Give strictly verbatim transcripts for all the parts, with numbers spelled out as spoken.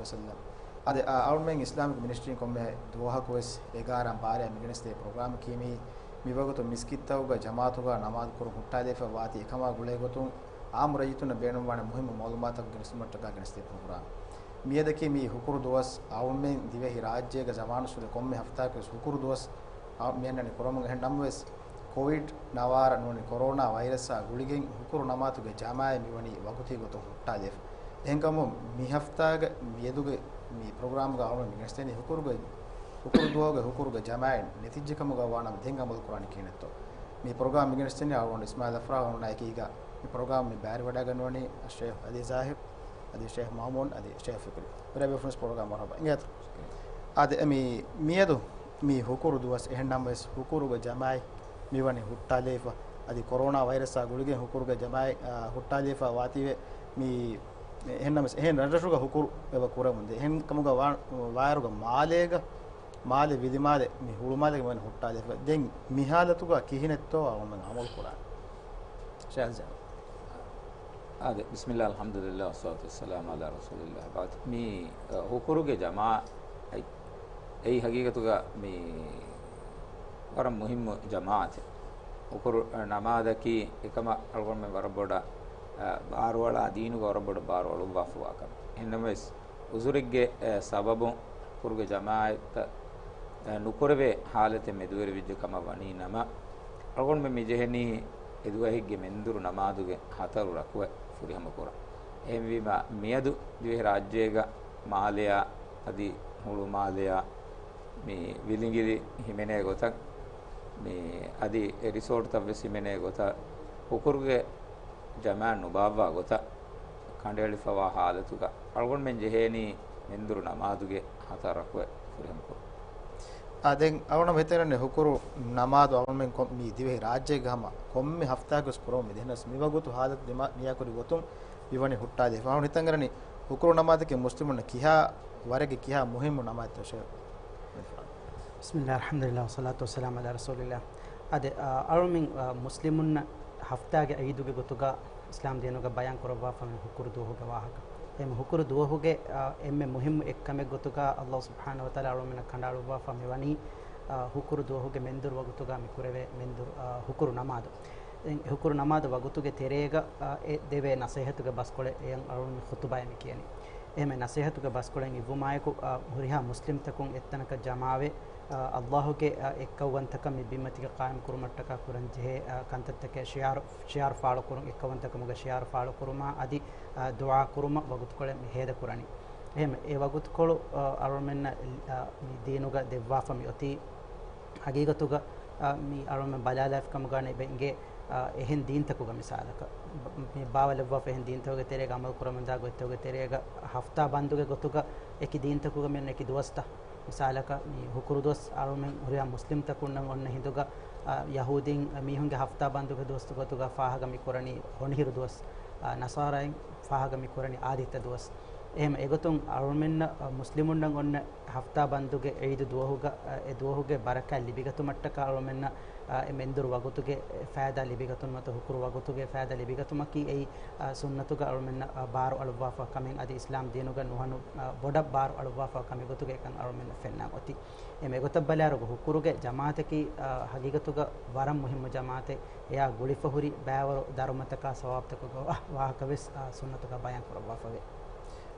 ވަސައްލަމް. އާދެ، އަޅުމެން އިސްލާމިކް މިނިސްޓްރީން ކޮންމެ ދުވަހަކުވެސް އެގާރަ ބާރަ މިގެނެސްދޭ ޕްރޮގްރާމަކީ މި، މިވަގުތު މިސްކިތްތަކުގަ ޖަމާޢަތުގަ ނަމާދު ކުރުން ހުއްޓާލައިފަ ވާތީ އެކަމާ ގުޅޭގޮތުން އާއްމު ރައްޔިތުންނަށް ބޭނުންވާނެ މުހިއްމު މަޢުލޫމާތަކު ގެނެސްދިނުމަށްޓަކާ ގެނެސްދޭ ޕްރޮގްރާމް. މިއަދަކީ މި ހުކުރު ދުވަސް. އަޅުމެން ދިވެހި ރާއްޖޭގަ ޒަމާނުއްސުރެ ކޮންމެ ހަފްތާއަކުވެސް ހުކުރު ދުވަސް އަ، މިއަންނަނީ ކުރަމުން. އެހެން ނަމަވެސް، ކޮވިޑް ނަވާރަ ނޫނީ ކޮރޯނާ ވައިރަސްއާ ގުޅިގެން ހުކުރު ނަމާދުގެ ޖަމާޢަތް މިވަނީ ވަގުތީ ގޮތުން ހުއްޓާލައިފަ. އެހެންކަމުން މި ހަފްތާގަ މިއަދުގެ މި ޕްރޮގްރާމްގަ އަޅުގަނޑު މިގެނެސްދެނީ ހުކުރުގެ، ހުކުރު ދުވަހުގެ ހުކުރުގެ ޖަމާޢަތް ނެތިއްޖެކަމުގަ ވާނަމަ ދެން އަމަލު ކުރާނީ ކިހިނެއްތޯ؟ މި ޕްރޮގްރާމް މިގެނެސްދެނީ އަޅުގަނޑު އިސްމާޢީލް އަފްރާހް އޮންނަ އެކީގަ. މި ޕްރޮގްރާމް މި ބައިވެރިވަޑައިގަންނަވަނީ ޝޭޚް އަލީ ޒާހިރު، އަދި ޝޭޚް މައުމޫން، އަދި ޝޭޚް ފިކްރީ. ވެރިބޭފުޅުން ޕްރޮގްރާމް މަރުޙަބާ. އިނގޭތޯ؟ އާދެ، މި، މިއަދު މި ހުކުރު ދުވަސް އެހެން ނަމަވެސް ހުކުރުގެ ޖަމާޢަތް މިވަނީ ހުއްޓާލައިފަ. އަދި ކޮރޯނާ ވައިރަސްއާ ގުޅިގެން ހުކުރުގެ ޖަމާޢަތް، އާ، ހުއްޓާލައިފަ ވާތީވެ. މި، އެހެން ނަމަވެސް އެހެން ރަށްރަށުގަ ހުކުރު އެބަ ކުރަމުންދޭ. އެހެން ކަމުގަ ވާ-، ވާއިރުގަ މާލޭގަ، މާލެ ވިލިމާލެ، މި ހުޅުމާލޭގަ މިވަނީ ހުއްޓާލައިފަ. ދެން މި ހާލަތުގަ ކިހިނެއްތޯ އަޅުގަނޑުމެން އަމަލު ކުރާނީ؟ ޝާޒާ. އާދެ، ބިސްމިއްލާ، އަލްޙަމްދުލިއްލާ، ވައްޞަލާތު ވައްސަލާމު ޢަލާ ރަސޫލިއްލާ، ވަބަޢްދު. މި، އަ، ހުކުރުގެ ޖަމާޢަތް، އެއީ ހަގީގަތުގަ މި ވަރަށް މުހިއްމު ޖަމާޢަތެއް. ހުކުރު، އަ، ނަމާދަކީ އެކަމަށް އަޅުގަނޑުމެން ވަރަށް ބޮޑަށް، އަ، ބާރުއަޅާ، ދީނުގަ ވަރަށް ބޮޑަށް ބާރު އަޅުއްވާފަވާ ކަމެއް. އެހެންނަމަވެސް، އުޒުރެއްގެ، އެ، ސަބަބުން ހުކުރުގެ ޖަމާޢަތްތައް، އެ، ނުކުރެވޭ ހާލަތެއް މެދުވެރިވެއްޖެ ކަމަށް ވަނީ ނަމަ، އަޅުގަނޑުމެން މި ޖެހެނީ އެ ދުވަހެއްގެ މެންދުރު ނަމާދުގެ ހަތަރު ރަކުޢަތް ފުރިހަމަ ކުރަން. އެހެންވީމަ، މިއަދު ދިވެހިރާއްޖޭގަ މާލެއާ އަދި ހުޅުމާލެއާ މި ވިލިނގިލި ހިމެނޭ ގޮތަށް، މި އަދި އެ ރިސޯޓްތައްވެސް ހިމެނޭ ގޮތަށް، ހުކުރުގެ ޖަމާޢަތް ނުބާއްވާ ގޮތަށް ކަނޑައެޅިފަވާ ހާލަތުގަ އަޅުގަނޑުމެން ޖެހޭނީ މެންދުރު ނަމާދުގެ ހަތަރު ރަކުޢަތް ފުރިހަމަ ކުރުން. އާ، ދެން އަޅުގަނޑު ހިތަށް އަރަނީ ހުކުރު ނަމާދު އަޅުގަނޑުމެން ކޮ-، މި ދިވެހި ރާއްޖޭގަ ހަމަ ކޮންމެ ހަފްތާއަކުވެސް ކުރަމުން މިދެންނަސް މިވަގުތު ހާލަތު ދިމާ-، ދިމާކުރި ގޮތުން މިވަނީ ހުއްޓާލައިފަ. އަޅުގަނޑު ހިތަށް އަރަނީ ހުކުރު ނަމާދަކީ މުސްލިމުންނަށް ކިހާ ވަރެއްގެ ކިހާ މުހިއްމު ނަމާދެއްތޯ ޝޭޚް؟ ބިސްމިއްލާ، އަލްޙަމްދުލިއްލާ، ވައްޞަލާތު ވައްސަލާމު ޢަލާ ރަސޫލިއްލާ. އާދެ، އަ، އަޅުމެން، އަ، މުސްލިމުންނަށް ހަފްތާގެ ޢީދުގެ ގޮތުގަ އިސްލާމް ދީނުގަ ބަޔާން ކުރައްވާފަ ހުކުރު ދުވަހުގެ ވާހަކަ. އެހެން ހުކުރު ދުވަހުގެ، އަ، އެންމެ މުހިއްމު އެއްކަމެއް ގޮތުގަ އައްލާހު ސުބްޙާނަހު ވަތަޢާލާ އަޅުމެންނަށް ކަނޑައަޅުއްވާފަ މިވަނީ، އަ، ހުކުރު ދުވަހުގެ މެންދުރު ވަގުތުގަ މި ކުރެވޭ މެންދުރު، އަ، ހުކުރު ނަމާދު. އެ، ހުކުރު ނަމާދު ވަގުތުގެ ތެރޭގަ، އަ، އެ ދެވޭ ނަޞޭޙަތުގެ ބަސްކޮޅެއް އެޔަށް އަޅުގަނޑު މި ޚުޠުބާއެއް މި ކިޔަނީ. އެހެން ނަޞޭޙަތުގެ ބަސްކޮޅެއް އިއްވުމާއެކު، އަ، ހުރިހާ މުސްލިމްތަކުން އެއްތަނަކަށް ޖަމާވެ، އަ، އައްލާހުގެ، އަ، އެއްކައުވަންތަކަން މި ބިންމަތީގަ ޤާއިމް ކުރުމަށްޓަކާ ކުރަންޖެހޭ، އަ، ކަންތައްތަކެއް ޝިޢާރު، ޝިޢާރު ފާޅުކުރުން، އެއްކައުވަންތަކަމުގެ ޝިޢާރު ފާޅުކުރުމާ އަދި، އަ، ދުޢާ ކުރުމަށް ވަގުތުކޮޅެއް މި ހޭދަކުރަނީ. އެހެން އެ ވަގުތުކޮޅު، އަ، އަޅުމެންނަށް، އަ، މި ދީނުގަ ދެއްވާފަ މި އޮތީ ހަގީގަތުގަ، އަ، މި އަޅުމެން ބަލާލާފި ކަމުގަ އެބަ އިނގޭ، އަ، އެހެން ދީންތަކުގަ މިސާލަކަށް، މި ބާވަލައްވާފަ އެހެން ދީންތަކުގެ ތެރޭގަ އަމަލު ކުރަމުންދާ ގޮތްތަކުގެ ތެރޭގަ ހަފްތާ ބަންދުގެ ގޮތުގަ އެކި ދީންތަކުގަ މި އޮންނަ އެކި ދުވަސްތައް. މިސާލަކަށް، މި ހުކުރު ދުވަސް އަޅުމެން ހުރިހާ މުސްލިމްތަކުންނަށް އޮންނަ ހިނދުގަ، އަ، ޔަހޫދީން މީހުންގެ ހަފްތާ ބަންދުގެ ދުވަސް ގޮތުގަ ފާހަގަ މި ކުރަނީ ހޮނިހިރު ދުވަސް، އަ، ނަޞާރާއިން ފާހަގަ މި ކުރަނީ އާދިއްތަ ދުވަސް. އެހެން އެގޮތުން އަޅުމެންނަށް، އަ، މުސްލިމުންނަށް އޮންނަ ހަފްތާ ބަންދުގެ ޢީދު ދުވަހުގަ، އަ، އެ ދުވަހުގެ ބަރަކާތް ލިބިގަތުމަށްޓަކާ އަޅުމެންނަށް، އަ، އެ މެންދުރު ވަގުތުގެ ފައިދާ ލިބިގަތުން ނުވަތަ ހުކުރު ވަގުތުގެ ފައިދާ ލިބިގަތުމަކީ އެއީ، އަ، ސުންނަތުގަ އަޅުމެންނަށް، އަ، ބާރު އަޅުއްވާފަ ކަމެއް އަދި އިސްލާމް ދީނުގަ ނުހަނު، އަ، ބޮޑަށް ބާރު އަޅުއްވާފަ ކަމެއް ގޮތުގަ އެކަން އަޅުމެންނަށް ފެންނާން އޮތީ. އެ މެގޮތަށް ބަލާއިރު ހުކުރުގެ ޖަމާޢަތަކީ، އަ، ހަގީގަތުގަ ވަރަށް މުހިއްމު ޖަމާޢަތެއް. އެޔާ ގުޅިފަ ހުރި ބައިވަރު ދަރުމަތަކާ ސަވާބުތަކުގެ ވާ-، ވާހަކަވެސް، އާ، ސުންނަތުގަ ބަޔާން ކުރައްވާފަވޭ.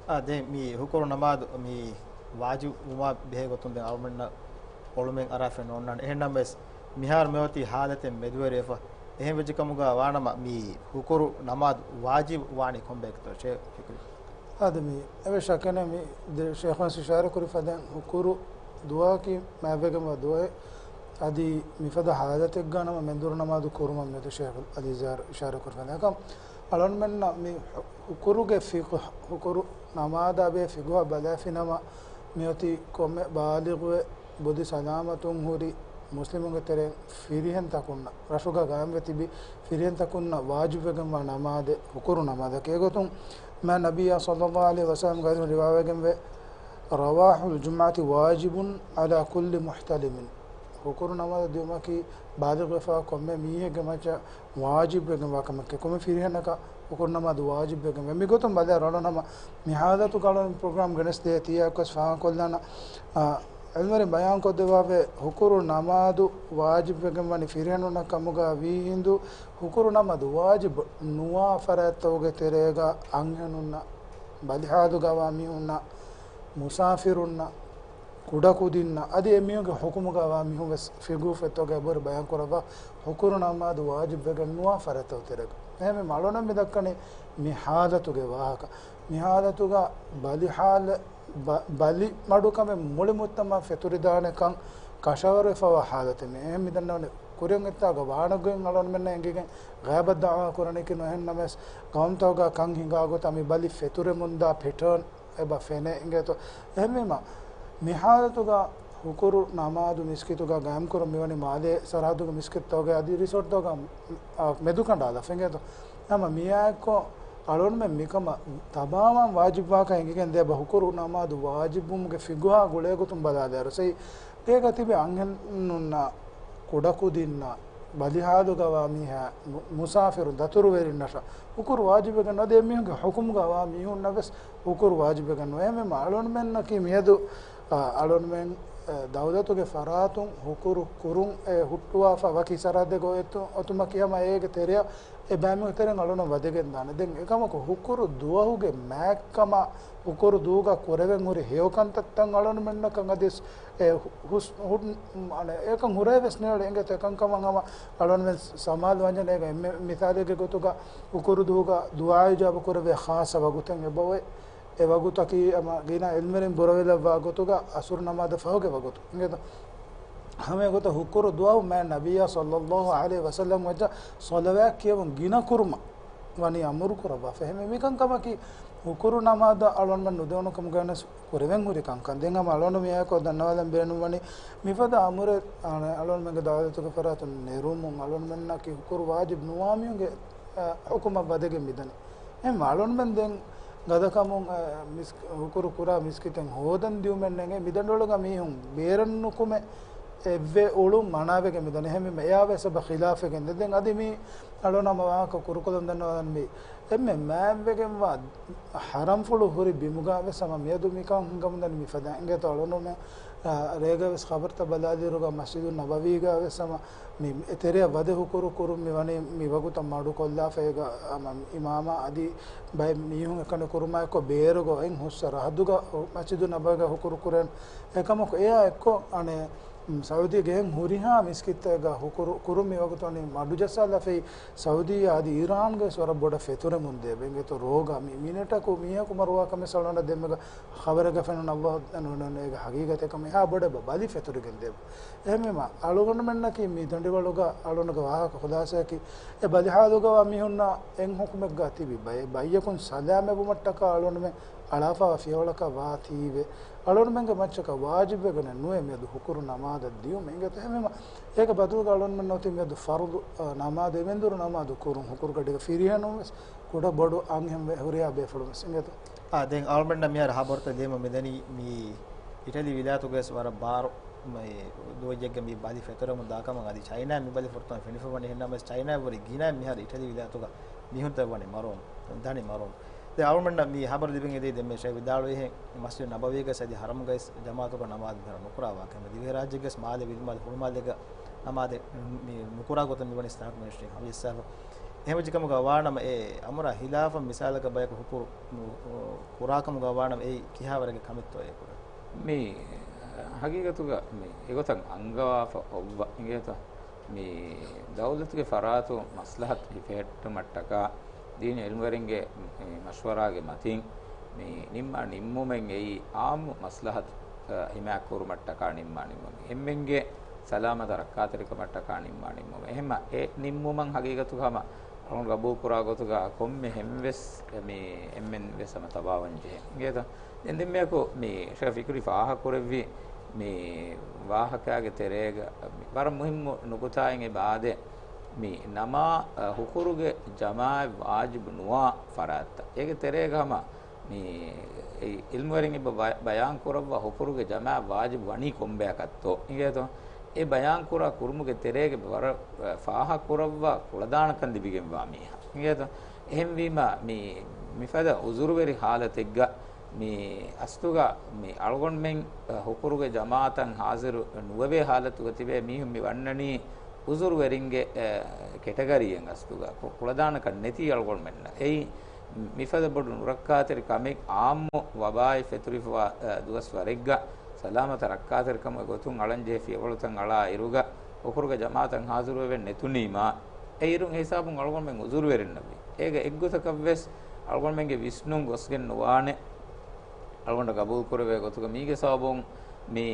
އާ، ދެން މި ހުކުރު ނަމާދު މި ވާޖިބު ވުމާ ބެހޭ ގޮތުން ދެން އަޅުމެންނަށް އޮޅުމެއް އަރާފައެއް ނޯންނާނެ. އެހެންނަމަވެސް، މިހާރު މިއޮތީ ހާލަތެއް މެދުވެރިވެފަ. އެހެން ވެއްޖެ ކަމުގަ ވާނަމަ، މި ހުކުރު ނަމާދު ވާޖިބު ވާނީ ކޮންބައެއްތޯ ޝޭޚް ފިކްރީ؟ އާދެ، މި އެވެ ޝައްކެއް ނެތް، މި ދެ-، ޝޭޚުން އިޝާރާތް ކުރި ފަދައިން ހުކުރު ދުވަހަކީ މާތްވެގެންވާ ދުވަހެއް. އަދި މިފަދަ ހާލަތެއްގަ ނަމަ މެންދުރު ނަމާދު ކުރުމަށް މިއޮތީ ޝޭޚު އަލީ ޒާރު އިޝާރާތް ކުރި ފަދައިން. އެކަމް އަޅުގަނޑުމެންނަށް މި ހު-، ހުކުރުގެ ފިޤުހު، ހުކުރު ނަމާދާ ބެހޭ ފިޤުހަށް ބަލާފިނަމަ، މިއޮތީ ކޮންމެ ބާލިޣުވެ ބުދި ސަލާމަތުން ހުރި މުސްލިމުންގެ ތެރެއިން ފިރިހެން ތަކުންނަށް، ރަށުގަ ގާއިމްވެ ތިބި ފިރިހެން ތަކުންނަށް ވާޖިބުވެގެންވާ ނަމާދެއް ހުކުރު ނަމާދަކީ. އެގޮތުން މާތް ނަބިއްޔާ ޞައްލައްލާހު ޢަލައިހި ވަސައްލަމްގެ ޙަދީޘް ރިވާވެގެންވޭ، "ރަވާޙުލް ޖުމްޢަތި ވާޖިބުން ޢަލާ ކުއްލި މުޙްތަލިމިން." ހުކުރު ނަމާދު ދިއުމަކީ ބާލިޣުވެފަ ކޮންމެ މީހެއްގެ މައްޗަށް ވާޖިބުވެގެންވާ ކަމެކޭ. ކޮންމެ ފިރިހެނަކަށް ހުކުރު ނަމާދު ވާޖިބުވެގެން ވޭ. މިގޮތުން ބަލާ ރަނޑު ނަމަ މި ހާލަތުގަ އަޅުން ޕްރޮގްރާމް ގެނެސް ދޭ ތިޔައަކަސް ފާހަގަކޮށްލާނަ. އާ، އިލްމުވެރިން ބަޔާންކޮށްދެއްވާފައި ހުކުރު ނަމާދު ވާޖިބުވެގެން ވަނީ ފިރިހެނުންނަށް ކަމުގަ ވީހިނދު، ހުކުރު ނަމާދު ވާޖިބު ނުވާ ފަރާތްތަކުގެ ތެރޭގަ އަންހެނުންނަށް، ބަލިހާލުގަވާ މީހުންނަށް، މުސާފިރުންނަށް، ކުޑަކުދިންނަށް، އަދި އެމީހުންގެ ހުކުމުގަވާ މީހުން ވެސް ފިގު ފެތޯގަ އެބަހުރި ބަޔާންކުރައްވާ ހުކުރު ނަމާދު ވާޖިބުވެގެން ނުވާ ފަރާތްތަކުގެ ތެރޭގަ. އެހެންވީމަ އަޅުނަށް މި ދައްކަނީ މި ހާލަތުގެ ވާހަކަ. މި ހާލަތުގަ ބަލި ހާލަ-، ބަ-، ބަލި މަޑުކަމެއް މުޅި މުޖްތަމަޢަށް ފެތުރިދާނެކަން ކަށަވަރުވެފަވާ ހާލަތެއް މި. އެހެން މި ދަންނަވަނީ ކުރިއަށް އެއްތާގަ ވާނެ ގޮތް އަޅުންމެންނަށް އެނގިގެން ޣައިބަށް ދަޢުވާ ކުރަނީކީ ނޫން. އެހެން ނަމަވެސް ގައުމުތަކުގަ ކަން ހިނގާ ގޮތަށް މި ބަލި ފެތުރެމުންދާ ޕެޓާން އެބަ ފެނޭ އިނގޭތޯ. އެހެންވީމަ މި ހާލަތުގަ ހުކުރު ނަމާދު މިސްކިތުގަ ގާއިމްކުރަން މިވަނީ މާލޭ ސަރަހައްދުގެ މިސްކިތްތަކުގައި އަދި ރިސޯޓްތަކުގަ، އާ، މެދުކަނޑާލަ އިނގޭތޯ. ހަމަ މިއާއެއްކޮށް އަޅުންމެން މިކަމަށް ތަމާމަށް ވާޖިބުވާކަށް އެނގިގެން ދޭ ބަ ހުކުރު ނަމާދު ވާޖިބުވުމުގެ ފިގުހާ ގުޅޭގޮތުން ބަލާލިއިރު ސައި ގޭގަ ތިބި އަންހެނުންނަށް، ކުޑަކުދިންނަށް، ބަލިހާލުގަވާ މީހާ، މު-، މުސާފިރު ދަތުރުވެރިންނަށް ހުކުރު ވާޖިބުވެގެން ނުވޭ. އެމީހުންގެ ހުކުމުގަވާ މީހުންނަށް ވެސް ހުކުރު ވާޖިބުވެގެން ނުވޭ. އެހެންވީމަ އަޅުންމެންނަކީ މިއަދު، އަ، އަޅުންމެން، އެ، ދައުލަތުގެ ފަރާތުން ހުކުރު ކުރުން އެ ހުއްޓުވާފަ ވަކި ސަރަހައްދެއް އޮތު-، އޮތުމަކީ ހަމަ އޭގެ ތެރެއަށް އެ ބައިމީހުން ތެރެއިން އަޅުން ވަދެގެން ދާނެ. ދެން އެކަމަކު ހުކުރު ދުވަހުގެ މާތްކަމަށް ހުކުރު ދުވަހުގަ ކުރެވެން ހުރި ހެޔޮ ކަންތައްތައް އަޅުންމެންނަކަށް އަދިސް އެ ހު-، ހުސް-، ހު-، އަނެ، އެކަން ހުރެވެސް ނޭޅެ އިނގޭތޯ. އެކަންކަމަށް ހަމަ އަޅުންމެން ސަމާލު ވަންޏަނޭ. އެންމެ މިސާލެއްގެ ގޮތުގަ ހުކުރު ދުވަހުގަ ދުޢާ އިޖާބަ ކުރެވޭ ޚާއްޞަ ވަގުތެއް އެބައޮތް. އެ ވަގުތަކީ ހަމަ ގިނަ އިލްމުވެރިން ބުރަވެލައްވާ ގޮތުގަ ޢަޞްރު ނަމާދަށް ފަހުގެ ވަގުތު އިނގޭތޯ. ހަމަ އެގޮތަށް ހުކުރު ދުވަހު މާތް ނަބިއްޔާ ޞައްލައްލާހު ޢަލައިހި ވަސައްލަމް ވައްޗަށް ޞަލަވާތް ކިޔެވުން ގިނަ ކުރުމަށް ވަނީ އަމުރު ކުރައްވާފަ. އެހެންވެ މިކަންކަމަކީ ހުކުރު ނަމާދަށް އަޅުންމެން ނުދެވުނު ކަމުގައި ވެސް ކުރެވެން ހުރި ކަންކަން. ދެން ހަމަ އަޅުން މިއާއެކު ދަންނަވާލަން ބޭނުންވަނީ މިފަދަ އަމުރެއް، އަ، އަޅުންމެންގެ ދައުލަތުގެ ފަރާތުން ނެރުމުން އަޅުންމެންނަކީ ހުކުރު ވާޖިބު ނުވާ މީހުންގެ، އަ، ޙުކުމަށް ވަދެގެން މިދަނީ. އެހެން އަޅުންމެން ދެން ގަދަކަމުން، އަ، މިސް-، ހުކުރު ކުރާ މިސްކިތެއް ހޯދަން ދިއުމެއް ނެގެ މިދަނޑުއަޅުގަ މީހުން ބޭރަށް ނުކުމެ އެއްވެ އުޅުން މަނާވެގެން މިދަނީ. އެހެންވީމަ އެއާ ވެސް އެބަ ޚިލާފެއް ގެންދެ. ދެން އަދި މި އަޅުން ހަމަ ވާހަކަ ކުރުކޮށްލަން ދަންނަވާލަން މި އެންމެ މާތްވެގެންވާ ޙަރަމްފުޅު ހުރި ބިމުގަ ވެސް ހަމަ މިއަދު މިކަން ހިނގަމުންދަނީ މިފަދަ އިނގޭތޯ. އަޅުންމެން، އާ، ރޭގަ ވެސް ޚަބަރުތައް ބަލާލިއިރުގަ މަސްޖިދު ނަބަވީގަ ވެސް ހަމަ މި ތެރެއަށް ވަދެ ހުކުރު ކުރުން މި ވަނީ މި ވަގުތަށް މަޑުކޮށްލާފަ. އޭގަ ހަމަ އިމާމާ އަދި ބައެއް މީހުން އެކަނި ކުރުމާއެކު ބޭރުގަ އޮތް ހުސް ސަރަހައްދުގަ މަސްޖިދު ނަބަވީގަ ހުކުރު ކުރޭން. އެކަމަކު އެއާ އެއްކޮށް އަނެއް ސައުދީގެ އެހެން ހުރިހާ މިސްކިތްތަކެއްގަ ހުކުރު ކުރުން މި ވަގުތު ވަނީ މަޑުޖައްސާލާފައި. ސައުދީ އަދި އީރާންގެ ވެސް ވަރަށް ބޮޑަށް ފެތުރެމުން ދޭ. އިނގޭތޯ ރޯގަ މި މިނެޓަކު މީހަކު މަރުވާ ކަމެއް އަޅުގަނޑަށް ދެންމެގަ ޚަބަރެއްގަ ފެނުނު އައްލާހު ދަންނަވަން އޭގެ ހަގީގަތެއް ކަމަށް އެހާ ބޮޑަށް އެބަ ބަލި ފެތުރިގެން ދޭ. އެހެންވީމަ އަޅުގަނޑުމެންނަކީ މި ދަނޑިވަޅުގަ އަޅުގަނޑުގެ ވާހަކަ ޚުލާސައަކީ އެ ބަލިހާލުގަވާ މީހުންނާ އެއް ޙުކުމެއްގަ ތިބި ބައެއް ބައްޔަކުން ސަލާމަތްވުމަށްޓަކާ އަޅުގަނޑުމެން އަޅާފަވާ ފިޔަވަޅަކަށް ވާތީވެ، އަޅުގަނޑުމެންގެ މައްޗަކަށް ވާޖިބުވެގެނެއް ނުވޭ މިއަދު ހުކުރު ނަމާދަށް ދިއުމެއް. އިނގޭތޯ އެހެންވީމަ އޭގެ ބަދަލުގަ އަޅުގަނޑުމެން އޮތީ މިއަދު ފަރުޟު، އަ، ނަމާދު، އެމެންދުރު ނަމާދު ކުރުން ހުކުރުގަޑީގަ ފިރިހެނުން ވެސް ކުޑަ ބޮޑު އަންހެން ވެ ހުރިހާ ބޭފުޅުން ވެސް. އިނގޭތޯ؟ އާ، ދެން އަޅުގަނޑަށް މިހާރު ހަބަރުތައް ލިޔެމުން މިދަނީ މި އިޓަލީ ވިލާތުގައި ވެސް ވަރަށް ބާރު މި ދުވަހެއްގަ މި ބަލި ފެތުރެމުން ދާކަމަށް އަދި ޗައިނާ މި ބަލި ފުރަތަމަ ފެނިފަ ވަނީ. އެހެންނަމަވެސް ޗައިނާ ވުރެ ގިނަ މިހާރު އިޓަލީ ވިލާތުގަ މީހުންތައް ވަނީ މަރުވުން، ދަނީ މަރުވުން. ދެން އަޅުގަނޑަށް މި ހަބަރު ލިބެން އެދޭ ދެންމެ ޝޭޚް ވިދާޅުވިހެން މަސްޖިދު ނަބަވީގައި އަދި ޙަރަމްގައި ޖަމާޢަތުގަ ނަމާދު މިހާރު ނުކުރާ ވާހަކަ. އެހެންވެ ދިވެހިރާއްޖޭގައި މާލެ ވިލިމާލެ ހުޅުމާލޭގަ ނަމާދެއް މި ނުކުރާ ގޮތަށް މިވަނީ ސްޓާކް މިނިސްޓްރީން ހަމަޖައްސާފަ. އެހެންވެއްޖެ ކަމުގަ ވާނަމަ އެ އަމުރާ ހިލާފަށް މިސާލަކަށް ބަޔަކު ހުކުރު ނު-، ކުރާ ކަމުގަ ވާނަމަ އެއީ ކިހާވަރެއްގެ ކަމެއްތޯއޭ ކުރެވޭ؟ މި ހަގީގަތުގަ މި އެގޮތަށް އަންގަވާފަ އޮއްވަ އިނގޭތަ؟ މި ދައުލަތުގެ ފަރާތު މަސްލަހަތު ހިފެހެއްޓުމަށްޓަކާ ދީނީ އިލްމުވެރިންގެ މަޝްވަރާގެ މަތިން މި ނިންމާ ނިންމުމެއް އެއީ އާއްމު މަސްލަހަތު ހިމާކުރުމަށްޓަކާ ނިންމާ ނިންމުމެއް. އެންމެންގެ ސަލާމަތަށް ރައްކާތެރިކަމަށްޓަކާ ނިންމާ ނިންމުމެއް. އެހެންމަ އެ ނިންމުމަށް ހަގީގަތުގަ ހަމަ އަޅުން ގަބޫލުކުރާ ގޮތުގަ ކޮންމެ ހެން ވެސް މި އެންމެން ވެސް ހަމަ ތަބާވަން ޖެހޭ. އިނގޭތަ؟ ދެން ދެންމެއަކު މި ޝޭޚް ފިކުރީ ފާހަގަކުރެއްވި މި ވާހަކައިގެ ތެރޭގަ ވަރަށް މުހިއްމު ނުކުތާއެއް އެބަ އާދޭ، މި ނަމާ، އަ، ހުކުރުގެ ޖަމާޢަތް ވާޖިބު ނުވާ ފަރާތްތައް. އޭގެ ތެރޭގަ ހަމަ މި އެ އިލްމުވެރިން އެބަ ބަ-، ބަޔާން ކުރައްވާ ހުކުރުގެ ޖަމާޢަތް ވާޖިބު ވަނީ ކޮންބަޔަކަށްތޯ؟ އިނގޭތޯ؟ އެ ބަޔާން ކުރާ ކުރުމުގެ ތެރޭގަ ވަރަށް، އަ، ފާހަގަކުރައްވާ ކުޅަދާނަކަން ލިބިގެންވާ މީހާ. އިނގޭތޯ؟ އެހެންވީމަ، މި، މިފަދަ އުޒުރުވެރި ހާލަތެއްގަ މި އަސްލުގަ މި އަޅުގަނޑުމެން ހުކުރުގެ ޖަމާޢަތަށް ހާޒިރު ނުވެވޭ ހާލަތުގަ ތިބޭ މީހުން މި ވަންނަނީ އުޒުރުވެރިންގެ، އެ، ކެޓަގަރީއެއް އަސްލުގަ ކު-، ކުޅަދާނަކަން ނެތީ އަޅުގަނޑުމެންނަށް. އެއީ މިފަދަ ބޮޑު ނުރައްކާތެރި ކަމެއް އާއްމު ވަބާއެއް ފެތުރިފަވާ، އެ، ދުވަސްވަރެއްގަ ސަލާމަތަށް ރައްކާތެރިކަމުގެ ގޮތުން އަޅަންޖެހޭ ފިޔަވަޅުތައް އަޅާ އިރުގަ ހުކުރުގެ ޖަމާޢަތަށް ހާޒިރުވެވެން ނެތުނީމާ، އެއިރުން އެހިސާބުން އަޅުގަނޑުމެން އުޒުރުވެރިންނަށްވީ. އޭގެ އެއްގޮތަކަށްވެސް އަޅުގަނޑުމެންގެ ވިސްނުން ގޮސްގެން ނުވާނެ. އަޅުގަނޑަށް ގަބޫލުކުރެވޭ ގޮތުގަ މީގެ ސަބަބުން މި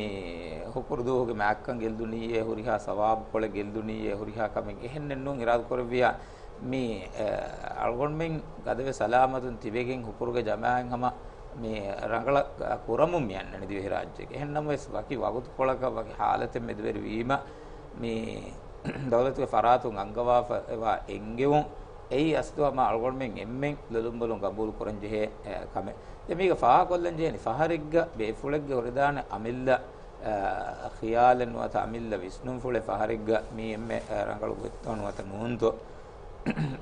ހުކުރު ދުވަހުގެ މާތްކަން ގެއްލުނީއޭ، ހުރިހާ ސަވާބުކޮޅެއް ގެއްލުނީއޭ، ހުރިހާ ކަމެއް އެހެންނެއް ނޫން އިރާދަކުރެއްވިޔާ، މި، އެ، އަޅުގަނޑުމެން ގަދަވެ ސަލާމަތުން ތިބެގެން ހުކުރުގެ ޖަމާޢަތް ހަމަ މި ރަނގަޅަށް ކުރަމުން މި އަންނަނީ ދިވެހިރާއްޖޭގެ. އެހެންނަމަވެސް، ވަކި ވަގުތުކޮޅަކަށް ވަކި ހާލަތެއް މެދުވެރިވީމަ، މި ދައުލަތުގެ ފަރާތުން އަންގަވާފައިވާ އެންގެވުން އެއީ އަސްލު ހަމަ އަޅުގަނޑުމެން އެންމެން ލޮލުންބޮލުން ގަބޫލުކުރަންޖެހޭ، އެ، ކަމެއް. ދެން މީގަ ފާހަގަކޮށްލަންޖެހެނީ ފަހަރެއްގަ ބޭފުޅެއްގެ ހުރެދާނެ އަމިއްލަ، އަ، ޚިޔާލެއް ނުވަތަ އަމިއްލަ ވިސްނުންފުޅެއް ފަހަރެއްގަ މީ އެންމެ، އަ، ރަނގަޅު ގޮތްތޯ ނުވަތަ ނޫންތޯ.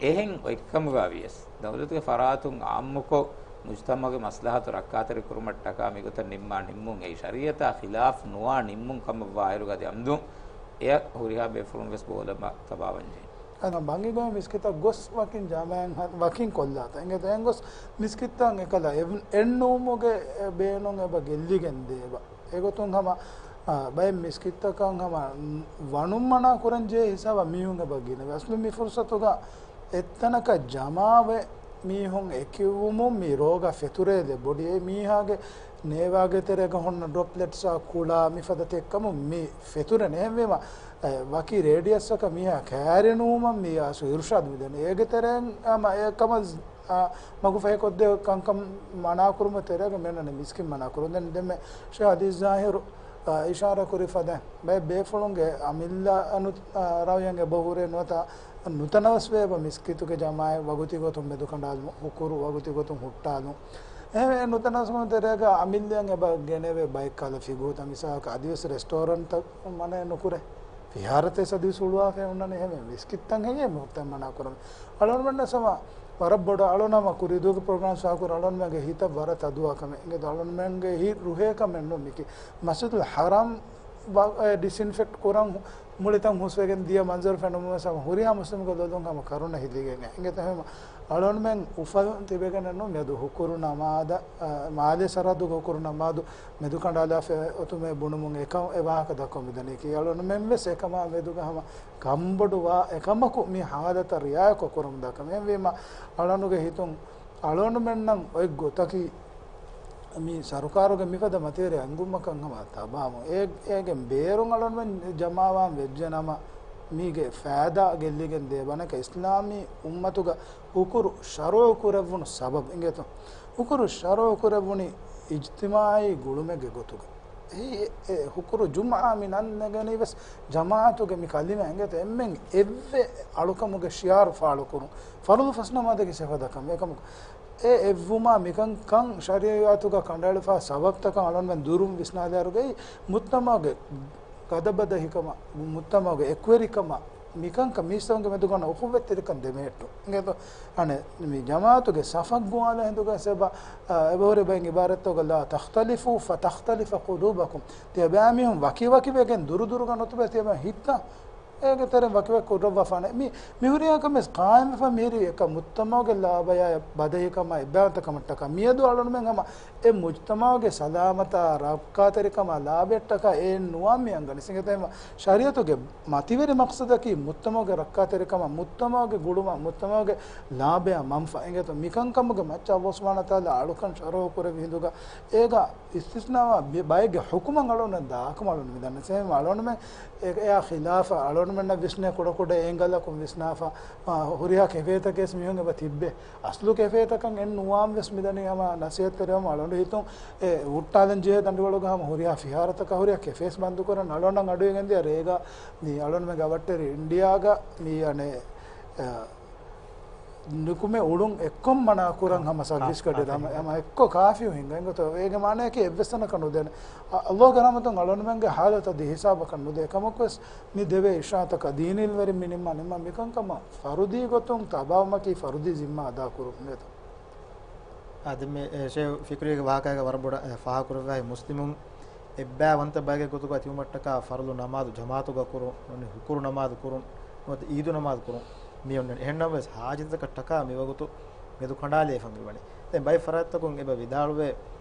އެހެން އޮތްކަމުގަ ވިޔަސް، ދައުލަތުގެ ފަރާތުން އާއްމުކޮށް މުޖްތަމަޢުގެ މަސްލަހަތު ރައްކާތެރިކުރުމަށްޓަކާ މިގޮތަށް ނިންމާ ނިންމުން އެއީ ޝަރީޢަތާ ޚިލާފް ނުވާ ނިންމުން ކަމަށްވާއިރުގަ އަދި އަމްދު އެއަށް ހުރިހާ ބޭފުޅުން ވެސް ބޯލަމާ ތަބާވަންޖެހޭ. އަން ބަންގިގޯން މިސްކިތަށް ގޮސް ވަކިން ޖަމާޢަތް ހަ-، ވަކިން ކޮށްލާތަ؟ އެނގޭތަ؟ އެހެން ގޮސް މިސްކިތްތައް އެކަލަ އެ-، އެއްނުވުމުގެ ބޭނުން އެބަ ގެއްލިގެން ދޭބަ. އެގޮތުން ހަމަ، އާ، ބައެއް މިސްކިތްތަކަށް ހަމަ ވަނުން މަނާ ކުރަން ޖެހޭ ހިސާބަށް މީހުން އެބަ ގިނަވޭ. އަސްލު މި ފުރުސަތުގަ އެއްތަނަކަށް ޖަމާވެ މީހުން އެކިވުމުން މި ރޯގާ ފެތުރޭ ދެ ބޮޑި. އެ މީހާގެ ނޭވާގެ ތެރޭގަ ހުންނަ ޑްރޮޕްލެޓްސްއާ ކުޅާ މިފަދަ ތެއްކަމުން މި ފެތުރެން. އެހެންވީމަ، އެ، ވަކި ރޭޑިއަސްއަކަށް މީހާ ކައިރި ނުވުމަށް މި އަސް އިރުޝާދު މިދެނީ. އޭގެ ތެރެއިން ހަމަ އެ ކަމަށް، އާ، މަގުފަހިކޮށްދޭ ކަންކަން މަނާކުރުމަށް ތެރޭގަ މިއަންނަނީ މިސްކިތް މަނާކުރުން. ދެން ދެންމެ ޝޭޚް އަލީ ޒާހިރު، އާ، އިޝާރާ ކުރި ފަދައިން ބައެއް ބޭފުޅުންގެ އަމިއްލަ އަނު-، އާ، ރައުޔަށް އެބަ ހުރޭ ނުވަތަ ނުތަނަވަސްވޭ އެބަ މިސްކިތުގެ ޖަމާޢަތް ވަގުތީ ގޮތުން މެދުކަނޑާލުމުން، ހުކުރު ވަގުތީ ގޮތުން ހުއްޓާލުން. އެހެން ނުތަނަވަސްކަމުގެ ތެރޭގަ އަމިއްލައަށް އެބަ ގެނެވޭ ބައެއް ކަހަލަ ފިގޫތައް މިސާލަކަށް އަދިވެސް ރެސްޓޯރަންޓްތައް މަނައެއް ނުކުރޭ. ފިހާރަތައް އަދިވެސް ހުޅުވާފައި އޮންނަނީ އެހެންވެ. މިސްކިތްތައް ހެއްޔޭ މުހުއްތައް މަނާ ކުރަން؟ އަޅުގަނޑުމެންނަށް ހަމަ ވަރަށް ބޮޑަށް އަޅުނަމަ ކުރިދޫގެ ޕްރޮގްރާމް ސާކުރ އަޅުންމެންގެ ހިތަށް ވަރަށް ތަދުވާ ކަމެއް. އިނގޭ އަޅުންމެންގެ ހިތް ރުހޭ ކަމެއް ނޫން މިކި. މަސްޖިދުލް ޙަރާމް ވަ-، އެ، ޑިސްއިންފެކްޓް ކުރަން ހު-، މުޅިތަން ހުސްވެގެން ދިޔަ މަންޒަރު ފެނުމުން ވެސް ހަމަ ހުރިހާ މުސްލިމްގެ ލޮލުން ހަމަ ކަރުނަ ހިލިގެން. އިނގޭތަ ހަމަ އަޅުންމެން އުފަލުން ތިބެގެން ނޫން މިއަދު ހުކުރު ނަމާދަށް، އަ، މާލޭ ސަރަހައްދުގެ ހުކުރު ނަމާދު މެދުކަނޑާލާފަ އޮތުމޭ ބުނުމުން އެކަ-، އެ ވާހަކަ ދައްކަމުން މިދަނީކީ. އަޅުންމެން ވެސް އެކަމާ މެދުގަ ހަމަ ކަންބޮޑުވާ އެކަމަކު މި ހާލަތަށް ރިއާޔަތްކޮށް ކުރަމުންދާ ކަމެއް. އެހެންވީމަ އަޅަނުގެ ހިތުން އަޅުންމެންނަށް އޮތް ގޮތަކީ މި ސަރުކާރުގެ މިފަދަ މަތިވެރި އެންގުމަކަށް ހަމަ ތަބާމު. އޭ-، އޭގެ ބޭރުން އަޅުންމެން ޖަމާވާން ވެއްޖެ ނަމަ މީގެ ފައިދާ ގެއްލިގެން ދޭ ބަނަކަ އިސްލާމީ އުއްމަތުގަ ހުކުރު ޝަރުޢު ކުރެއްވުނު ސަބަބު އިނގޭތޯ. ހުކުރު ޝަރުޢު ކުރެއްވުނީ އިޖްތިމާޢީ ގުޅުމެއްގެ ގޮތުގަ. އެ، އެ ހުކުރު ޖުމްޢާ މި ނަން ނެގެނީ ވެސް ޖަމާޢަތުގެ މި ކަލިމަ އިނގޭތޯ އެންމެން އެއްވެ އަޅުކަމުގެ ޝިޢާރު ފާޅުކުރުން. ފަރުޟު ފަސް ނަމާދަކީ ސެފަދަ ކަމެއް. އެކަމަކު އެ އެއްވުމާ މިކަންކަން ޝަރީޢަތުގަ ކަނޑައެޅިފާ ސަބަބްތަކަށް އަޅުންމެން ދުރުން ވިސްނާލާއިރުގައި މުޖްތަމަޢުގެ ގަދަބަދަހިކަމާ، މުޖްތަމަޢުގެ އެކުވެރިކަމާ، މިކަންކަން މީސްތަކުންގެ މެދުގަ އުޚުއްވަތްތެރިކަން ދެމެހެއްޓުން. އިނގޭތޯ؟ އަނެއް މި ޖަމާޢަތުގެ ސަފަށް ގޮވާލާ ހިނދުގަ ސެބަ، އަ، އެބަހުރި ބައިން ޢިބާރަތްތަކުގަ لا تختلفوا فتختلف قلوبكم. ތިޔަބައިމީހުން ވަކިވަކިވެގެން ދުރުދުރުގަ ނުތިބޭ ތިޔަބައި ހިތްތައް އޭގެ ތެރެއިން ވަކިވަކި ކުރައްވާފާނެ. މި، މިހުރިހާ ކަމެސް ޤާއިމްވެފަ މިހިރީ އެކަ މުޖްތަމަޢުގެ ލާބަޔާ ބަދަހިކަމާ އެއްބައިވަންތަކަމަށްޓަކާ. މިއަދު އަޅުންމެން ހަމަ އެ މުޖްތަމަޢުގެ ސަލާމަތާ ރައްކާތެރިކަމާ ލާބަޔަށްޓަކާ އެއެއް ނުވާ މި އަންގަނީ. ސިނގެތެމަ ޝަރީޢަތުގެ މަތިވެރި މަޤްޞަދަކީ މުޖްތަމަޢުގެ ރައްކާތެރިކަމާ، މުޖްތަމަޢުގެ ގުޅުމާ، މުޖްތަމަޢުގެ ލާބަޔާ މަންފާ. އިނގޭތޯ މިކަންކަމުގެ މައްޗަށް ﷲ ސުބްޙާނަހޫ ވަތަޢާލާ އަޅުކަން ޝަރުޢު ކުރެއްވި ހިނދުގަ އޭގަ އިސްތިސްނާވާ ބި-، ބައެއްގެ ޙުކުމަށް އަޅުން ދާކަމަށް އަޅުން މިދަންނަ. ސޭމް އަޅުންމެން އެ-، އެއާ ޚިލާފަށް އަޅުންމެންނަށް ވިސްނޭ ކުޑަކުޑަ އޭނގަލަކުން ވިސްނާފަ، މާ ހުރިހާ ކެފޭތަކެސް މީހުން އެބަ ތިއްބޭ. އަސްލު ކެފޭތަކަށް އެއް ނުވާން ވެސް މިދަނީ ހަމަ ނަސޭހަތްތެރިވަމުން އަޅުން ހިތުން އެ ހުއްޓާލަން ޖެހޭ ދަނޑިވަޅުގަ ހަމަ ހުރިހާ ފިހާރަތަކަށް ހުރިހާ ކެފޭސް ބަންދުކުރަން އަޅުން އަޑުއިވިގެން ދިޔަ ރޭގަ މި އަޅުންމެންގެ އަވަށްޓެރި އިންޑިއާގަ މި އަނެއް، އަ، ނިކުމެ އުޅުން އެއްކޮށް މަނާ ކުރަން ހަމަ ސަރވިސް ކާ-، ގަޑި ކާފި ހަމަ، ހިނގާ. ހަމަ އެއްކޮށް ކާފިއު ހިނގާ. އެނގޮތަ އޭގެ މާނަޔަކީ އެއްވެސް ތަނަކަށް ނުދޭނެ. އަ-، އައްލާހުގެ ރަޙްމަތުން އަޅުގަނޑުމެންގެ ޙާލަތަށް ދި ހިސާބަކަށް ނުދޭ. އެކަމަކުވެސް މި ދެވޭ އިޝާތަކަށް ދީނީ އިލްމުވެރިން މި ނިންމާ ނިންމާ މިކަންކަމަށް ފަރުދީ ގޮތުން ތަބާވުމަކީ ފަރުދީ ޒިންމާ އަދާ ކުރުން ނޭތަ؟ އާ، ދެން މި، އެ، ޝޭޚް ފިކްރީގެ ވާހަކައިގަ ވަރަށް ބޮޑަށް، އެ، ފާހަގަކުރެއްވި މުސްލިމުން އެއްބައިވަންތަ ބައެއްގެ ގޮތުގަ ތިބުމަށްޓަކާ ފަރުޟު ނަމާދު ޖަމާޢަތުގަ ކުރުން، ނޫނީ ހުކުރު ނަމާދު ކުރުން، ނުވަތަ ޢީދު ނަމާދު ކުރުން މި އޮންނަނީ. އެހެންނަމަވެސް ޙާޖަތަކަށްޓަކާ މިވަގުތު މެދުކަނޑާލައިފަ މިވަނީ. ދެން ބައެއް ފަރާތްތަކުން އެބަ ވިދާޅުވޭ،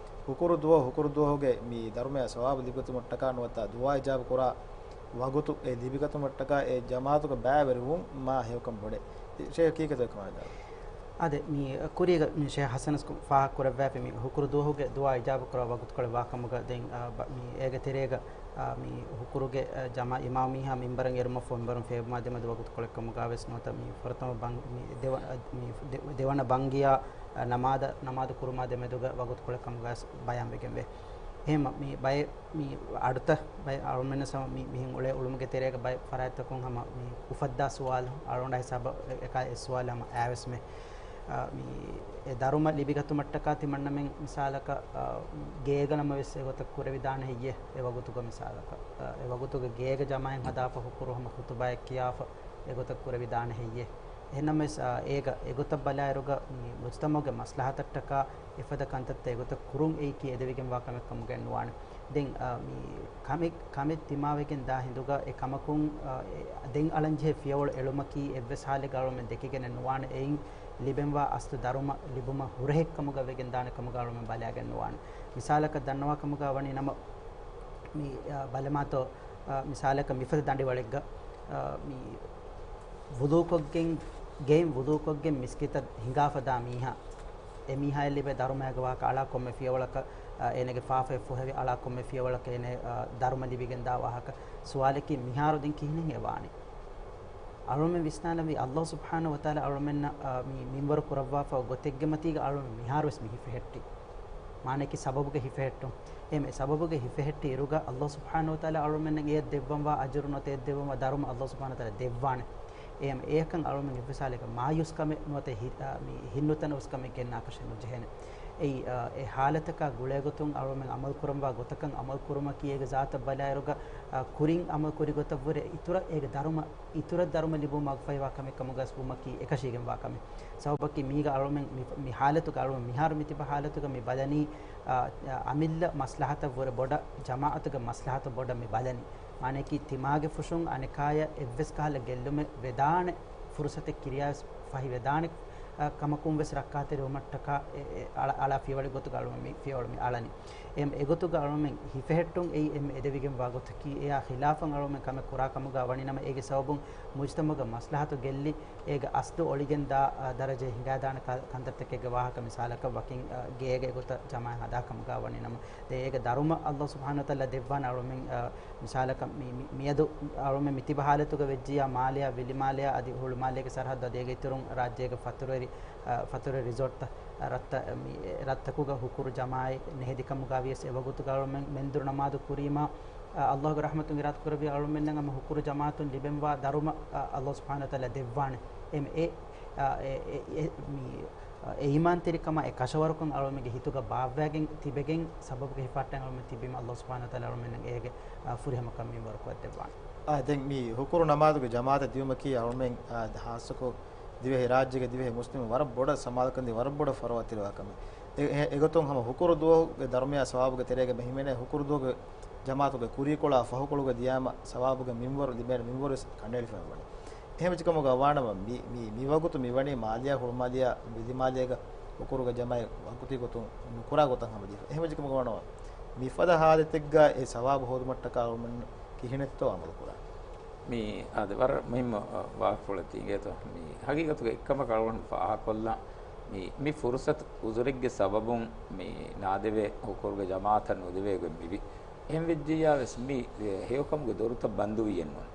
ހުކުރު ދުވަހު، ހުކުރު ދުވަހުގެ މި ދަރުމަޔާ ސަވާބު ލިބިގަތުމަށްޓަކާ ނުވަތަ ދުޢާ އިޖާބަ ކުރާ ވަގުތު އެ ލިބިގަތުމަށްޓަކާ އެ ޖަމާޢަތުގަ ބައިވެރިވުން މާ ހެޔޮކަން ބޮޑޭ. ޝޭޚް ކީކޭތޯ ކަމާ ވިދާޅުވީ؟ އާދެ، މި ކުރީގަ މި ޝޭޚް ޙަސަނަސް ފާހަގަކުރައްވާފި މި ހުކުރު ދުވަހުގެ ދުޢާ އިޖާބަކުރާ ވަގުތުކޮޅެއް ވާކަމުގަ ދެން، އާ، ބަ-، މި އޭގެ ތެރޭގަ، އާ، މި ހުކުރުގެ، އާ، ޖަމާ އިމާމީހާ މިންބަރަށް އެރުމަށްފަހު މިންބަރުން ފޭބުމާ ދެމެދު ވަގުތުކޮޅެއްކަމުގަވެސް ނުވަތަ މި ފުރަތަމަ ބަން-، މި ދެވަ-، މި ދެ-، ދެވަނަ ބަންގިޔާ، އާ، ނަމާދަށް، ނަމާދު ކުރުމާ ދެމެދުގަ ވަގުތުކޮޅެއްކަމުގަވެސް ބަޔާންވެގެންވޭ. އެހެން މި ބައެއް މި އަޑުތައް ބައެއް އަޅުމެންނަށް ސަމަ މި މިހެން އުޅޭ އުޅުމުގެ ތެރޭގަ ބައެއް ފަރާތްތަކުން ހަމަ މި އުފައްދާ ސުވާލު އަޅުގަނޑާ ހިސާބަށް އެ-، އެކާ އެއް ސުވާލު ހަމަ އައިވެސްމެ. އާ، މި އެ ދަރުމަ ލިބިގަތުމަށްޓަކާ ތިމަންނަމެން މިސާލަކަށް، އާ، ގޭގަ ނަމަވެސް އެގޮތަށް ކުރެވިދާނެ ހެއްޔޭ؟ އެ ވަގުތުގަ މިސާލަކަށް، އާ، އެ ވަގުތުގަ ގޭގަ ޖަމާޢަތް ހަދާފަ ހުކުރު ހަމަ ޚުތުބާއެއް ކިޔާފަ އެގޮތަށް ކުރެވިދާނެ ހެއްޔޭ؟ އެހެންނަމަވެސް، އާ، އޭގަ އެގޮތަށް ބަލާއިރުގަ މި މުޖްތަމަޢުގެ މަސްލަހަތަށްޓަކާ އެފަދަ ކަންތައްތައް އެގޮތަށް ކުރުން އެއީކީ އެދެވިގެންވާ ކަމެއް ކަމުގައެއް ނުވާނެ. ދެން، އާ، މި ކަމެއް، ކަމެއް ދިމާވެގެން ދާ ހިނދުގަ އެ ކަމަކުން، އާ، އެ، ދެން އަޅަންޖެހޭ ފިޔަވަޅު އެޅުމަކީ އެއްވެސް ހާލެއްގަ އަޅުމެން ދެކިގެނެއް ނުވާނެ. އެއިން ލިބެންވާ އަސްލު ދަރުމަ ލިބުމަށް ހުރަހެއް ކަމުގަ ވެގެން ދާނެ ކަމުގަ އަޅުމެން ބަލާގެން ނުވާނެ. މިސާލަކަށް ދަންނަވާ ކަމުގަ ވަނީ ނަމަ، މި، އާ، ބަލަމާތޯ، އާ، މިސާލަކަށް މިފަދަ ދަނޑިވަޅެއްގަ، އާ، މި ވުޟޫކޮށްގެން، ގެއިން ވުޟޫކޮށްގެން މިސްކިތަށް ހިނގާފަ ދާ މީހާ، އެ މީހާޔަށް ލިބޭ ދަރުމައިގެ ވާހަކަ އަޅާ ކޮންމެ ފިޔަވަޅަކަށް، އާ، އޭނަގެ ފާފައެއް ފޮހެވި އަޅާ ކޮންމެ ފިޔަވަޅަކަށް އޭނަ، އާ، ދަރުމަ ލިބިގެން ދާ ވާހަކަ. ސުވާލަކީ މިހާރު ދެން ކިހިނެއް އެ ވާނީ؟ އަޅުމެން ވިސްނާލަންވީ އައްލާހު ސުބްޙާނަހު ވަތަޢާލާ އަޅުމެންނަށް، އާ، މި މިންވަރު ކުރައްވާފަ ގޮތެއްގެ މަތީގަ އަޅުމެން މިހާރުވެސް މި ހިފެހެއްޓި. މާނައަކީ ސަބަބުގެ ހިފެހެއްޓުން. އެހެން އެ ސަބަބުގެ ހިފެހެއްޓި އިރުގަ އައްލާހު ސުބްޙާނަހު ވަތަޢާލާ އަޅުމެންނަށް އެއަށް ދެއްވަންވާ އަޖުރު ނުވަތަ އެއަށް ދެއްވަންވާ ދަރުމަ އައްލާހު ސުބްޙާނަހު ވަތަޢާލާ ދެއްވާނެ. އެހެން އެއަކަށް އަޅުމެން އެއްވެސް ހާލެއްގަ މާޔޫސް ކަމެއް ނުވަތަ ހި-، އާ، މި ހިތްނުތަނަވަސް ކަމެއް ގެންނާކަށެއް ނުޖެހޭނެ. އެއީ، އާ، އެ ހާލަތަކާ ގުޅޭގޮތުން އަޅުމެން އަމަލު ކުރަންވާ ގޮތަކަށް އަމަލު ކުރުމަކީ އޭގެ ޒާތަށް ބަލާއިރުގަ، އާ، ކުރިން އަމަލު ކުރި ގޮތަށްވުރެ އިތުރަށް އޭގެ ދަރުމަ، އިތުރަށް ދަރުމަ ލިބުމަށް އަގުފަހިވާ ކަމެއް ކަމުގަސް ވުމަކީ އެކަށީގެންވާ ކަމެއް. ސަބަބަކީ މީގަ އަޅުމެން މި، މި ހާލަތުގަ އަޅުމެން މިހާރު މިތިބަ ހާލަތުގަ މި ބަލަނީ، އާ، އަމިއްލަ މަސްލަހަތަށްވުރެ ބޮޑަށް، ޖަމާޢަތުގެ މަސްލަހަތަށް ބޮޑަށް މި ބަލަނީ. މާނައަކީ ތިމާގެ ފުށުން އަނެކާޔަށް އެއްވެސް ކަހަލަ ގެއްލުމެއް ވެދާނެ ފުރުސަތެއް ކިރިޔާވެސް ފަހިވެދާނެ، އަ، ކަމަކުން ވެސް ރައްކާތެރިވުމަށްޓަކާ އެ، އެ، އަޅަ-، އަޅާ ފިޔަވަޅި ގޮތުގަ އަޅުމެން މި ފިޔަވަޅު މި އަޅަނީ. އެ، އެގޮތުގަ އަޅުމެން ހިފެހެއްޓުން އެއީ އެންމެ އެދެވިގެންވާ ގޮތަކީ. އެއާ ޚިލާފަށް އަޅުމެން ކަމެއް ކުރާ ކަމުގަ ވަނީ ނަމަ އޭގެ ސަބަބުން މުޖްތަމަޢުގެ މަސްލަހަތު ގެއްލި، އޭގެ އަސްލު އޮޅިގެން ދާ، އަ، ދަރަޖައެއް ހިނގާދާނެ ކަ-، ކަންތައްތަކެއްގެ ވާހަކަ މިސާލަކަށް ވަކިން، އަ، ގޭގެ ގޮތަށް ޖަމާޢަތް ހަދާ ކަމުގަ ވަނީ ނަމަ ދެ އޭގެ ދަރުމަ އައްލާހު ސުބްޙާނަހު ވަތަޢާލާ ދެއްވާނެ އަޅުމެން، އަ، މިސާލަކަށް މި، މި، މިއަދު އަޅުމެން މިތިބަ ހާލަތުގަ ވެއްޖިއްޔާ މާލެއާ ވިލިމާލެއާ އަދި ހުޅުމާލޭގެ ސަރަހައްދު އަދި އޭގެ އިތުރުން ރާއްޖޭގެ ފަތުރުވެރި، އަ، ފަތުރުވެރި ރިސޯޓްތައް، އަ، ރަށްތައް، މި، އެ، ރަށްތަކުގަ ހުކުރު ޖަމާއި ނެހެދި ކަމުގަ ވިޔަސް އެވަގުތުގަ އަޅުމެން މެންދުރު ނަމާދު ކުރީމާ، އަ، އައްލާހުގެ ރަޙްމަތުން އިރާދަކުރެއްވި އަޅުމެންނަށް ހަމަ ހުކުރު ޖަމާޢަތުން ލިބެންވާ ދަރުމަ، އަ، އައްލާހު ސުބްޙާނަހު ވަތަޢާލާ ދެއްވާނެ. އެމް އެ، އަ، އެ، އެ، އެ، މި، އަ، އެ އީމާންތެރިކަމާ އެ ކަށަވަރުކަން އަޅުމެންގެ ހިތުގަ ބާއްވައިގެން ތިބެގެން ސަބަބުގެ ހިފަހައްޓައިގެން އަޅުމެން ތިބީމަ އައްލާހު ސުބްޙާނަހު ވަތަޢާލާ އަޅުމެންނަށް އޭގެ، އަ، ފުރިހަމަކަން މިންވަރު ކޮށްދެއްވާނެ. އާ، ދެން މި ހުކުރު ނަމާދުގެ ޖަމާޢަތަށް ދިޔުމަކީ އަޅުމެން، އާ، ހާއްސަކޮށް ދިވެހި ރާއްޖޭގެ ދިވެހި މުސްލިމުން ވަރަށް ބޮޑަށް ސަމާލުކަންދީ ވަރަށް ބޮޑަށް ފަރުވާތެރިވާ ކަމެއް. އެ، އެ، އެގޮތުން ހަމަ ހުކުރު ދުވަހުގެ ދަރުމަޔާ ސަވާބުގެ ތެރޭގަ މި ހިމެނޭ ހުކުރު ދުވަހުގެ ޖަމާޢަތުގެ ކުރީކޮޅާ ފަހުކޮޅުގަ ދިޔާމަ ސަވާބުގެ މިންވަރު ލިބޭނެ މިންވަރުވެސް ކަނޑައެޅިފައި ވަނީ. އެހެންވެއްޖެކަމުގަ ވާނަމަ މި، މި، މިވަގުތު މިވަނީ މާލެއާ ހުޅުމާލެއާ ވިލިމާލޭގަ ހުކުރުގެ ޖަމާޢަތް ވަގުތީ ގޮތުން ނުކުރާ ގޮތަށް ހަމަޖެހިފަ. އެހެންވެއްޖެކަމުގަ ވާނަމަ މިފަދަ ހާލަތެއްގަ އެ ސަވާބު ހޯދުމަށްޓަކާ އަޅުމެން ކިހިނެއްތޯ އަމަލުކުރާ؟ މީ އާދެ، ވަރަށް މުހިއްމު، އަ، ވާހަކަފުޅެއް ތި އިނގޭތޯ. މީ ހަގީގަތުގަ އެއްކަމަކަށް އަޅުގަނޑު ފާހަގަކޮށްލަން. މީ، މި ފުރުސަތު އުޒުރެއްގެ ސަބަބުން މި ނާދެވޭ ހުކުރުގެ ޖަމާޢަތަށް ނުދެވޭ ގޮތް މިވީ. އެހެން ވެއްޖިއްޔާވެސް މި، އެ، ހެޔޮކަމުގެ ދޮރުތައް ބަންދުވިއެއްނޫން.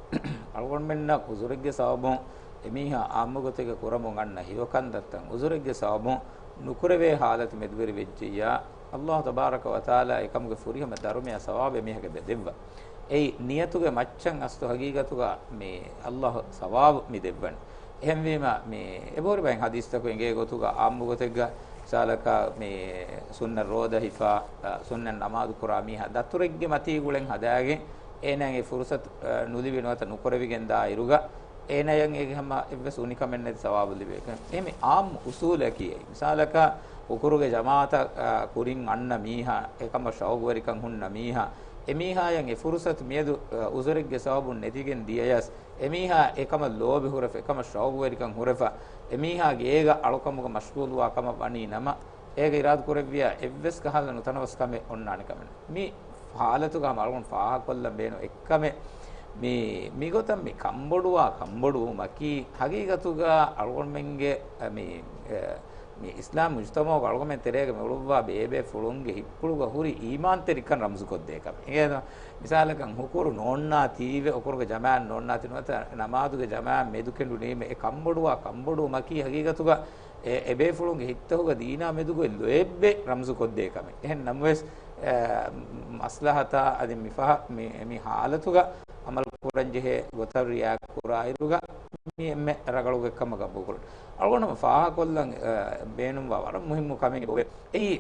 އަޅުގަނޑުމެންނަށް އުޒުރެއްގެ ސަބަބުން އެމީހާ އާއްމުގޮތެއްގަ ކުރަމުން އަންނަ ހެޔޮކަންތައްތައް އުޒުރެއްގެ ސަބަބުން ނުކުރެވޭ ހާލަތު މެދުވެރި ވެއްޖިއްޔާ، އައްލާހު ތަބާރަކަ ވަތަޢާލާ އެކަމުގެ ފުރިހަމަ ދަރުމަޔާ ސަވާބެއް މީހަކަށް ދެ-، ދެއްވާ. އެއީ ނިޔަތުގެ މައްޗަށް އަސްލު ހަގީގަތުގަ މި އައްލާހު ސަވާބު މި ދެއްވަނީ. އެހެންވީމަ، މި އެބަހުރި ބައެއް ހަދީސްތަކު އެނގޭ ގޮތުގަ އާއްމު ގޮތެއްގަ މިސާލަކަށް މި ސުންނަތް ރޯދަ ހިފާ، އަ، ސުންނަތް ނަމާދު ކުރާ މީހާ ދަތުރެއްގެ މަތީ ގުޅެން ހަދާގެން އޭނާގެ ފުރުސަތު، އަ، ނުލިބި ނުވަތަ ނުކުރެވިގެން ދާއިރުގަ އޭނާޔަށް އޭގެ ހަމަ އެއްވެސް އުނިކަމެއް ނެތި ސަވާބު ލިބޭ. އެހެން އާއްމު އުސޫލަކީ އެއީ. މިސާލަކަށް ހުކުރުގެ ޖަމާޢަތަށް، އަ، ކުރިން އަންނަ މީހާ، އެކަމަށް ޝައުގުވެރިކަން ހުންނަ މީހާ، އެމީހާޔަށް އެ ފުރުސަތު މިއަދު، އަ، އުޒުރެއްގެ ސަބަބުން ނެތިގެން ދިޔަޔަސް، އެމީހާ އެކަމަށް ލޯބި ހުރެފަ، އެކަމަށް ޝައުގުވެރިކަން ހުރެފަ، އެމީހާގެ އޭގަ އަޅުކަމުގަ މަޝްޣޫލުވާ ކަމަށް ވަނީ ނަމަ، އޭގަ އިރާދަ ކުރެއްވިޔާ އެއްވެސް ކަހަލަ ނުތަނަވަސް ކަމެއް އޮންނާނެ ކަމެއް ނޫން. މި ހާލަތުގަ ހަމަ އަޅުގަނޑު ފާހަގަކޮށްލަން ބޭނުން އެއްކަމެއް، މި، މިގޮތަށް މި ކަންބޮޑުވާ ކަންބޮޑުވުމަކީ ހަގީގަތުގަ އަޅުގަނޑުމެންގެ، އަ، މި، އަ، މި އިސްލާމް މުޖުތަމަޢުގަ އަޅުގަނޑުމެން ތެރޭގަ މި އުޅުއްވާ ބޭބޭފުޅުންގެ ހިތްޕުޅުގަ ހުރި އީމާންތެރިކަން ރަމްޒުކޮށްދޭ ކަމެއް. އެނގޭތޯ؟ މިސާލަކަށް ހުކުރު ނޯންނާތީވެ، ހުކުރުގެ ޖަމާޢަތް ނޯންނާތީ ނުވަތަ ނަމާދުގެ ޖަމާޢަތް މެދުކެނޑުނީމެ، އެ ކަންބޮޑުވާ ކަންބޮޑުވުމަކީ ހަގީގަތުގަ އެ، އެބޭފުޅުންގެ ހިތްތަކުގަ ދީނާ މެދުގައި ލޯތްބެއް ރަމްޒުކޮށްދޭ ކަމެއް. އެހެން ނަމަވެސް، އެ، މަސްލަހަތާ އަދި މިފަހަ-، މި، މި ހާލަތުގަ އަމަލު ކުރަންޖެހޭ ގޮތަށް ރިއާކް ކުރާއިރުގަ މި އެންމެ ރަނގަޅު އެއްކަމަކަށް ބައްވާ ކުރަން. އަޅުގަނޑު ހަމަ ފާހަގަކޮށްލަން، އެ، ބޭނުންވާ ވަރަށް މުހިއްމު ކަމެއް އޮވޭ. އެއީ،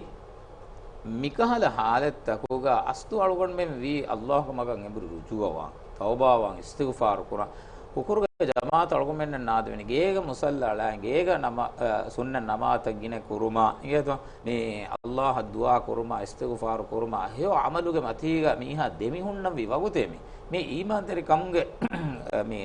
މިކަހަލަ ހާލަތްތަކުގަ އަސްލު އަޅުގަނޑުމެން ވީ ﷲ ގެ މަގަށް އެނބުރި ރުޖޫޢަވާން، ތައުބާވާން، އިސްތިޣުފާރު ކުރާން. ހުކުރުގެ ޖަމާޢަތު އަޅުގަނޑުމެންނަށް ނާދެވެނީ ގޭގަ މުޞައްލާ އަޅާ، ގޭގަ ނަމާ-، އަ، ސުންނަތް ނަމާދުތައް ގިނަ ކުރުމާ، އިނގޭތޯ؟ މި ﷲ އަށް ދުޢާ ކުރުމާ، އިސްތިޣުފާރު ކުރުމާ، ހެޔޮ ޢަމަލުގެ މަތީގަ މީހާ ދެމިހުންނަންވީ ވަގުތޭ މި. މި އީމާންތެރިކަމުގެ، މި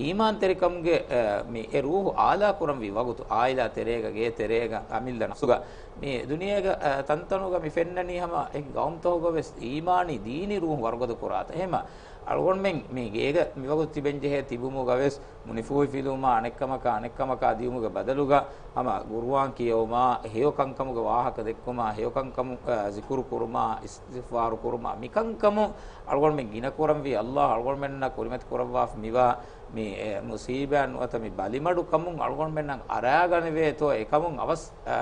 އީމާންތެރިކަމުގެ، އަ، މި އެ ރޫޙު އާލާ ކުރަންވީ ވަގުތު، ޢާއިލާ ތެރޭގަ، ގޭ ތެރޭގަ، އަމިއްލަ ނަފްސުގަ، މި ދުނިޔޭގަ، އަ، ތަންތަނުގަ މި ފެންނަނީ ހަމަ އެ ގައުމުތަކުގަ ވެސް އީމާނީ ދީނީ ރޫޙު ވަރުގަދަ ކުރާތަ. އެހެމަ އަޅުގަނޑުމެން މި ގޭގަ މިވަގުތު ތިބެންޖެހޭ ތިބުމުގަ ވެސް މުނިފޫހި ފިލުވުމާ، އަނެއްކަމަކާ އަނެއްކަމަކާ ދިޔުމުގެ ބަދަލުގަ ހަމަ ޤުރުއާން ކިޔެވުމާ، ހެޔޮ ކަންކަމުގެ ވާހަކަ ދެއްކުމާ، ހެޔޮ ކަންކަމު، އަ، ޒިކުރު ކުރުމާ، އިސްތިޣުފާރު ކުރުމާ، މިކަންކަމުން އަޅުގަނޑުމެން ގިނަ ކުރަންވީ ﷲ އަޅުގަނޑުމެންނަށް ކުރިމަތި ކުރައްވާފަ މިވާ މި، އެ، މުޞީބާ ނުވަތަ މި ބަލިމަޑު ކަމުން އަޅުގަނޑުމެންނަށް އަރާގަނެވޭތޯ، އެކަމުން އަވަސް، އަ،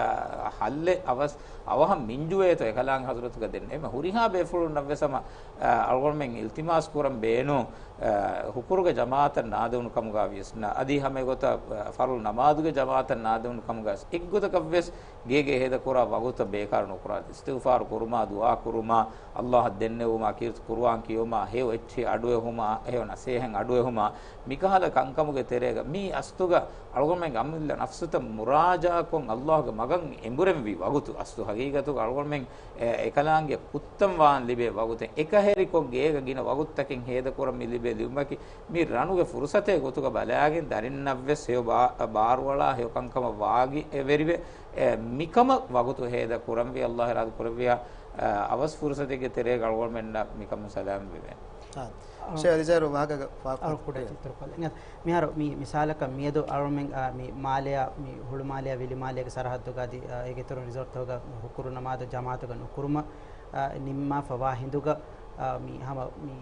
ޙައްލެއް އަވަސް އަވަހަށް މިންޖުވޭތޯ، އެކަލާނގެ ޙަޟްރަތުގަ ދެންނެވި. ހުރިހާ ބޭފުޅުންނަށްވެސް ހަމަ، އަ، އަޅުގަނޑުމެން އިލްތިމާސް ކުރަން ބޭނުން، އަ، ހުކުރުގެ ޖަމާޢަތަށް ނާދެވުނު ކަމުގަ ވިޔަސް ނަ، އަދި ހަމަ އެގޮތަށް، އަ، ފަރުޟު ނަމާދުގެ ޖަމާޢަތަށް ނާދެވުނު ކަމުގަ ވިޔަސް އެއްގޮތަކަށްވެސް ގޭގެ ހޭދަކުރާ ވަގުތަށް ބޭކާރު ނުކުރާ، އިސްތިޣުފާރު ކުރުމާ، ދުޢާ ކުރުމާ، ﷲ އަށް ދެންނެވުމާ، ކީރިތި ޤުރުއާން ކިޔުމާ، ހެޔޮ އެއްޗެހި އަޑުއެހުމާ، ހެޔޮ ނަސޭހަތް އަޑުއެހުމާ، މިކަހަލަ ކަންކަމުގެ ތެރޭގަ މީ އަސްލުގަ އަޅުގަނޑުމެންގެ އަމިއްލަ ނަފްސުތައް މުރާޖަޢާކޮށް ﷲ ގެ މަގަށް އެނބުރެންވީ ވަގުތު. އަސްލު ހަގީގަތުގަ އަޅުގަނޑުމެން އެ، އެކަލާނގެ ކުއްތަން ވާން ލިބޭ ވަގުތެއް. އެކަހެރިކޮށް ގޭގަ ގިނަ ވަގުތުތަކެއް ހޭދަކުރަން މި ލިބޭ ލިބުމަކީ މި ރަނުގެ ފުރުސަތެއް ގޮތުގަ ބަލާގެން ދަރިންނަށްވެސް ހެޔޮ ބާ-، ބާރުއަޅާ ހެޔޮ ކަންކަމަށް ވާގި އެ ވެރިވެ، އެ، މިކަމަށް ވަގުތު ހޭދަ ކުރަންވީ. ﷲ އިރާދަ ކުރެއްވިޔާ، އަ، އަވަސް ފުރުސަތެއްގެ ތެރޭގަ އަޅުގަނޑުމެންނަށް މިކަމުން ސަލާމަތް ވެވޭނެ. އާ. ޝޭޚް އަލީޒާރު ވާހަކަ ފާ-، އަޅު ކުޑަ ކުޑަ. އިތުރުކޮށްލަން. މިހާރު މި މިސާލަކަށް މިއަދު އަޅުމެން، އާ، މި މާލެއާ، މި ހުޅުމާލެއާ ވިލިމާލޭގެ ސަރަހައްދުގަ އަދި، އާ، އޭގެ އިތުރުން ރިސޯޓްތަކުގަ ހުކުރު ނަމާދު ޖަމާޢަތުގަ ނުކުރުމަށް، އާ، ނިންމާފަ ވާ ހިނދުގަ، އާ، މި ހަމަ މި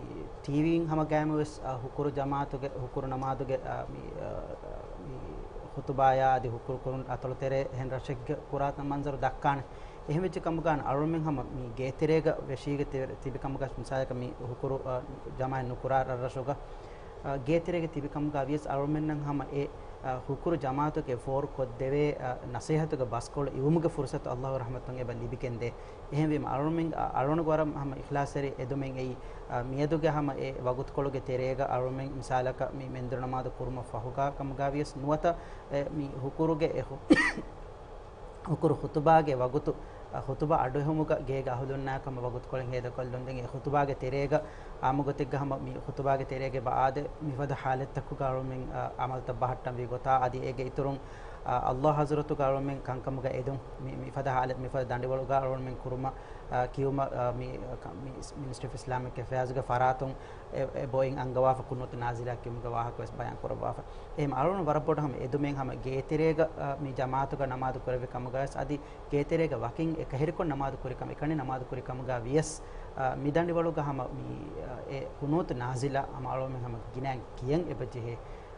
ޓީވީއިން ހަމަ ގައިމުވެސް، އާ، ހުކުރު ޖަމާޢަތުގެ، ހުކުރު ނަމާދުގެ، އާ، މި، އާ، މި ޚުތުބާޔާ އަދި ހުކުރު ކުރުން އަތޮޅު ތެރޭ އެހެން ރަށެއްގެ ކުރާ މަންޒަރު ދައްކާނެ. އެހެން ވެއްޖެ ކަމުގަ އަޅުމެން ހަމަ މި ގޭތެރޭގަ ވެށީގެ ތި-، ތިބި ކަމުގަ މިސާލަކަށް މި ހުކުރު، އަ، ޖަމާޢަތް ނުކުރާ ރަށްރަށުގަ، އަ، ގޭތެރޭގަ ތިބި ކަމުގަ ވިޔަސް އަޅުމެންނަށް ހަމަ އެ، އަ، ހުކުރު ޖަމާޢަތުގެ ފޯރު ކޮށްދެވޭ، އަ، ނަސޭހަތުގެ ބަސްކޮޅު އިވުމުގެ ފުރުސަތު ﷲ ރަޙްމަތުން އެބަ ލިބިގެންދޭ. އެހެންވީމަ އަޅުމެން، އަ، އަޅުގަނޑު ވަރަށް ހަމަ އިޚްލާޞްތެރި އެދުމެއް އެއީ، އަ، މިއަދުގެ ހަމަ އެ ވަގުތުކޮޅުގެ ތެރޭގަ އަޅުމެން މިސާލަކަށް މި މެންދުރު ނަމާދު ކުރުމަށް ފަހުގަ ކަމުގަ ވިޔަސް ނުވަތަ އެ މި ހުކުރުގެ އެ ހު-، ހުކުރު ޚުތުބާގެ ވަގުތު، އަ، ޚުތުބާ އަޑުއެހުމުގަ ގޭގެ އަހުލުންނާ ކަމަށް ވަގުތުކޮޅެއް ހޭދަކޮށްލުން. ދެން އެ ޚުތުބާގެ ތެރޭގަ އާއްމުގޮތެއްގަ ހަމަ މި ޚުތުބާގެ ތެރޭގެ ބައާދެ މިފަދަ ޙާލަތްތަކުގަ އަޅުމެން، އަ، ޢަމަލުތައް ބަހައްޓަންވީ ގޮތާ އަދި އޭގެ އިތުރުން، އަ، ﷲ ޙަޟްރަތުގަ އަޅުމެން ކަންކަމުގަ އެދުން މި، މިފަދަ ޙާލަތް މިފަދަ ދަނޑިވަޅުގަ އަޅުމެން ކުރުމަށް، އަ، ކިޔުމަށް، އަ، މި، އަ، ކަ-، މި މިނިސްޓްރީ އޮފް އިސްލާމިކް އެފެއާޒްގެ ފަރާތުން އެ، އެ ބޮއިން އަންގަވާފަ ޤުނޫތު ނާޒިލާ ކިޔުމުގެ ވާހަކަ ވެސް ބަޔާން ކުރައްވާފަ. އެހެން އަޅުން ވަރަށް ބޮޑަށް ހަމަ އެދުމެއް ހަމަ ގޭތެރޭގަ، އަ، މި ޖަމާޢަތުގަ ނަމާދު ކުރެއްވި ކަމުގަ ވެސް އަދި ގޭތެރޭގަ ވަކިން އެކަހެރިކޮށް ނަމާދު ކުރި ކަމަށް އެކަނި ނަމާދު ކުރި ކަމުގަ ވިޔަސް، އަ، މި ދަނޑިވަޅުގަ ހަމަ މި، އަ، އެ ޤުނޫތު ނާޒިލާ ހަމަ އަޅުމެން ހަމަ ގިނައިން ކިޔަން އެބަޖެހޭ.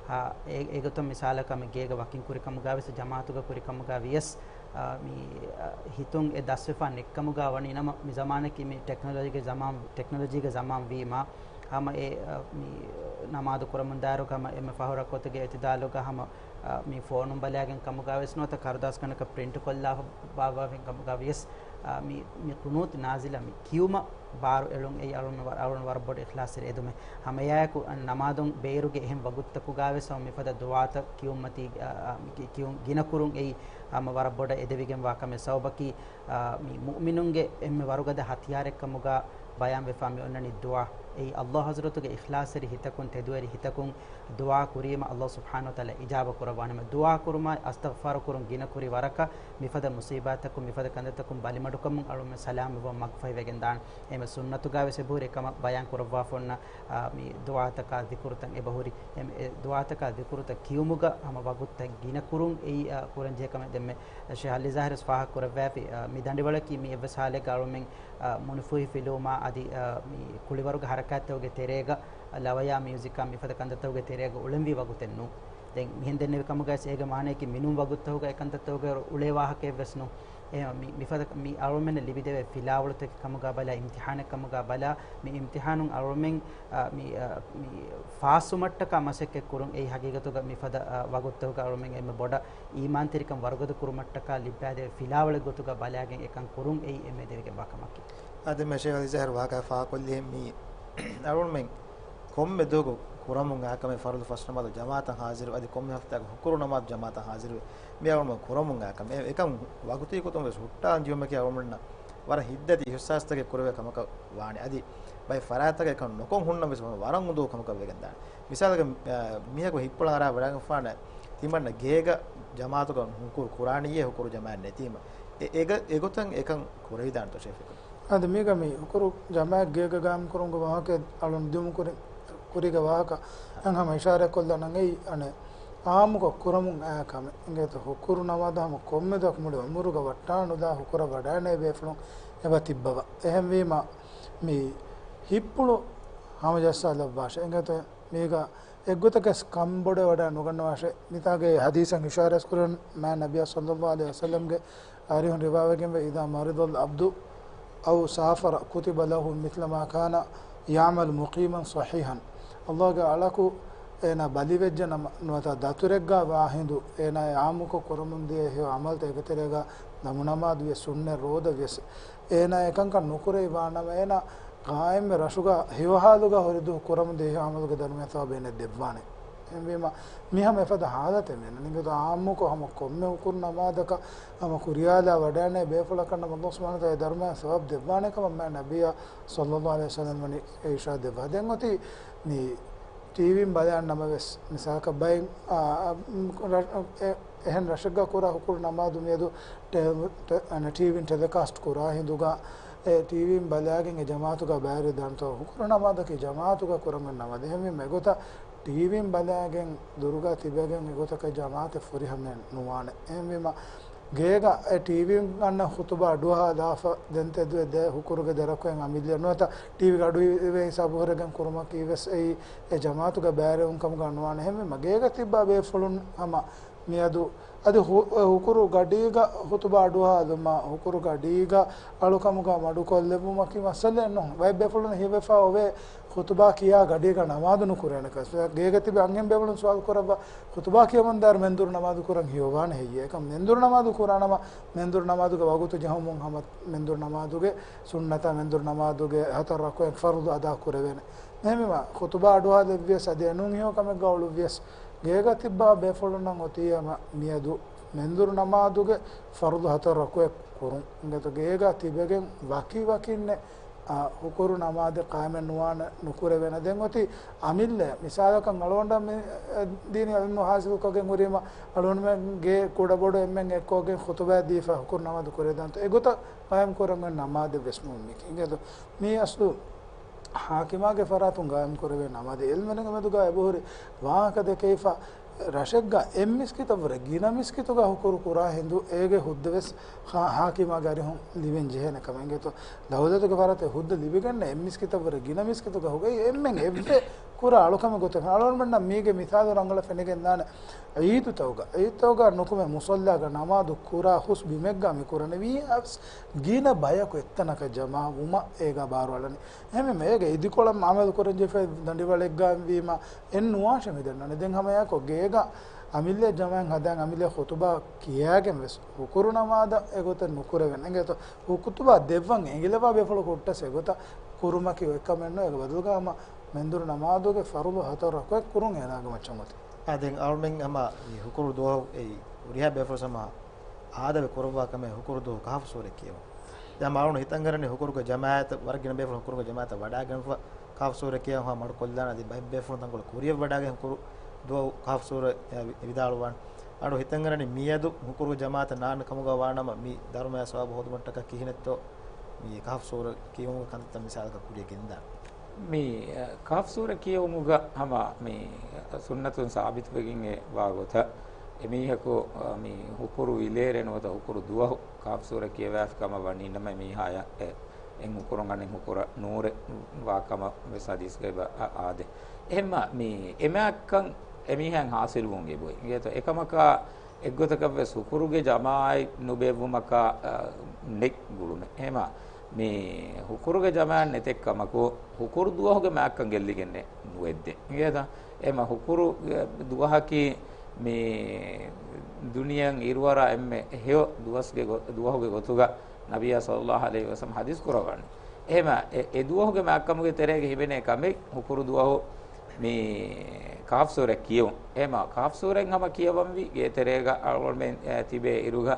އާ، އެ، އެގޮތަށް މިސާލަކަށް މި ގޭގަ ވަކިން ކުރި ކަމުގަ ވެސް ޖަމާޢަތުގަ ކުރި ކަމުގަ ވިޔަސް، އާ، މި، އާ، ހިތުން އެ ދަސްވެފަ ނެތްކަމުގަ ވަނީ ނަމަ މި ޒަމާނަކީ މި ޓެކްނޮލޮޖީގެ ޒަމާން، ޓެކްނޮލޮޖީގެ ޒަމާން ވީމަ، ހަމަ އެ، އާ، މި ނަމާދު ކުރަމުން ދާއިރު ހަމަ އެންމެ ފަހު ރަކުޢަތުގެ އިޢުތިދާލުގަ ހަމަ އާ، މި ފޯނުން ބަލާގެން ކަމުގަ ވެސް ނުވަތަ ކަރުދާސް ގަނޑަކަށް ޕްރިންޓް ކޮށްލާފަ ބާއްވާފިން ކަމުގަ ވިޔަސް، އާ، މި، މި ޤުނޫތު ނާޒިލަށް މި ކިޔުމަށް ބާރު އެޅުން އެއީ އަޅުން ވަ-، އަޅުން ވަރަށް ބޮޑު އިޚްލާޞްތެރި އެދުމެއް. ހަމައެއާއެކު ނަމާދުން ބޭރުގެ އެހެން ވަގުތުތަކުގަ ވެސް ހަމަ މިފަދަ ދުޢާތައް ކިޔުންމަތީ، އާ، އާ، މި ކި-، ކިޔުން ގިނަ ކުރުން އެއީ ހަމަ ވަރަށް ބޮޑަށް އެދެވިގެންވާ ކަމެއް. ސަބަބަކީ، އާ، މި މުއުމިނުންގެ އެންމެ ވަރުގަދަ ހަތިޔާރެއް ކަމުގަ ބަޔާންވެފާ މި އޮންނަނީ ދުޢާ. އެއީ ﷲ ޙަޟްރަތުގެ އިޚްލާޞްތެރި ހިތަކުން، ތެދުވެރި ހިތަކުން ދުޢާ ކުރީމަ ﷲ ސުބްޙާނަހޫ ވަތަޢާލާ އިޖާބަ ކުރައްވާނަމަ، ދުޢާ ކުރުމާއި އަސްތަޣްފާރު ކުރުން ގިނަ ކުރި ވަރަކަށް މިފަދަ މުޞީބާތަކުން، މިފަދަ ކަންތައްތަކުން ބަލިމަޑުކަމުން އަޅުމެން ސަލާމަތްވާ މަގުފަހިވެގެން ދާނެ. އެހެން ސުންނަތުގަ ވެސް އެބަހުރި އެކަމަށް ބަޔާން ކުރައްވާފަ އޮންނަ، އާ، މި ދުޢާތަކާ ޒިކުރުތައް އެބަހުރި. އެ، އެ ދުޢާތަކާ ޒިކުރުތައް ކިޔުމުގަ ހަމަ ވަގުތުތައް ގިނަ ކުރުން އެއީ، އާ، ކުރަންޖެހޭ ކަމެއް. ދެންމެ ޝޭޚް އަލީ ޒާހިރު ވެސް ފާހަގަ ކުރައްވާފި، އާ، މި ދަނޑިވަޅަކީ މި އެއްވެސް ހާލެއްގަ އަޅުމެން، އާ، މުނިފޫހި ފިލުވުމާ އަދި، އާ، މި ކުޅިވަރުގެ ހަރަކާތްތަކުގެ ތެރޭގަ، އާ، ލަވަޔާ މިއުޒިކާ މިފަދަ ކަންތައްތަކުގެ ތެރޭގަ އުޅެންވީ ވަގުތެއް ނޫން. ދެން މިހެން ދެންނެވި ކަމުގައި އޭގެ މާނަޔަކީ މިނޫން ވަގުތުތަކުގަ އެކަންތައްތަކުގަ އުޅޭ ވާހަކައެއް ވެސް ނޫން. އެ މި، މިފަދަ މި އަޅުމެންނަށް ލިބިދެވޭ ފިލާވަޅުތަކެއް ކަމުގަ ބަލާ، އިމްތިޙާނެއް ކަމުގަ ބަލާ، މި އިމްތިޙާނުން އަޅުމެން، އާ، މި، އާ، މި ފާސްވުމަށްޓަކާ މަސައްކަތް ކުރުން އެއީ ހަގީގަތުގަ މިފަދަ، އާ، ވަގުތުތަކުގަ އަޅުމެން އެންމެ ބޮޑަށް އީމާންތެރިކަން ވަރުގަދަ ކުރުމަށްޓަކާ ލިއްބާދެވޭ ފިލާވަޅެއް ގޮތުގަ ބަލާގެން އެކަން ކުރުން އެއީ އެންމެ ދެވިގެންވާ ކަމަކީ. އާ، ދެންމެ ޝޭޚް އަލީ ޒާހިރު ވާހަކަ ފާހަކޮށްލިހެން މި އަޅުމެން ކޮންމެ ދުވަހަކު ކުރަމުން އާ ކަމެއް ފަރުޟު ފަސް ނަމާދު ޖަމާޢަތަށް ޙާޟިރު އަދި ކޮންމެ ހަފްތާއަކު ހުކުރު ނަމާދު ޖަމާޢަތަށް ޙާޟިރުވެ. މި އަޅުމެން ކުރަމުން އާ ކަމެއް. އެކަން ވަގުތީ ގޮތުން ވެސް ހުއްޓާލަން ޖެހުމަކީ އަޅުމެންނަށް ވަރަށް ހިތްދަތި އިޙްސާސްތަކެއް ކުރެވޭ ކަމަކަށް ވާނެ. އަދި ބައެއް ފަރާތްތަކަށް އެކަން ނުކޮށް ހުންނަން ވެސް ވަރަށް އުނދަގޫ ކަމަކަށް ވެގެން ދާނެ. މިސާލަކަށް، އާ، މީހަކު ހިތްޕުޅަށް އަރާ ވަޑައިގެންފާނެ ތިމަންނަ ގޭގަ ޖަމާޢަތުގަ ހުކުރު ކުރާނީއޭ ހުކުރު ޖަމާޢަތް ނެތީމަ. އެ، އެގަ-، އެގޮތަށް އެކަން ކުރެވިދާނެތޯ ޝޭޚް؟ އަދި މީގަ މި ހުކުރު ޖަމާޢަތް ގޭގަ ގާއިމް ކުރުމުގެ ވާހަކަ އަޅުން ދިއުމު ކުރި-، ކުރީގެ ވާހަކަ އެން ހަމަ އިޝާރާތް ކޮށްލަން އަން އެއީ އަނެއް އާއްމުކޮށް ކުރަމުން އައި ކަމެއް. އިނގޭތޯ ހުކުރު ނަމާދު ހަމަ ކޮންމެ ދުވަހަކު މުޅި އުމުރުގަ ވައްޓާ ނުލާ ހުކުރަށް ވަޑައިނޭ ބޭފުޅުން އެބަ ތިއްބަވަ. އެހެންވީމަ މި ހިތްޕުޅު ހަމަޖައްސާލައްވާށޭ. އިނގޭތޯ މީގަ އެއްގޮތަކަސް ކަންބޮޑެ ވަޑައި ނުގަންނަވާށޭ. މިތާގެ ޙަދީޘަށް އިޝާރާތް ކުރަން މާތް ނަބިއްޔާ ޞައްލައްލާހު ޢަލައިހި ވަސައްލަމްގެ އަރިހުން ރިވާވެގެންވޭ، إذا مرض العبد أو سافر كتب له مثل ما كان يعمل مقيما صحيحا. ﷲ ގެ އަޅަކު އޭނާ ބަލިވެއްޖެ ނަމަ، ނުވަތަ ދަތުރެއްގަ ވާ ހިނދު އޭނާ އާއްމުކޮށް ކުރަމުން ދިޔަ ހެޔޮ ޢަމަލުތައް އެކަތެރޭގަ ނަމު ނަމާދު ވިޔަސް ސުންނަތް ރޯދަ ވިޔަސް އޭނާ އެކަންކަން ނުކުރެވި ވާނަމަ އޭނާ ޤާއިމްވެ ރަށުގަ ހެޔޮހާލުގަ ހުރި ދުވަހު ކުރަމުން ދިޔަ ހެޔޮ ޢަމަލުގެ ދަރުމަޔަށް ޘަވާބު އޭނައަށް ދެއްވާނެ. އެހެންވީމަ މި ހަމަ އެފަދަ ޙާލަތެއް މިއަންނަނީ. އިނގޭތޯ ޢާއްމުކޮށް ހަމަ ކޮންމެ ހުކުރު ނަމާދަކަށް ހަމަ ކުރިޔާލާ ވަޑައިނޭ ބޭފުޅަކަށް ނަމަ ﷲ ސުބްޙާނަހޫ ވަތަޢާލާ ދަރުމަޔަށް ޘަވާބު ދެއްވާނެ ކަމަށް މާތް ނަބިއްޔާ ޞައްލައްލާހު ޢަލައިހި ވަސައްލަމް ވަނީ އިރުޝާދު ދެއްވާ. ދެން އޮތީ މި ޓީވީން ބަލާން ނަމަވެސް، މިސާލަކަށް ބައެއް، އާ، އާ، ރަ-، އެ-، އެހެން ރަށެއްގަ ކުރާ ހުކުރު ނަމާދު މިއަދު ޓެ-، ޓެ-، އަނެއް ޓީވީން ޓެލެކާސްޓް ކުރާ ހިނދުގަ، އެ ޓީވީން ބަލާގެން އެ ޖަމާޢަތުގަ ބައިވެރިވެދާނެތޯ؟ ހުކުރު ނަމާދަކީ ޖަމާޢަތުގަ ކުރަން ނަމާދެއް. އެހެންވީމަ އެގޮތަށް ޓީވީން ބަލާގެން ދުރުގަ ތިބެގެން އެގޮތަކަށް ޖަމާޢަތެއް ފުރިހަމައެއް ނުވާނެ. އެހެންވީމަ ގޭގަ އެ ޓީވީން އަންނަ ޚުތުބާ އަޑުއަހާލާފަ ދެން ތެދުވެ ދެ ހުކުރުގެ ދެ ރަކުޢަތް އަމިއްލަ ނުވަތަ ޓީވީގެ އަޑު އިވޭ ހިސާބު ހުރެގެން ކުރުމަކީ ވެސް އެއީ އެ ޖަމާޢަތުގަ ބައިވެރިވުން ކަމުގަ ނުވާނެ. އެހެންވީމަ ގޭގަ ތިއްބާ ބޭފުޅުން ހަމަ މިއަދު އަދި ހު-، ހުކުރު ގަޑީގަ ޚުތުބާ އަޑުއަހާލުމާ، ހުކުރު ގަޑީގަ އަޅުކަމުގަ މަޑުކޮށްލެއްވުމަކީ މައްސަލައެއް ނޫން. ބައެއް ބޭފުޅުން ހީވެފަ އޮވޭ، ޚުތުބާ ކިޔާ ގަޑީގަ ނަމާދު ނުކުރޭނެ ކަސް. ގޭގަ ތިބި އަންހެން ބޭފުޅުން ސުވާލު ކުރައްވާ، ޚުތުބާ ކިޔަމުންދާއިރު މެންދުރު ނަމާދު ކުރަން ހެޔޮވާނެ ހެއްޔޭ؟ އެކަމް މެންދުރު ނަމާދު ކުރާނަމަ، މެންދުރު ނަމާދުގެ ވަގުތު ޖެހުމުން ހަމަ މެންދުރު ނަމާދުގެ ސުންނަތާ މެންދުރު ނަމާދުގެ ހަތަރު ރަކުޢަތް ފަރުޟު އަދާ ކުރެވޭނެ. އެހެންވީމަ، ޚުތުބާ އަޑުއަހާލެއްވިޔަސް އަދި އެނޫން ހެޔޮ ކަމެއްގަ އުޅުއްވިޔަސް، ގޭގަ ތިއްބާ ބޭފުޅުންނަށް އޮތީ ހަމަ މިއަދު މެންދުރު ނަމާދުގެ ފަރުޟު ހަތަރު ރަކުޢަތް ކުރުން. އިނގޭތޯ ގޭގަ ތިބެގެން ވަކި ވަކިންނެއް، އާ، ހުކުރު ނަމާދެއް ޤާއިމެއް ނުވާނެ، ނުކުރެވޭނެ. ދެން އޮތީ އަމިއްލަ، މިސާލަކަށް އަޅުގަނޑަށް މި، އެ، ދީނީ ޢިލްމު ޙާޞިލުކޮށްގެން ހުރީމަ، އަޅުގަނޑުމެން ގޭ ކުޑަބޮޑު އެންމެން އެއްކޮށްގެން ޚުތުބާ ދީފަ ހުކުރު ނަމާދު ކުރެވިދާނެތޯ؟ އެގޮތަށް ޤާއިމް ކުރަން ނަމާދެއް ވެސް ނޫން މީކީ. އިނގޭތޯ މީ އަސްލު ޙާކިމާގެ ފަރާތުން ގާއިމް ކުރެވޭ ނަމާދެއް. ޢިލްމުވެރިންގެ މެދުގަ އެބަހުރި ވާހަކަ ދެކެވިފަ، ރަށެއްގަ އެއް މިސްކިތަށްވުރެ ގިނަ މިސްކިތުގަ ހުކުރު ކުރާ ހިނދު އޭގެ ހުއްދަވެސް ޙާ-، ޙާކިމާގެ އަރިހުން ލިބެން ޖެހޭނެ ކަމެއް. އިނގޭތޯ ދައުލަތުގެ ފަރާތެއް ހުއްދަ ލިބިގެންނެއް އެއް މިސްކިތަށްވުރެ ގިނަ މިސްކިތުގަ ހުގައި އެންމެން އެއްވެ ކުރާ އަޅުކަމެއް ގޮތެއް. އަޅުގަނޑުމެންނަށް މީގެ މިސާލު ރަނގަޅަށް ފެނިގެންދާނެ. ޢީދުތަކުގަ، ޢީދުތަކުގަ ނުކުމެ މުޞައްލާގަ ނަމާދު ކުރާ ހުސް ބިމެއްގަ މި ކުރަނީ ވީ އަސް ގިނަ ބަޔަކު އެއްތަނަކަށް ޖަމާވުމަށް އޭގަ ބާރުއަޅަނީ. އެހެންވީމަ އޭގަ އިދިކޮޅަށް އަމަލު ކުރަން ޖެހިފައި ދަނޑިވަޅެއްގަ ވީމަ އެއް ނުވާށެ މި ދަންނަނީ. ދެން ހަމައެއާއެކު ގޭގަ އަމިއްލަ ޖަމާއަށް ހަދާން އަމިއްލަ ޚުތުބާ ކިޔާގެން ވެސް ހުކުރު ނަމާދަށް އެގޮތަށް ނުކުރެވެން. އެނގޭތޯ ޚުތުބާ ދެއްވަން އެނގިލަވާ ބޭފުޅަކު ހުއްޓަސް އެގޮތަށް ކުރުމަކީ އޮތް ކަމެއް ނޫން. އޭގެ ބަދަލުގަ ހަމަ މެންދުރު ނަމާދުގެ ފަރުޟު ހަތަރު ރަކުޢަތް ކުރުން އޭނާގެ މައްޗަށް އޮތީ. އާ، ދެން އަޅުމެން ހަމަ މި ހުކުރު ދުވަހު އެއީ ހުރިހާ ބޭފުޅަކު ހަމަ އާދަވެ ކުރައްވާ ކަމެއް ހުކުރު ދުވަހު ކަހަފު ސޫރަ ކިޔެވުން. ދެން ހަމަ އަޅުން ހިތަށް އަރަނީ ހުކުރުގެ ޖަމާޢަތަށް ވަރަށް ގިނަ ބޭފުޅުން ހުކުރުގެ ޖަމާޢަތަށް ވަޑާގެންފަ ކަހަފު ސޫރަ ކިޔަން ހަމަ މަޑު ކޮށްލާނެ. އަދި ބައެއް ބޭފުޅުން ތަންކޮޅެއް ކުރިޔަށް ވަޑާގެން ހުކުރު ދުވަހު ކަހަފު ސޫރަ ވިދާޅުވާނެ. އަޅު ހިތަށް އަރަނީ މިއަދު ހުކުރުގެ ޖަމާޢަތަށް ނާންނަ ކަމުގަ ވާނަމަ މި ދަރުމަޔާ ސަވާބު ހޯދުމަށްޓަކާ ކިހިނެއްތޯ މި ކަހަފު ސޫރަ ކިޔުމުގެ ކަންތައްތައް މިސާލަކަށް ކުރިޔަށް ގެންދާނެ. މި، އަ، ކަހަފް ސޫރަ ކިޔެވުމުގަ ހަމަ މި ސުންނަތުން ސާބިތުވެގެން އެ ވާ ގޮތަށް، އެ މީހަކު، އަ، މި ހުކުރު ވިލޭރޭ ނުވަތަ ހުކުރު ދުވަހު ކަހަފް ސޫރަ ކިޔަވާފި ކަމަށް ވަނީ ނަމަ، އެ މީހާޔަށް އެ، އެއް ހުކުރުން އަނެއް ހުކުރަށް ނޫރެއް ވާ ކަމަށް ވެސް ހަދީސްގައި އަ، އާދޭ. އެހެންމަ މި އެ މާތްކަން އެ މީހާއަށް ހާސިލްވުން އެބައޮތް. އިނގޭތޯ އެކަމަކާ އެއްގޮތަކަށްވެސް ހުކުރުގެ ޖަމާޢަތް ނުބޭއްވުމަކާ، އަ، ނެތް ގުޅުމެއް. އެހެމަ މި ހުކުރުގެ ޖަމާޢަތް ނެތެއްކަމަކު، ހުކުރު ދުވަހުގެ މާތްކަން ގެއްލިގެންނެއް ނުވެއްދޭ. އިނގޭތަ؟ އެހެމަ ހުކުރު، އަ، ދުވަހަކީ މި ދުނިޔެއަށް އިރުއަރާ އެންމެ ހެޔޮ ދުވަސްގެ ގޮ-، ދުވަހުގެ ގޮތުގަ ނަބިއްޔާ ޞައްލައްލާހު ޢަލައިހި ވަސައްލަމަ ޙަދީޘް ކުރައްވަނީ. އެހެމަ އެ، އެ ދުވަހުގެ މާތްކަމުގެ ތެރޭގަ ހިމެނޭ ކަމެއް ހުކުރު ދުވަހު މި ކަހަފް ސޫރަ ކިޔުން. އެހެމަ ކަހަފް ސޫރައިން ހަމަ ކިޔަވަންވީ ގޭތެރޭގަ އަޅުގަނޑުމެން، އެ، ތިބޭ އިރުގަ،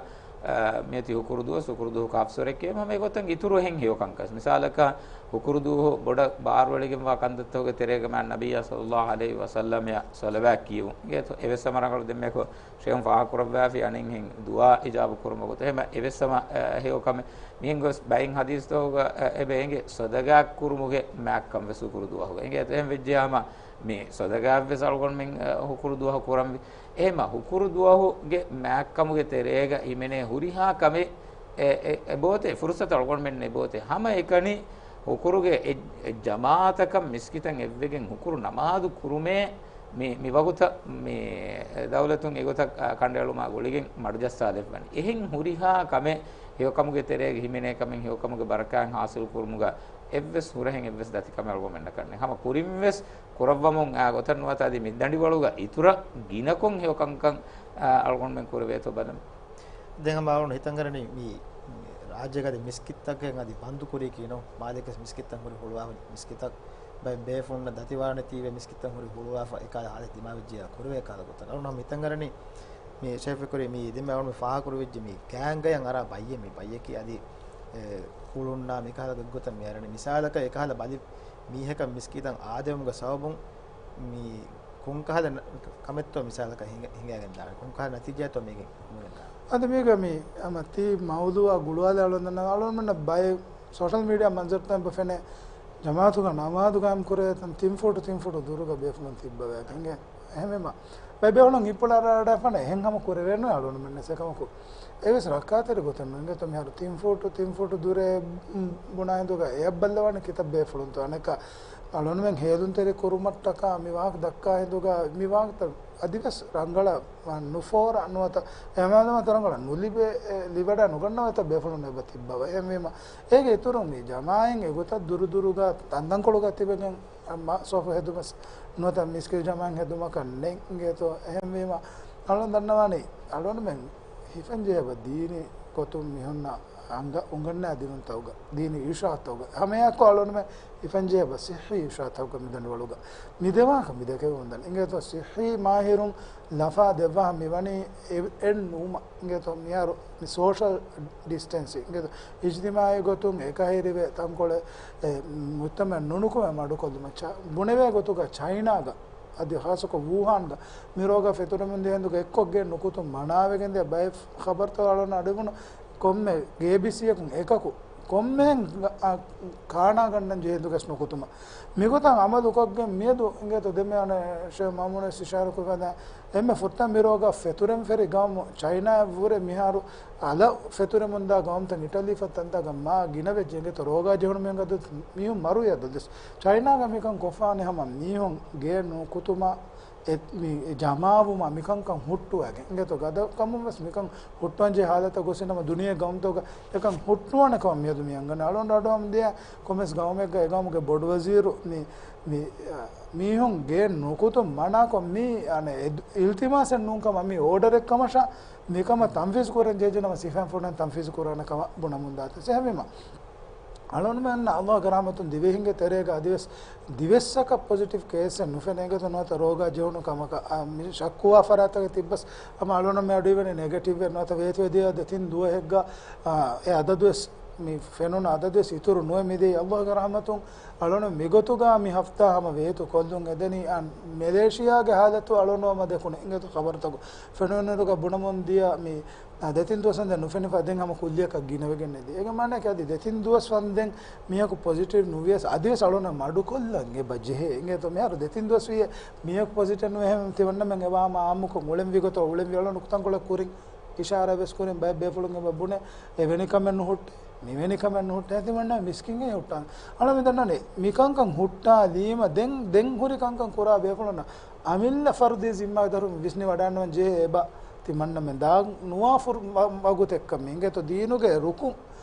އަ، މިއޮތީ ހުކުރު ދުވަސް، ހުކުރު ދުވަހު ކަހަފް ސޫރަ ކިޔެވުން. ހަމަ އެގޮތަށް އިތުރު އެހެން ހެޔޮ ކަންކަން. މިސާލަކަށް ހުކުރު ދުވަހު ބޮޑަށް ބާރުއެޅިގެންވާ ކަންތައްތަކުގެ ތެރޭގަ މާތް ނަބިއްޔާ ޞައްލައްލާހު ޢަލައިހި ވަސައްލަމަޔަށް ޞަލަވާތް ކިޔެވުން. އިނގޭތޯ އެވެސް ހަމަ ރަނގަޅު. ދެންމެކު ޝޭޚުން ފާހަގަކުރައްވާފި އަނެއްހެން ދުޢާ އިޖާބަ ކުރުމުގެ ގޮތުން. އެހެމަ އެވެސް ހަމަ، އެ، ހެޔޮ ކަމެއް. މިހެން ގޮސް ބައެއް ޙަދީޘްތަކުގަ، އެ، އެބަ އެނގޭ ޞަދަޤާތް ކުރުމުގެ މާތްކަން ވެސް ހުކުރު ދުވަހުގަ. އިނގޭތޯ އެހެން ވެއްޖެޔާމަ މި ޞަދަޤާތް ވެސް އަޅުގަނޑުމެން، އަ، ހުކުރު ދުވަހު ކުރަންވީ. އެހެމަ ހުކުރު ދުވަހުގެ މާތްކަމުގެ ތެރޭގަ ހިމެނޭ ހުރިހާ ކަމެއް އެ، އެ، އެބައޮތޭ، ފުރުޞަތު އަޅުގަނޑުމެންނަށް އެބައޮތޭ. ހަމައެކަނި ހުކުރުގެ އެ، އެ ޖަމާޢަތަކަށް މިސްކިތަށް އެއްވެގެން ހުކުރު ނަމާދު ކުރުމޭ މި، މި ވަގުތަށް މި ދައުލަތުން އެގޮތަށް، އަ، ކަނޑައެޅުމާ ގުޅިގެން މަޑުޖައްސާލެއްވަނީ. އެހެން ހުރިހާ ކަމެއް ހެޔޮކަމުގެ ތެރޭގަ ހިމެނޭ ކަމެއް ހެޔޮކަމުގެ ބަރަކާތް ހާސިލް ކުރުމުގަ އެއްވެސް ހުރަހެއް އެއްވެސް ދަތިކަމެއް އަޅުގަނޑުމެންނަކަށް ނެތް. ހަމަ ކުރިންވެސް ކުރައްވަމުން އާ ގޮތަށް ނުވަތަ އަދި މި ދަނޑިވަޅުގަ އިތުރަށް ގިނަކޮށް ހެޔޮ ކަންކަން، އާ، އަޅުގަނޑުމެން ކުރެވޭތޯ ބަލަން. ދެން ހަމަ އަޅުގަނޑު ހިތަށް އަރަނީ މި ރާއްޖޭގަ އަދި މިސްކިތްތަކެއް އަދި ބަންދު ކުރީކީ ނޫން. މާލޭގެ މިސްކިތްތައް ހުރި ހުޅުވާފަ މިސްކިތަށް ބައެއް ބޭފުޅުންނަށް ދަތިވާނެތީވެ މިސްކިތްތައް ހުރި ހުޅުވާފަ އެކާލަ ހާލަތް ދިމާވެއްޖެޔާ ކުރެވޭ ކާލަ ގޮތަށް. އަޅުގަނޑު ހަމަ ހިތަށް އަރަނީ މި ޝެފް ކުރި މި ދެންމެ އަޅުގަނޑު ފާހަގަކުރެވިއްޖެ މި ގާނގަޔަށް އަރާ ބައްޔެއް މި ބައްޔަކީ އަދި، އެ، ކުޅުންނާ މިކަހަލަ ގޮތްގޮތަށް މި އަރަނީ. މިސާލަކަށް އެކަހަލަ ބަލި މީހަކަށް މިސްކިތަށް އާދެވުމުގެ ސަބަބުން މި ކޮންކަހަލަ ނަ-، ކަމެއްތޯ މިސާލަކަށް ހިނގަ-، ހިނގައިގެން ދާނެ؟ ކޮންކަހަލަ ނަތީޖާތޯ މީގެ ހިނގައިގެން ދާނެ؟ އަދި މީގަ މި ހަމަ ތީ މައުޟޫޢާ ގުޅުވާލާ އަޅުގަނޑުމެންނަށް ބައެއް ސޯޝަލް މީޑިއާ މަންޒަރުތައް އެބަ ފެނޭ، ޖަމާޢަތުގަ ނަމާދު ގާއިމް ކުރޭ ތަން ތިން ފޫޓު ތިން ފޫޓު ދުރުގަ ބޭފުޅުން ތިއްބަވައިގެން. އެހެންވީމަ، ބައެއް ބޭފުޅުން ހިތްޕުޅަރާ ވަޑައިފަން އެހެން ހަމަ ކުރެވޭނު އަޅުގަނޑުމެންނަށް އެކަމަކު. އެވެސް ރައްކާތެރި ގޮތެއް ނޫން. އިނގޭތޯ މިހާރު ތިން ފޫޓު، ތިން ފޫޓު ދުރޭ، މް، ބުނާ ހިނދުގަ އެއަށް ބައްލަވާނެ ކިތައް ބޭފުޅުންތޯ. އަނެއްކާ އަޅުގަނޑުމެން ހޭލުންތެރި ކުރުމަށްޓަކާ މި ވާހަކަ ދައްކާ ހިނދުގަ މި ވާހަކަތައް އަދިވެސް ރަނގަޅަށް ނުފޯރާ ނުވަތަ އެމާދަމާ ރަނގަޅަށް ނުލިބޭ، އެ، ލިބިވަޑައި ނުގަންނަވަތައް ބޭފުޅުން އެބަ ތިއްބަވަ. އެހެންވީމަ، އޭގެ އިތުރުން މި ޖަމާޢަތް އެގޮތަށް ދުރުދުރުގަ ތަންތަންކޮޅުގަ ތިބެގެން މަ-، ސޮފު ހެދުމަސް ނުވަތަ މިސްކިތް ޖަމާޢަތް ހެދުމަކަށް ނޭނގޭތޯ. އެހެންވީމަ، އަޅުން ދަންނަވާނީ، އަޅުންމެން ހިފަންޖެހޭ އެބަ ދީނީ ގޮތުން މިހުންނަ އަނގަ އުނގަންނާ ދިނުންތަކުގަ، ދީނީ އިރުޝާދުތަކުގަ، ހަމައެއާއެކު އަޅުންމެން ހިފަންޖެހޭ އެބަ ޞިއްޙީ އިރުޝާދުތަކުގަ މި ދަނޑިވަޅުގަ. މި ދެވާހަކަ މި ދެކެވެމުން ދަނީ. އިނގޭތޯ ޞިއްޙީ މާހިރުން ލަފާ ދެއްވާ މިވަނީ އެ-، އެއް ނުވުމަށް. އިނގޭތޯ މިހާރު މި ސޯޝަލް ޑިސްޓެންސިން އިނގޭތޯ އިޖްތިމާޢީ ގޮތުން އެކަހެރިވެ ތަންކޮޅެއް، އެ، މުޖްތަމަޢަށް ނުނުކުމެ މަޑުކޮށްލުމަށް ޗަ-، ބުނެވޭ ގޮތުގަ ޗައިނާގަ އަދި ޚާއްޞަކޮށް ވޫހާންގަ މި ރޯގާ ފެތުރެމުން ދިޔަ ހިނދުގަ އެއްކޮށްގެން ނުކުތުން މަނާވެގެން ދިޔަ ބައެއް ޚަބަރުތައް އަޅުން އަޑުއިވުނު ކޮންމެ އޭބީސީއަކުން އެކަކު ކޮންމެހެން ގަ-، އާ، ކާނާގަންނަން ޖެހޭ ހިނދުގަސް ނުކުތުމަށް. މިގޮތަށް އަމަލުކޮށްގެން މިއަދު އިނގޭތޯ ދެންމެ އަނެއް ޝޭޚް މައުމޫނު ވެސް އިޝާރާ ކުރިފަދަ އެންމެ ފުރަތަމަ މި ރޯގާ ފެތުރެން ފެރި ގައުމު ޗައިނާއަށްވުރެ މިހާރު އަލަށް ފެތުރެމުންދާ ގައުމުތައް އިޓަލީ ފަދަ ތަންތާގަ މާ ގިނަވެއްޖެ އިނގޭތޯ ރޯގާ ޖެހުނު މީހުން އަދަދު މީހުން މަރުވި އަދަދު. ޗައިނާގަ މިކަން ކޮށްފާނެ ހަމަ މީހުން ގެއެއް ނުކުތުމަށް އެ، މި ޖަމާވުމަށް މިކަންކަން ހުއްޓުވައިގެން އިނގޭތޯ. ގަދަ ކަމުން ވެސް މިކަން ހުއްޓުވަންޖެހޭ ހާލަތަށް ގޮސް އިންނަމަ ދުނިޔޭ ގައުމުތަކުގަ އެކަން ހުއްޓުވާނެ ކަމަށް މިއަދު މި އަންގަނީ. އަޅުގަނޑު އަޑުއަހަމުން ދިޔަ ކޮންމެސް ގައުމެއްގަ އެ ގައުމުގެ ބޮޑުވަޒީރު މި، މި، އަ، މީހުންގެ ނުކުތު މަނާކޮށް މި، އަނެއް، އިލްތިމާސެއް ނޫން ކަމަށް މި އޯޑަރެއް ކަމަށާ މިކަމަށް ތަންފީޒު ކުރަން ޖެހޭ ނަމަ ސިފައިންފުޅުން ތަންފީޒު ކުރާނެ ކަމަށް ބުނަމުން ދާތީ. އެހެންވީމަ އަޅުގަނޑުމެންނަށް އައްލާހުގެ ރަޙްމަތުން ދިވެހިންގެ ތެރޭގަ އަދިވެސް ދިވެއްސަކަށް ޕޮޒިޓިވް ކޭސްއެއް ނުފެނޭ. އިނގޭތޯ ނުވަތަ ރޯގާ ޖެހުނު ކަމަކަށް، އާ، މި ޝައްކުވާ ފަރާތަކެއް ތިއްބަސް ހަމަ އަޅުގަނޑު މި އަޑުއިވެނީ ނެގެޓިވްއެއް ނުވަތަ ވޭތުވެދިޔަ ދެތިން ދުވަހެއްގަ، އާ، އެ އަދަދުވެސް މި ފެނުނު އަދަދުވެސް އިތުރު ނުވެ މިދެއީ. އައްލާހުގެ ރަޙްމަތުން އަޅުގަނޑު މިގޮތުގަ މި ހަފްތާ ހަމަ ވޭތު ކޮށްލުން އެދެނީ. އާ، މެލޭޝިޔާގެ ހާލަތު އަޅުގަނޑު ހަމަ ދެކުނު އިނގޭތޯ ޚަބަރުތަކު ފެނުނުއިރުގަ ބުނަމުން ދިޔަ މި އާ، ދެތިން ދުވަސް ވަންދެން ނުފެނިފަ ދެން ހަމަ ކުއްލިއަކަށް ގިނަވެގެން ނެތި. އޭގެ މާނައަކީ އަދި ދެތިން ދުވަސް ވަންދެން މީހަކު ޕޮޒިޓިވް ނުވިޔަސް އަދިވެސް އަޅުގަނޑަށް މަޑުކޮށްލަން އެބަ ޖެހޭ. އިނގޭތޯ މިހާރު ދެތިން ދުވަސް ވީއޭ މީހަކު ޕޮޒިޓިވް ނުވެ ހަމަ ތިމަންނަމެން އެބަ ހަމަ އާއްމުކޮށް އުޅެންވީ ގޮތަށް އުޅެންވީ. އަޅުގަނޑު ނުކުތަންކޮޅެއް ކުރިން އިޝާރާ ވެސް ކުރިން ބައެއް ބޭފުޅުން އެބަ ބުނެ އެވެނި ކަމެއް ނުހުއްޓޭ. މިވެނި ކަމެއް ނުހުއްޓޭ. ތިމަންނަ މިސްކިންގެ ހުއްޓާން. އަޅަ މި ދަންނަނީ މިކަންކަން ހުއްޓާލީމަ ދެން، ދެން ހުރި ކަންކަން ކުރާ ބޭފުޅުންނަށް އަމިއްލަ ފަރުދީ ޒިންމާ ދަރުން ވިސްނިވަޑާންނަވަން ޖެހޭ އެބަ ތިމަންނަމެން ދާ ނުވާ ފުރު ވަ-، ވަގުތެއްކަމެއް އިނގޭތޯ ދީނުގެ ރުކުން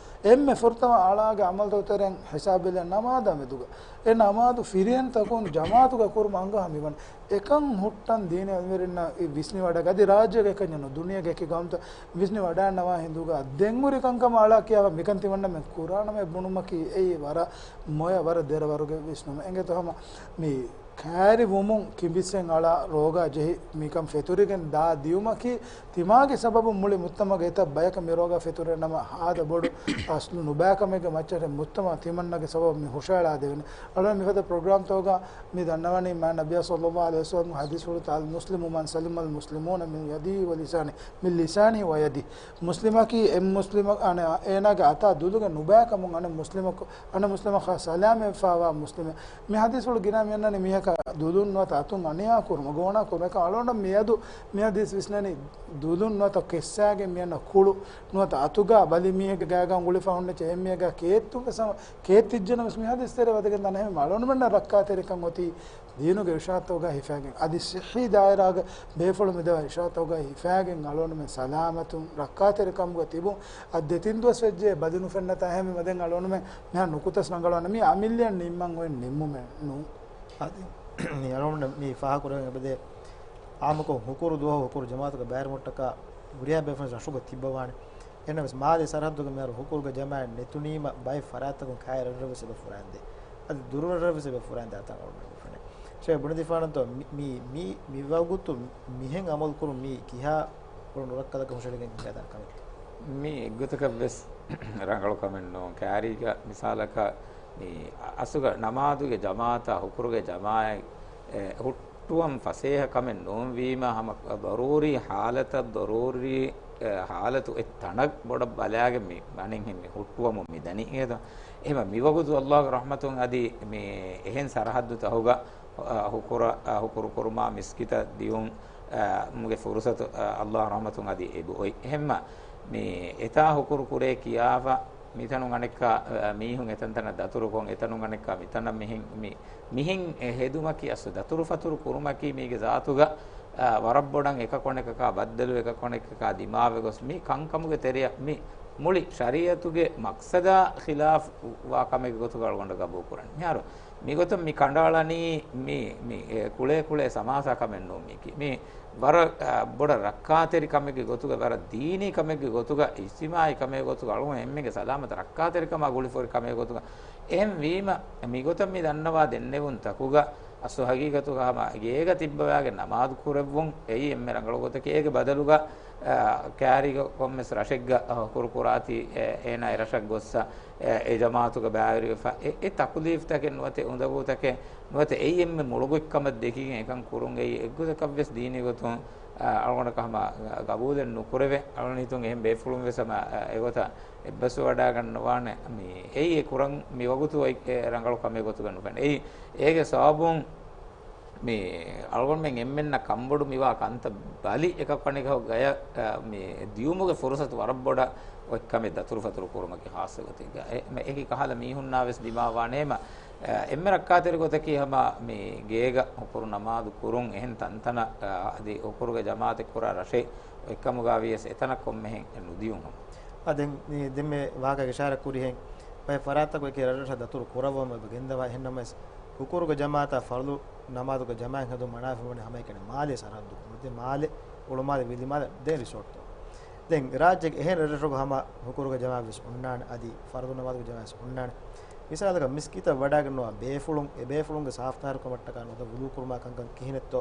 އެންމެ ފުރަތަމަ އަޅާގެ އަމަލުތަކު ތެރެއިން ހިސާބެއްލަ ނަމާދާ މެދުގަ އެ ނަމާދު ފިރިހެންތަކުން ޖަމާޢަތުގަ ކުރުމަށް އަންގަ ހަމަ އިވަން. އެކަން ހުއްޓަން ދީނީ އިލްމުވެރިންނަށް ވިސްނިވަޑައިގަތް އަދި ރާއްޖޭގެ އެކަންޏެއް ނޫން ދުނިޔޭގެ އެކި ގައުމުތައް ވިސްނިވަޑައިގަންނަވާ ހިނދުގަ ދެން ހުރި ކަންކަމަށް އަޅާ ކިޔާފަ މިކަން ތިމަންނަމެން ކުރާނަމޭ ބުނުމަކީ އެއީ ވަރަށް މޮޔަ ވަރަށް ދެރަ ވަރުގެ ވިސްނުމެއް. އިނގޭތޯ ހަމަ މި ކައިރިވުމުން ކިނބިއްސެން އަޅާ ރޯގާ ޖެހި މިކަން ފެތުރިގެން ދާ ދިޔުމަކީ ތިމާގެ ސަބަބުން މުޅި މުޖްތަމަޢުގެ އެތައް ބަޔަކަށް މި ރޯގާ ފެތުރެ ނަމަ ހާދަ ބޮޑު އަސްލު ނުބައިކަމެއްގެ މައްޗަށް މުޖްތަމަޢު ތިމަންނަގެ ސަބަބުން މި ހުށައަޅާ ދެވެނީ. އަޅުގަނޑު މިފަދަ ޕްރޮގްރާމްތަކުގަ މި ދަންނަވަނީ މާ ނަބިއްޔާ ޞައްލައްލާހު ޢަލައިހި ވަސައްލަމް ޙަދީޘްފުޅުތައް، المسلم من سلم المسلمون من يده ولسانه، من لسانه ويده. މުސްލިމަކީ އެއް މުސްލިމަ، އަނެ، އޭނާގެ އަތާ ދުލުގެ ނުބައިކަމުން އަނެއް މުސްލިމަކު، އަނެއް މުސްލިމަކާ ސަލާމަތްވެފައިވާ މުސްލިމެއް. މި ޙަދީޘްފުޅު ގިނަ މިއަންނަނީ މީހަކަށް ދުލުން ނުވަތަ އަތުން އަނިޔާ ކުރުމަށް، ގޯނާ ކުރުމަށް. އެކަމަކު އަޅުގަނޑަށް މިއަދު މި ޙަދީޘް ވިސްނަނީ ދުލުން ނުވަތަ ކެއްސާގެން މިއަންނަ ކުޅު ނުވަތަ އަތުގަ ބަލި މީހެއްގެ ގާގަ އުނގުޅިފަ ހުންނަ ޗެހެން މީހެއްގަ ކޭއްތުން ވެސް ހަމަ ކޭއް ތިއްޖެނަމަސް މި ޙަދީޘް ތެރެ ވަދެގެން ދާނެ. އެހެން އަޅުގަނޑުމެންނަށް ރައްކާތެރިކަން އޮތީ ދީނުގެ އިރުޝާދުތަކުގަ ހިފައިގެން. އަދި ޞިއްޙީ ދާއިރާގެ ބޭފުޅުން މިދެވާ އިރުޝާދުތަކުގަ ހިފައިގެން އަޅުގަނޑުމެން ސަލާމަތުން ރައްކާތެރިކަމުގަ ތިބުން. އަދި ދެތިން ދުވަސް ވެއްޖެ ބަލި ނުފެންނަތާ އެހެންވީމަ ދެން އަޅުގަނޑުމެން މިހާ ނުކުތަސް ރަނގަޅުވާނެ. މީ އަމިއްލައަށް ނިންމަން އޮތް ނިންމުމެއް ނޫން. އަދި މި އަޅުގަނޑު މި ފާހަގަކުރެވެން އެބަދޭ އާއްމުކޮށް ހުކުރު ދުވަހު ހުކުރު ޖަމާޢަތުގެ ބައިވެރިވުމަށްޓަކާ ހުރިހާ ބޭފުޅުން ރަށުގަ ތިއްބަވާނެ. އެހެނަސް މާލޭ ސަރަހައްދުގަ މިހާރު ހުކުރުގެ ޖަމާޢަތް ނެތުނީމަ ބައެއް ފަރާތްތަކުން ކައިރިވެރިވެސް އެބަ ފުރާންދޭ. އަދި ދުރުވެރިވެސް އެބަ ފުރާންދޭ އަތާ އަޅުގަނޑު ފެނޭ. ޝޭޚް ބުނެދީފާނަންތޯ މި، މި، މި، މިވަގުތު މިހެން އަމަލު ކުރުން މީ ކިހާ ބޮޑު ނުރައްކަލަކަށް ހުށަހެޅިގެން ހިނގާދާނެ ކަމެއްތޯ؟ މީ އެއްގޮތަކަށް ވެސް ރަނގަޅު ކަމެއް ނޫން. ކައިރީގަ މިސާލަކަށް މި އަސްލުގަ ނަމާދުގެ ޖަމާޢަތާ ހުކުރުގެ ޖަމާޢަތް، އެ، ހުއްޓުވަން ފަސޭހަ ކަމެއް ނޫންވީމަ، ހަމަ ޟަރޫރީ ޙާލަތަށް، ޟަރޫރީ، އެ، ޙާލަތު އެއް ތަނަށް ބޮޑަށް ބަލާގެން މި ވަނިން ހިން މި ހުއްޓުވަމުން މި ދަނީ އޭދޯ. އެހެންވީމަ މިވަގުތު އައްލާހުގެ ރަޙްމަތުން އަދި މި އެހެން ސަރަޙައްދުތަކުގަ އަ، ހުކުރަ، އަ، ހުކުރު ކުރުމާ، މިސްކިތަށް ދިއުން، އަ، މުގެ ފުރުޞަތު، އަ، އައްލާހު ރަޙްމަތުން އަދި އެބައޮތް. އެހެންމަ މި އެތާ ހުކުރު ކުރޭ ކިޔާފަ، މިތަނުން އަނެއްކާ، އަ، މީހުން އެތަންތަނަށް ދަތުރުކޮށް، އެތަނުން އަނެއްކާ މިތަނަށް މިހިން، މި، މިހިން އެ ހެދުމަކީ އަސްލު ދަތުރުފަތުރު ކުރުމަކީ މީގެ ޒާތުގަ، އަ، ވަރަށް ބޮޑަށް އެކަކު އަނެކަކާ ބައްދަލު، އެކަކު އަނެކަކާ ދިމާވެގޮސް މި ކަންކަމުގެ ތެރެއަށް މި މުޅި ޝަރީޢަތުގެ މަޤްޞަދާ ޚިލާފު ވާ ކަމެއްގެ ގޮތުގަ އަޅުގަނޑަށް ގަބޫލު ކުރަން. މިހާރު މިގޮތަށް މި ކަނޑައަޅަނީ މި، މި، އެ، ކުޅޭ ކުޅޭ ސަމާސާ ކަމެއް ނޫން މީކީ. މި ވަރަށް، އަ، ބޮޑަށް ރައްކާތެރި ކަމެއްގެ ގޮތުގަ، ވަރަށް ދީނީ ކަމެއްގެ ގޮތުގަ، އިޖްތިމާޢީ ކަމެއްގެ ގޮތުގަ، އަޅުގަނޑު އެންމެންގެ ސަލާމަތަށް ރައްކާތެރިކަމާ ގުޅިފަހުރި ކަމެއްގެ ގޮތުގަ. އެހެންވީމަ، މިގޮތަށް މި ދަންނަވާ ދެންނެވުންތަކުގަ، އަސްލު ހަގީގަތުގަ ހަމަ ގޭގަ ތިއްބަވާގެން ނަމާދު ކުރެއްވުން އެއީ އެންމެ ރަނގަޅު ގޮތަކީ. އޭގެ ބަދަލުގަ، އަ، ކައިރީގަ ކޮންމެސް ރަށެއްގަ، އަ، ހުކުރު ކުރާތީ، އެ، އޭނާ އެ ރަށަށް ގޮއްސަ، އެ، އެ ޖަމާޢަތުގަ ބައިވެރިވެފަ، އެ، އެ ތަކުލީފްތަކެއް ނުވަތަ އުނދަގޫތަކެއް ނުވަތަ އެއީ އެންމެ މޮޅުގޮތްކަމަށް ދެކިގެން އެކަން ކުރުން އެއީ އެއްގޮތަކަށްވެސް ދީނީ ގޮތުން، އަ، އަޅުގަނޑަކަށް ހަމަ ގަބޫލެއް ނުކުރެވޭ. އަޅުގަނޑު ހިތުން އެހެން ބޭފުޅުންވެސް ހަމަ، އަ، އެގޮތަށް އެއްބަސްވަޑައިގަންނަވާނެ. މި އެއީ އެ ކުރަން މި ވަގުތު އޮތް އެ ރަނގަޅު ކަމެއް ގޮތުގަ ނުފެނޭ. އެއީ އޭގެ ސަބަބުން މި އަޅުގަނޑުމެން އެންމެންނަށް ކަންބޮޑު މިވާ ކަންތައް ބަލި އެކަކު އަނެކަކު ގަޔަށް، އަ، މި ދިޔުމުގެ ފުރުޞަތު ވަރަށް ބޮޑަށް އޮތް ކަމެއް ދަތުރުފަތުރު ކުރުމަކީ ޚާއްޞަ ގޮތެއްގަ. އެ، މެ، އެކި ކަހަލަ މީހުންނާ ވެސް ދިމާވާނޭމަ، އެ، އެންމެ ރައްކާތެރި ގޮތަކީ ހަމަ މި ގޭގަ ހުކުރު ނަމާދު ކުރުން އެހެން ތަންތަނަށް، އަ، އަދި ހުކުރުގެ ޖަމާޢަތެއް ކުރާ ރަށެއް އޮތްކަމުގަ ވިޔަސް އެތަނަށް ކޮންމެހެން ނުދިޔުން ހަމަ. އާ، ދެން މި ދެންމެ ވާހަކަ އިޝާރާތް ކުރިހެން ބައެއް ފަރާތްތަކު އެކި ރަށްރަށަށް ދަތުރު ކުރައްވަމުން އެބަ ގެންދަވާ. އެހެންނަމަވެސް ހުކުރުގެ ޖަމާޢަތާ ފަރުޟު ނަމާދުގެ ޖަމާޢަތް ހެދުން މަނާފަ ވަނީ ހަމައެކަނި މާލޭ ސަރަހައްދު ކުރުމަށް. ދެން މާލެ، އުޅުމާލެ، ވިލިމާލެ، ދެން ރިސޯޓްތައް. ދެން ރާއްޖޭގެ އެހެން ރަށްރަށުގަ ހަމަ ހުކުރުގެ ޖަމާޢަތް ވެސް އޮންނާނެ، އަދި ފަރުޟު ނަމާދުގެ ޖަމާޢަތް ވެސް އޮންނާނެ. މިސާލަކަށް މިސްކިތަށް ވަޑައިގަންނަވާ ބޭފުޅުން، އެ ބޭފުޅުންގެ ސާފުތާހިރުކަމަށްޓަކާ ނުވަތަ ވުޟޫ ކުރުމާ ކަންކަން ކިހިނެއްތޯ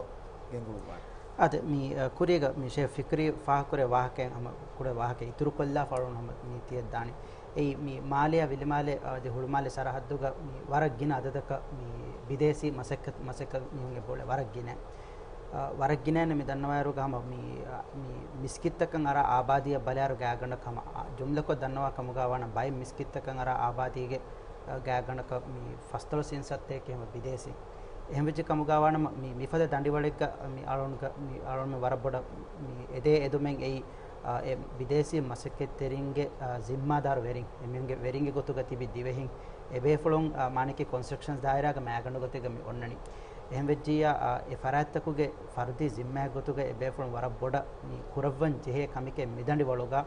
ގެންގުޅުއްވާނެ. އާދެ، މި، އަ، ކުރީގަ މި ޝޭޚް ފިކްރީ ފާހަގަކުރެއްވި ވާހަކައިން ހަމަ ކުޑަ ވާހަކަ އިތުރުކޮށްލާފަ އަޅުގަނޑު ހަމަ މި ތިޔަ ދާނީ. އެއީ މި މާލެއާ ވިލިމާލެ، އަ، އަދި ހުޅުމާލެ ސަރަހައްދުގަ މި ވަރަށް ގިނަ އަދަދަކަށް މި ބިދޭސީ މަސައްކަތް، މަސައްކަތް މީހުން އެބައުޅޭ ވަރަށް ގިނަ. އަ، ވަރަށް ގިނައިން މި ދަންނަވާއިރުގަ ހަމަ މި، އަ، މި މިސްކިތްތަކަށް އަރާ އާބާދީއަށް ބަލާއިރު ގާތްގަނޑަކަށް ހަމަ، އަ، ޖުމްލަކޮށް ދަންނަވާ ކަމުގަ ވާނަމަ ބައެއް މިސްކިތްތަކަށް އަރާ އާބާދީގެ، އަ، ގާތްގަނޑަކަށް މި ފަސްދޮޅަސް އިން ސައްތައެކޭ ހަމަ ބިދޭސީ. އެހެންވެއްޖެ ކަމުގަ ވާނަމަ މި މިފަދަ ދަނޑިވަޅެއްގަ މި އަޅުގަނޑުގަ، މި އަޅުގަނޑުމެން ވަރަށް ބޮޑަށް މި އެދޭ އެދުމެއް އެއީ، އަ، އެ ބިދޭސީ މަސައްކަތްތެރިންގެ، އަ، ޒިންމާދާރު ވެރިން، އެމީހުންގެ ވެރިންގެ ގޮތުގަ ތިބި ދިވެހިން، އެބޭފުޅުން، އަ، މާނައަކީ ކޮންސްޓްރަކްޝަންސް ދާއިރާގެ މައިގަނޑު ގޮތެއްގަ މި އޮންނަނީ. އެހެންވެއްޖިއްޔާ، އަ، އެ ފަރާތްތަކުގެ ފަރުދީ ޒިންމާއެއް ގޮތުގަ އެބޭފުޅުން ވަރަށް ބޮޑަށް މި ކުރައްވަން ޖެހޭ ކަމެކޭ މި ދަނޑިވަޅުގަ،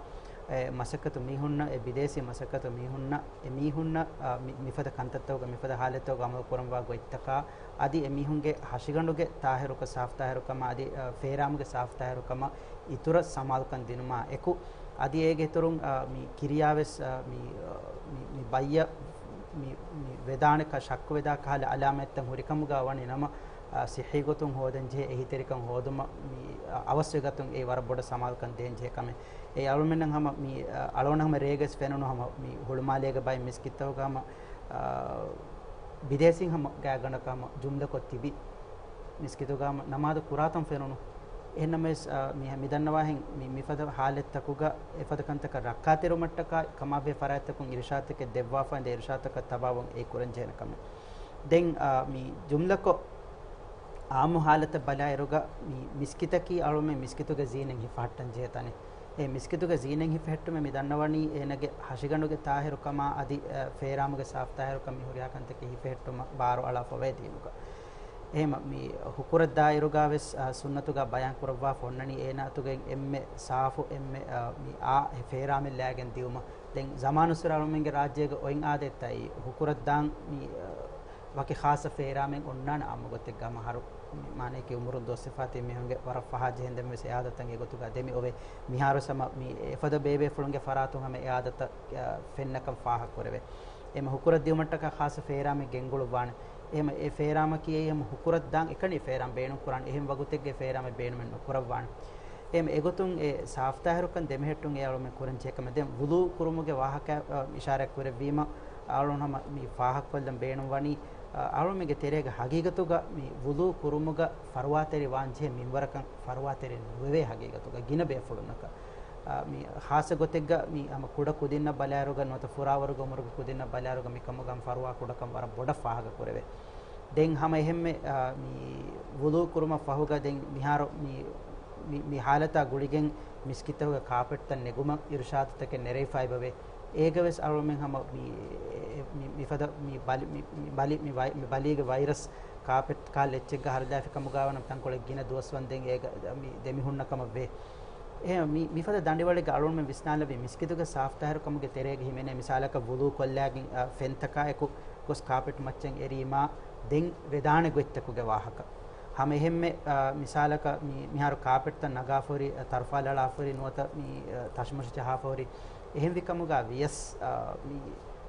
އެ މަސައްކަތު މީހުންނަށް، އެ ބިދޭސީ މަސައްކަތު މީހުންނަށް، އެ މީހުންނަށް، އަ، މި، މިފަދަ ކަންތައްތަކުގަ، މިފަދަ ހާލަތްތަކުގަ އަމަލު ކުރަންވާ ގޮތްތަކާ، އަދި އެ މީހުންގެ ހަށިގަނޑުގެ ތާހިރުކަ، ސާފު ތާހިރުކަމާ، އަދި، އަ، ފޭރާމުގެ ސާފު ތާހިރުކަމަށް އިތުރަށް ސަމާލުކަން ދިނުމާ އެކު، އަދި އޭގެ އިތުރުން، އަ، މި ކިރިޔާވެސް، އަ، މި، އަ، މި، މި ބައްޔަށް މި، މި ވެދާނެ ކަ-، ޝައްކު ވެދާ ކަހަލަ އަލާމާތްތައް ހުރިކަމުގަ ވަނީ ނަމަ، އަ، ސިއްހީ ގޮތުން ހޯދަން ޖެހޭ އެހީތެރިކަން ހޯދުމަށް މި، އަ، އަވަސްވެގަތުން އެއީ ވަރަށް ބޮޑަށް ސަމާލުކަން ދޭން ޖެހޭ ކަމެއް. އެއީ އަޅުމެންނަށް ހަމަ މި، އަ، އަޅުގަނޑަށް ހަމަ ރޭގަސް ފެނުނު ހަމަ މި ހުޅުމާލޭގެ ބައެއް މިސްކިތްތަކުގަ ހަމަ، އަ، ބިދޭސީން ހަމަ ގާތްގަނޑަކަށް ހަމަ ޖުމްލަކޮށް ތިބި މިސްކިތުގަ ހަމަ ނަމާދު ކުރާތަން ފެނުނު. އެހެންނަމަވެސް، އަ، މި، މިދަންނަވާހެން މި، މިފަދަ ހާލަތްތަކުގަ އެފަދަ ކަންތަކަށް ރައްކާތެރިވުމަށްޓަކާ ކަމާބެހޭ ފަރާތްތަކުން އިރުޝާދުތަކެއް ދެއްވާފަ އިނދެ އިރުޝާދުތަކަށް ތަބާވުން އެ ކުރަން ޖެހޭނެ ކަމެއް. ދެން، އާ، މި ޖުމްލަކޮށް އާއްމު ހާލަތަށް ބަލާއިރުގަ މި މިސްކިތަކީ އަޅުމެން މިސްކިތުގެ ޒީނަތް ހިފަހައްޓަން ޖެހޭ ތަނެއް. އެ މިސްކިތުގެ ޒީނަތް ހިފެހެއްޓުމެއް މި ދަންނަވަނީ އޭނަގެ ހަށިގަނޑުގެ ތާހިރުކަމާ އަދި، އަ، ފޭރާމުގެ ސާފު ތާހިރުކަން މި ހުރިހާ ކަންތަކެއް ހިފެހެއްޓުމަށް ބާރު އަޅާފަވޭ ދީނުގަ. އެހެމަ މި ހުކުރަށްދާއިރުގަވެސް، އަ، ސުންނަތުގަ ބަޔާން ކުރައްވާފަ އޮންނަނީ އޭނާއަތުގެ އެންމެ ސާފު، އެންމެ، އަ، މި އާ ފޭރާމެއް ލާގެން ދިއުމަށް. ދެން ޒަމާނުއްސުރެ އަޅުމެންގެ ރާއްޖޭގަ އޮތް އާދަތްތައް އެއީ ހުކުރަށްދާން މި، އަ، ވަކި ޚާއްޞަ ފޭރާމެއް އޮންނާނެ އާއްމު ގޮތެއްގަ އަހަރު މި މާނައަކީ އުމުރުން ދުވަސްވެފާ ތިބި މީހުންގެ ވަރަށް ފަހާ ޖެހެން ދެންވެސް އެ އާދަތަށް އެގޮތުގަ ދެމި އޮވޭ. މިހާރު ސަމަ މި އެފަދަ ބޭބޭފުޅުންގެ ފަރާތުން ހަމަ އެ އާދަތައް، އަ، ފެންނަކަން ފާހަގަކުރެވޭ. އެމަ ހުކުރަށް ދިއުމަށްޓަކާ ޚާއްޞަ ފޭރާމެއް ގެންގުޅުއްވާނެ. އެހެމަ އެ ފޭރާމަކީ އެހެމަ ހުކުރަށް ދާން އެކަނި ފޭރާމް ބޭނުން ކުރާނެ. އެހެން ވަގުތެއްގެ ފޭރާމެއް ބޭނުމެއް ނުކުރައްވާނެ. އެހެމަ އެގޮތުން އެ ސާފުތާހިރުކަން ދެމެހެއްޓުން އެ އަޅުމެން ކުރަން ޖެހޭ ކަމެއް. ދެން ވުޟޫ ކުރުމުގެ ވާހަކަ، އަ، އިޝާރާތް ކުރެއްވީމަ، އަޅުން ހަމަ މި ފާހަގަކޮށްލަން ބޭނުން ވަނީ، އަ، އަޅުމެންގެ ތެރޭގެ ހަގީގަތުގަ މި ވުޟޫ ކުރުމުގަ ފަރުވާތެރި ވާން ޖެހޭ މިންވަރަކަށް ފަރުވާތެރި ނުވެވޭ ހަގީގަތުގަ ގިނަ ބޭފުޅުންނަކަށް. އަ، މި ޚާއްޞަ ގޮތެއްގަ މި ހަމަ ކުޑަ ކުދިންނަށް ބަލާއިރުގަ ނުވަތަ ފުރާވަރުގެ އުމުރުގެ ކުދިންނަށް ބަލާއިރުގަ މިކަމުގަ ހަމަ ފަރުވާ ކުޑަކަން ވަރަށް ބޮޑަށް ފާހަގަ ކުރެވޭ. ދެން ހަމަ އެހެންމެ، އާ، މި ވުޟޫ ކުރުމަށް ފަހުގަ ދެން މިހާރު މި، މި، މި ހާލަތާ ގުޅިގެން މިސްކިތްތަކުގެ ކާޕެޓްތައް ނެގުމަށް އިރުޝާދުތަކެއް ނެރެވިފައިބަވޭ. އޭގަވެސް އަޅުމެން ހަމަ މި، މި، މިފަދަ މި ބަލި، މި، މި ބަލި، މި ވައި-، މި ބަލީގެ ވައިރަސް ކާޕެޓް ކާ ލެއްޗެއްގަ ހަރުލާފި ކަމުގަ ވަނަ ތަންކޮޅެއް ގިނަ ދުވަސްވަންދެން އޭގަ މި ދެމިހުންނަ ކަމަށް ވޭ. އެހެން މި، މިފަދަ ދަނޑިވަޅެއްގަ އަޅުގަނޑުމެން ވިސްނާލެވި މިސްކިތުގެ ސާފުތާހިރުކަމުގެ ތެރޭގަ ހިމެނޭ މިސާލަކަށް ވުޟޫ ކޮށްލާގެން، އަ، ފެންތަކާއެކު ގޮސް ކާޕެޓް މައްޗަށް އެރީމާ ދެން ވެދާނެ ގޮތްތަކުގެ ވާހަކަ. ހަމަ އެހެންމެ، އަ، މިސާލަކަށް މި، މިހާރު ކާޕެޓްތައް ނަގާފަހުރި، އަ، ތަރުފާލަޅާފަހުރި ނުވަތަ މި، އަ، ތަށުމަށި ޖަހާފަހުރި އެހެންވި ކަމުގަ ވިޔަސް، އަ، މި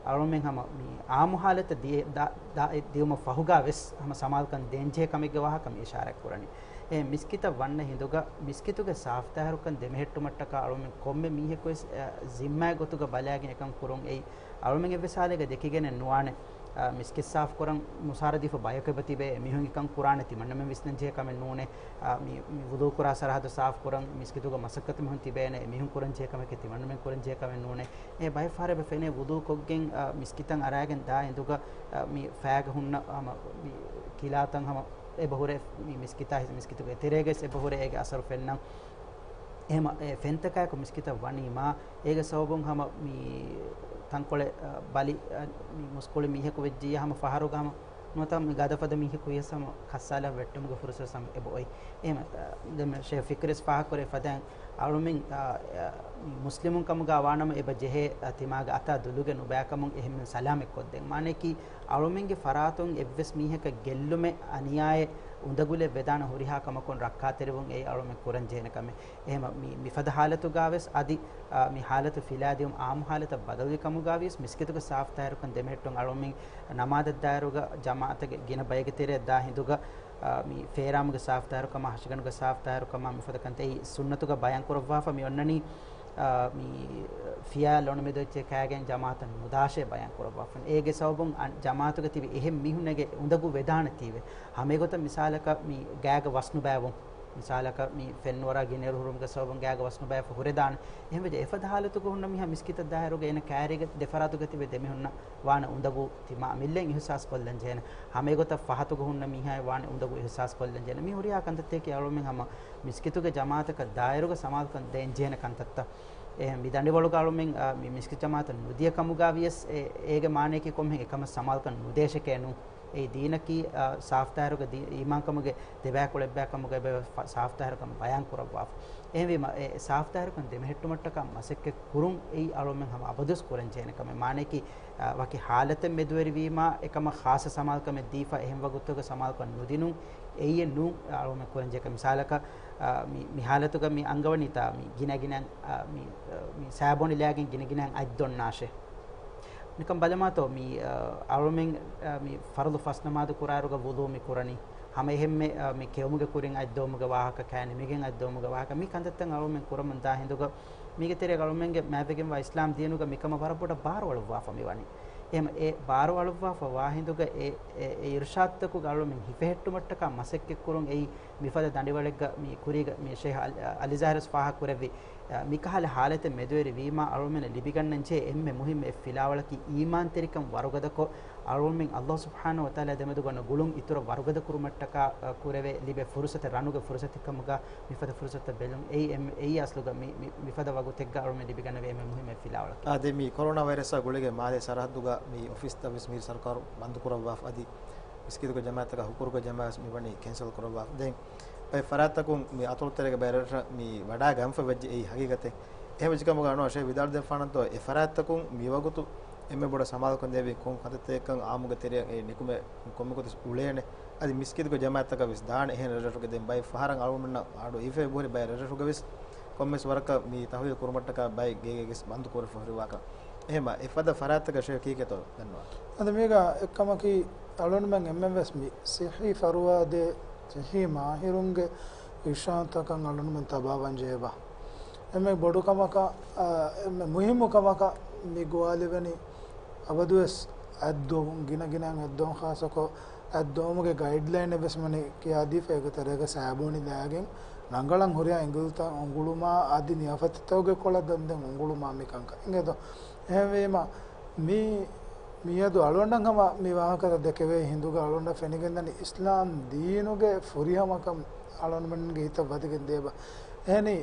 އަޅުމެން ހަމަ މި އާއްމު ހާލަތަށް ދިޔަ-، ދާ-، ދާ-، ދިޔުމަށް ފަހުގަ ވެސް ހަމަ ސަމާލުކަން ދޭންޖެހޭ ކަމެއްގެ ވާހަކަ މި އިޝާރާތް ކުރަނީ. އެ މިސްކިތަށް ވަންނަ ހިނދުގަ މިސްކިތުގެ ސާފުތާހިރުކަން ދެމެހެއްޓުމަށްޓަކާ އަޅުމެން ކޮންމެ މީހަކުވެސް، އަ، ޒިންމާއެއް ގޮތުގަ ބަލާގެން އެކަން ކުރުން އެއީ އަޅުމެން އެއްވެސް ހާލެއްގަ ދެކިގެނެއް ނުވާނެ. އަ، މިސްކިތް ސާފުކުރަން މުސާރަ ދީފަ ބަޔަކު އެބަ ތިބޭ، އެމީހުން އެކަން ކުރާނެ ތިމަންނަމެން ވިސްނަން ޖެހޭ ކަމެއް ނޫނޭ. އަ، މި، މި ވުޟޫ ކުރާ ސަރަހައްދު ސާފުކުރަން މިސްކިތުގަ މަސައްކަތު މީހުން ތިބޭނެ، އެމީހުން ކުރަން ޖެހޭ ކަމެކޭ ތިމަންނަމެން ކުރަން ޖެހޭ ކަމެއް ނޫނޭ. އެ ބައެއް ފަހަރަށް އެބަ ފެނޭ ވުޟޫ ކޮށްގެން، އަ، މިސްކިތަށް އަރާގެން ދާ އިނދުގަ، އަ، މި ފައިގަ ހުންނަ ހަމަ މި ކިލާތައް ހަމަ އެބަ ހުރޭ މި މިސްކިތާ ހިސް މިސްކިތުގެ ތެރޭގަސް އެބަ ހުރޭ އޭގެ އަސަރު ފެންނަން. އެހެމަ އެ ފެންތަކާއެކު މިސްކިތަށް ވަނީމާ، އޭގެ ސަބަބުން ހަމަ މި ތަންކޮޅެއް، އަ، ބަލި، އަ، މި މުސްކުޅި މީހަކު ވެއްޖިއްޔާ ހަމަ ފަހަރުގަ ހަމަ ނުވަތަ މި ގަދަފަދަ މީހަކު ވިޔަސް ހަމަ ކައްސާލަން ވެއްޓުމުގެ ފުރުސަތު ހަމަ އެބައޮތް. އެހެން، އަ، ދެން ޝޭޚް ފިކްރިސް ފާހަގަކުރޭ ފަދައިން އަޅުމެން، އަ، އަ، މުސްލިމުން ކަމުގަ ވާނަމަ އެބަ ޖެހޭ، އަ، ތިމާގެ އަތާ ދުލުގެ ނުބައިކަމުން އެހެން ސަލާމަތް ކޮށްދޭން. މާނައަކީ އަޅުމެންގެ ފަރާތުން އެއްވެސް މީހަކަށް ގެއްލުމެއް އަނިޔާއެއް އުނދަގުލެއް ވެދާނެ ހުރިހާ ކަމަކުން ރައްކާތެރިވުން އެއީ އަޅުމެން ކުރަން ޖެހޭނެ ކަމެއް. އެހެން މި، މިފަދަ ހާލަތުގަވެސް އަދި، އާ، މި ހާލަތު ފިލާދިޔުން އާއްމު ހާލަތަށް ބަދަލުވި ކަމުގަވިޔަސް މިސްކިތުގެ ސާފުތާހިރުކަން ދެމެހެއްޓުން އަޅުމެން ނަމާދަށްދާއިރުގަ ޖަމާއަތުގެ ގިނަ ބައެއްގެ ތެރެއަށް ދާ ހިނދުގަ، އާ، މި ފޭރާމުގެ ސާފުތާހިރުކަމާ ހަށިގަނޑުގެ ސާފުތާހިރުކަމާ މިފަދަ ކަންތައް އެއީ ސުންނަތުގަ ބަޔާން ކުރައްވާފަ މި އޮންނަނީ، އާ، މި ފިޔާ ލޮނުމެދު އެއްޗެއް ކާގެން ޖަމާއަތަށް ނުދާށޭ ބަޔާން ކުރައްވާފަ. އޭގެ ސަބަބުން އަން، ޖަމާއަތުގަ ތިބި އެހެން މީހުންނެއްގެ އުނދަގޫ ވެދާނެތީވެ. ހަމައެގޮތަށް މިސާލަކަށް މި ގާގަ ވަސްނުބައިވުން. މިސާލަކަށް މި ފެންވަރާ ގިނައިރު ހުރުމުގެ ސަބަބުން ގާގަ ވަސްނުބައިފަ ހުރެދާނެ. އެހެންވެއްޖެ އެފަދަ ހާލަތުގަ ހުންނަ މީހާ މިސްކިތަށް ދާއިރުގަ އޭނަ ކާރީގަ ދެފަރާތުގަ ތިބެ ދެމީހުންނަށް ވާނެ އުނދަގޫ ތިމާ އަމިއްލައިން އިހުސާސް ކޮށްލަން ޖެހޭނެ. ހަމައެގޮތަށް ފަހަތުގަ ހުންނަ މީހާއަށް ވާނެ އުނދަގޫ އިހުސާސް ކޮށްލަން ޖެހޭނެ. މި ހުރިހާ ކަންތައްތަކެއް އަޅުމެން ހަމަ މިސްކިތުގެ ޖަމާއަތަކަށް ދާއިރުގަ ސަމާލުކަން ދޭން ޖެހޭނެ ކަންތައްތައް. އެހެން މި ދަނޑިވަޅުގަ އަޅުމެން، އާ، މި މިސްކިތު ޖަމާއަތަށް ނުދިޔަ ކަމުގަ ވިޔަސް އެ، އޭގެ މާނައަކީ ކޮންމެހެން އެކަމަށް ސަމާލުކަން ނުދޭށެކޭ ނޫން. އެއީ ދީނަކީ، އާ، ސާފުތާހިރުގަ ދީ، އީމާންކަމުގެ ދެބައިކުޅަ އެއްބައިކަމުގައި ބެ ފަ، ސާފުތާހިރުކަން ބަޔާން ކުރައްވާފަ. އެހެންވީމަ، އެ ސާފުތާހިރުކަން ދެމެހެއްޓުމަށްޓަކާ މަސައްކަތް ކުރުން އެއީ އަޅުމެން ހަމަ އަބަދުވެސް ކުރަން ޖެހޭނެ ކަމެއް. މާނައަކީ، އާ، ވަކި ހާލަތެއް މެދުވެރިވީމާ އެކަމަށް ޚާއްޞަ ސަމާލުކަމެއް ދީފަ އެހެން ވަގުތުގަ ސަމާލުކަން ނުދިނުން އެއީއެއް ނޫން އަޅުމެން ކުރަން ޖެހޭ ކަމެއް. މިސާލަކަށް، އާ، މި، މި ހާލަތުގަ މި އަންގަވަނީތާ މި ގިނަ ގިނައިން، އާ، މި، އާ، މި ސާބޯނި ލާގެން ގިނަ ގިނައިން އަތް ދޮންނާށޭ. ނިކަން ބަލަމާތޯ މި، އަ، އަޅުމެން، އަ، މި ފަރުޟު ފަސް ނަމާދު ކުރާއިރުގަ ވުޟޫ މި ކުރަނީ. ހަމަ އެހެންމެ، އަ، މި ކެއުމުގެ ކުރިން އަތް ދޮވުމުގެ ވާހަކަ، ކާ ނިމިގެން އަތް ދޮވުމުގެ ވާހަކަ، މި ކަންތައްތައް އަޅުމެން ކުރަމުން ދާ ހިނދުގަ މީގެ ތެރޭގަ އަޅުމެންގެ މާތްވެގެންވާ އިސްލާމް ދީނުގަ މިކަމަށް ވަރަށް ބޮޑަށް ބާރު އަޅުއްވާފަ މި ވަނީ. އެހެން އެ ބާރު އަޅުއްވާފަ ވާ ހިނދުގަ އެ، އެ، އެ އިރުޝާދުތަކުގަ އަޅުމެން ހިފެހެއްޓުމަށްޓަކާ މަސައްކަތް ކުރުން އެއީ މިފަދަ ދަނޑިވަޅެއްގަ މި ކުރީގަ މި ޝޭޚް އަލް، އަލިޒާހިރުސް ފާހަގަ ކުރެއްވި، މިކަހަލަ ހާލަތެއް މެދުވެރި ވީމާ، އަޅުމެންނަށް ލިބިގަންނަންޖެހޭ އެންމެ މުހިއްމު އެއް ފިލާވަޅަކީ، އީމާންތެރިކަން ވަރުގަދަކޮށް، އަޅުމެން އައްލާހު ސުބްޙާނަހު ވަތަޢާލާ ދެމެދުގަ އޮންނަ ގުޅުން އިތުރަށް ވަރުގަދަ ކުރުމަށްޓަކާ، އަ، ކުރެވޭ ލިބޭ ފުރުސަތެއް، ރަނުގެ ފުރުސަތެއް ކަމުގަ މިފަދަ ފުރުސަތަށް ބެލުން. އެއީ އެން، އެއީ އަސްލުގަ މި، މި، މިފަދަ ވަގުތެއްގަ އަޅުމެން ލިބިގަންނަވޭ އެންމެ މުހިއްމު އެއް ފިލާވަޅަކީ. އާދެ، މި ކޮރޯނާ ވައިރަސްއާ ގުޅިގެން މާލޭ ސަރަހައްދުގަ މި އޮފީސްތައް ވެސް މި ސަރުކާރު ބަންދު ކުރައްވާފަ އަދި މިސްކިތުގެ ޖަމާއަތަކާ ހުކުރުގެ ޖަމާއަތް މި ވަނީ ކެންސަލް ކުރައްވާފަ. ދެން ބައެއް ފަރާތްތަކުން މި އަތޮޅުތެރޭގެ ބައެއް ރަށްރަށަށް މި ވަޑާގެންފަ ވެއްޖެ އެއީ ހަގީގަތެއް. އެހެން ވެއްޖެ ކަމުގަ އަންވަރު ޝޭޚް ވިދާޅު ދެއްވާނަންތޯ، އެ ފަރާތްތަކުން މިވަގުތު އެންމެ ބޮޑަށް ސަމާލުކަން ދޭވީ ކޮން ކަންތައްތަކެއްކަން އާއްމުގެ ތެރެއަށް އެ ނިކުމެ ކޮންމެ ގޮތަސް އުޅޭނެ. އަދި މިސްކިތުގެ ޖަމާއަތަކަށް ވެސް ދާނެ އެހެން ރަށްރަށުގެ ދެން ބައެއް ފަހަރަށް އަޅުގަނޑުމެންނަށް އަޑު އިވޭ ބުހުރި ބައެއް ރަށްރަށުގެ ވެސް ކޮންމެސް ވަރަކަށް މި ތަހުލީލު ކުރުމަށްޓަކާ ބައެއް ގޭގޭގެސް ބަންދު ކުރެފަ ހުރި ވާކަން. އެހެމަ އެފަދަ ފަރާތްތަކަށް ޝޭޚް ކީކޭތޯ ދަންނަވާ. އަދި މީގަ އެއްކަމަކީ، އަޅުންމެން އެންމެން ވެސް މި ސިއްހީ ފަރުވާދޭ، ސިއްހީ މާހިރުންގެ އިރުޝާދުތަކަށް އަޅުންމެން ތަބާވާން ޖެހޭބާ. އެންމެ ބޮޑު ކަމަކަށް، އާ، އެންމެ މުހިއްމު ކަމަކަށް މި ގޮވާލެވެނީ އަބަދުވެސް އަތްދޮވުން، ގިނަ ގިނައިން އަތްދޮވުން، ޚާއްޞަކޮށް އަތްދޮވުމުގެ ގައިޑްލައިނެއް ވެސް މަނި ކިޔާދީފަ އޭގެ ތެރޭގަ ސާބޫނި ލާގެން ރަނގަޅަށް ހުރިހާ އިނގިލިތައް އުނގުޅުމާ އަދި ނިޔަފަތިތަކުގެ ކޮޅަށް ދަންދެން އުނގުޅުމާ މިކަންކަން އިނގޭތޯ. އެހެންވީމަ، މި، މިއަދު އަޅުގަނޑަށް ހަމަ މި ވާހަކަތައް ދެކެވޭ ހިނދުގަ އަޅުގަނޑަށް ފެނިގެންދަނީ އިސްލާމް ދީނުގެ ފުރިހަމަކަން އަޅުގަނޑުމެންގެ ހިތަށް ވަދެގެން ދޭބަ. އެހެނީ،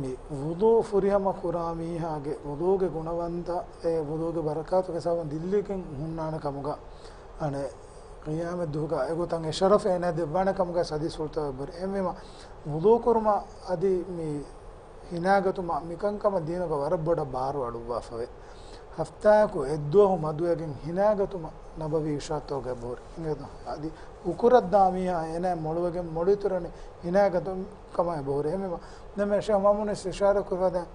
މި ވުޟޫ ފުރިހަމަ ކުރާ މީހާގެ ވުޟޫގެ ގުނަވަންތައް، އެ ވުޟޫގެ ބަރަކާތުގެ ސަބަބުން ދިއްލިގެން ހުންނާނެ ކަމުގަ، އަނެއް ޤިޔާމަތް ދުވަހުގަ އެގޮތަށް އެ ޝަރަފް އޭނާ ދެއްވާނެ ކަމުގަ ޙަދީޘްފުޅުތައް އެބަހުރި. އެހެންވީމަ، ވުޟޫ ކުރުމަށް އަދި މި ހިނާގަތުމަށް މިކަންކަމަށް ދީނުގަ ވަރަށް ބޮޑަށް ބާރު އަޅުއްވާފަވޭ. ހަފްތާއަކު އެއްދުވަހު މަދުވެގެން ހިނާގަތުމަށް ނަބަވީ އިރުޝާދުތަކުގަ އެބަހުރި. އިނގޭތޯ؟ އަދި އުކުރަށްދާ މީހާ އޭނާ މޮޅުވެގެން މޮޅު އިތުރަނީ ހިނާގަތުމަށް އެބަހުރި. އެހެންވީމަ، ދެންމެ ޝޭޚް މައުމޫނު ވެސް އިޝާރާތް ކުރި ފަދައިން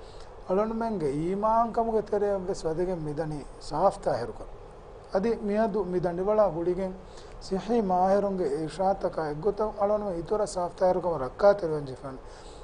އަޅުގަނޑުމެންގެ އީމާންކަމުގެ ތެރެއަށް ވެސް ވަދެގެން މިދަނީ ސާފުތާހިރުކަން. އަދި މިއަދު މި ދަނޑިވަޅާ ގުޅިގެން ސިއްހީ މާހިރުންގެ އިރުޝާދުތަކާ އެއްގޮތަށް އަޅުގަނޑުމެން އިތުރަށް ސާފުތާހިރުކަމަށް ރައްކާތެރިވެން ޖެހިފައިން.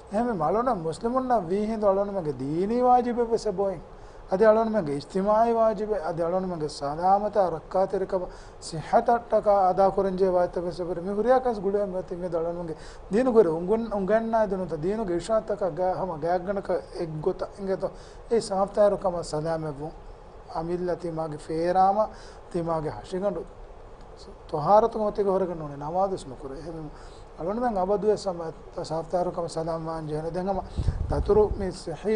އެހެންވީމަ އަޅުގަނޑު މުސްލިމުންނަށް ވީހިނދު އަޅުގަނޑުމެންގެ ދީނީ ވާޖިބެއް ވެސް އެބައޮތް. އަދި އަޅުގަނޑުމެންގެ އިޖްތިމާޢީ ވާޖިބެއް، އަދި އަޅުގަނޑުމެންގެ ސަލާމަތާ ރައްކާތެރިކަމަށް ސިއްހަތަށްޓަކާ އަދާކުރަންޖެހޭ ވާޖިބެއް ވެސް އެބަހުރި. މި ހުރިހާ ކަން ގުޅިގެން މިއަދު އަޅުގަނޑުމެންގެ ދީނުގެ އުނގަން، އުނގަންނާ ދިނުންތައް ދީނުގެ އިރުޝާދުތަކާ ގާ، ހަމަ ގާތްގަނޑަކަށް އެއްގޮތަށް އިނގޭތޯ. އެ ސާފުތާހިރުކަމަށް ސަލާމަތްވުން. އަމިއްލަ ތިމާގެ ފޭރާމަ، ތިމާގެ ހަށިގަނޑު ޠަހާރަތުގެ މަތީގަ ހުރެގެން ނޫނީ ނަމާދުވެސް ނުކުރޭ. އެހެންވީމަ އަޅުގަނޑުމެން އަބަދުވެސް ހަމަ ސާފުތާހިރުކަމަށް ސަލާމްވާން ޖެހޭނެ. ދެން ހަމަ ދަތުރު މި ސިއްހީ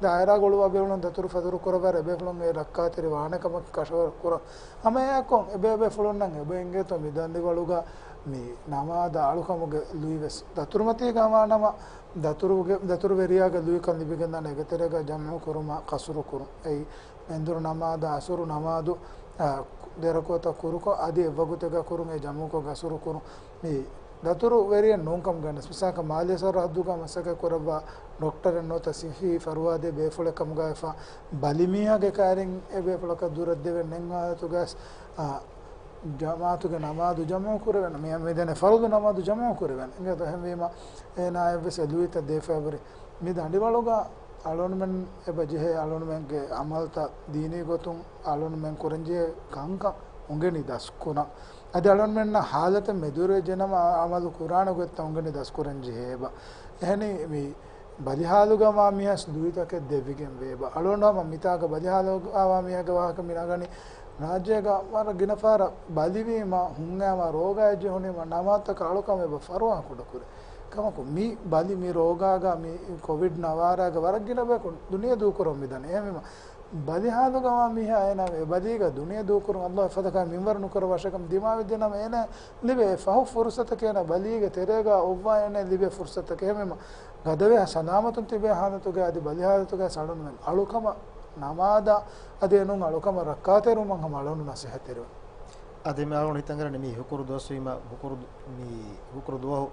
ދާއިރާގަ އުޅުއްވާ ބޭފުޅުން ދަތުރު ފަތުރު ކުރައްވާ އެބޭފުޅުންގެ ރައްކާތެރި ވާނެ ކަމަކީ ކަށަވަރު ކުރަން. ހަމައެއާއެކު އެބޭބޭފުޅުންނަށް އެބަ އެނގޭތޯ މި ދަނޑިވަޅުގަ މި ނަމާދަށް އަޅުކަމުގެ ލުއިވެސް ދަތުރުމަތީގަ ވާނަމަ، ދަތުރުގެ، ދަތުރުވެރިޔާގެ ލުއިކަން ލިބިގެންދާނެ އޭގެ ތެރޭގަ ޖަމްޢު ކުރުމަށް ޤަޞްރު ކުރުން. އެއީ، މެންދުރު ނަމާދާ ޢަޞުރު ނަމާދު، އާ، ދެރަކުޢަތަށް ކުރުކޮށް، އަދި އެއްވަގުތެއްގަ ކުރުން އެ ޖަމްޢުކޮށް ޤަޞްރު ކުރުން. މި ދަތުރު ވެރިއެއް ނޫންކަމުގަ ވެސް، މިސާލަކަށް މާލޭ ސަރަހައްދުގަ މަސައްކަތް ކުރައްވާ ޑޮކްޓަރެއް ނުވަތަ ސިއްހީ ފަރުވާދޭ ބޭފުޅެއް ކަމުގައިފާ ބަލިމީހާގެ ކައިރިން އެ ބޭފުޅަކަށް ދުރަށް ދެވެން ނެތް ހާލަތުގަސް، އާ، ޖަމާޢަތުގެ ނަމާދު ޖަމްޢު ކުރެވެން، މި، މިދެނެ ފަރުޟު ނަމާދު ޖަމްޢު ކުރެވެން. އިނގޭތޯ އެހެންވީމަ، އޭނާއަށްވެސް އެ ލުއިތައް ދޭފައި ހުރި. މި ދަނޑިވަޅުގަ އަޅުންމެން އެބަ ޖެހޭ އަޅުންމެންގެ ޢަމަލުތައް ދީނީ ގޮތުން އަޅުންމެން ކުރަންޖެހޭ ކަންކަން އުނގެނި ދަސްކުރަން. އަދި އަޅުންމެންނަށް ހާލަތެއް މެދުވެރިވެއްޖެނަމަ އަ-، ޢަމަލު ކުރާނެ ގޮތްތައް އުނގެނި ދަސްކުރަން ޖެހޭ އެބަ. އެހެނީ މި ބަލިހާލުގަ ވާ މީހާސް ލުއިތަކެއް ދެވިގެން ވޭ އެބަ. އަޅުން ހަމަ މިތާގަ ބަލިހާލުގަ ވާ މީހާގެ ވާހަކަ މި ނަގަނީ ރާއްޖޭގަ ވަރަށް ގިނަ ފަހަރަށް ބަލިވީމަ ހުންނައިމަ ރޯގާއެއް ޖެހުނީމަ ނަމާދުތަކަށް އަޅުކަމެއް އެބަ ފަރުވާ ކުޑަކުރޭ. ކަމަކު މި ބަލި މި ރޯގާގަ މި ކޮވިޑް ނަވާރާގަ ވަރަށް ގިނަ ބަޔަކު ދުނިޔެ ދޫކުރަމުން މިދަނީ. އެހެންވީމަ ބަލިހާލުގަ ވާ މީހާ އޭނާ އެ ބަލީގަ ދުނިޔެ ދޫކުރުން ﷲ އެފަދަ ކަމެއް މިންވަރު ނުކުރައްވާށޭ ކަމަށް ދިމާވެއްޖެނަމަ އޭނާ ލިބޭ ފަހު ފުރުޞަތަކީ އޭނާ ބަލީގެ ތެރޭގަ އޮއްވާ އޭނާ ލިބޭ ފުރުޞަތަކެއް. އެހެންވީމަ ގަދަވެ ސަލާމަތުން ތިބޭ ހާލަތުގަ އަދި ބަލިހާލަތުގަ އަޅުންމެން އަޅުކަމަށް ނަމާދަށް އަދި އެނޫން އަޅުކަމަށް ރައްކާތެރިވުމަށް ހަމަ އަޅުން ނަސޭހަތްތެރިވަން. އަދި މި އަޅުން ހިތަށް އަރަނީ މި ހުކުރު ދުވަސްވީމަ ހުކުރު ދު-، މި ހުކުރު ދުވަހު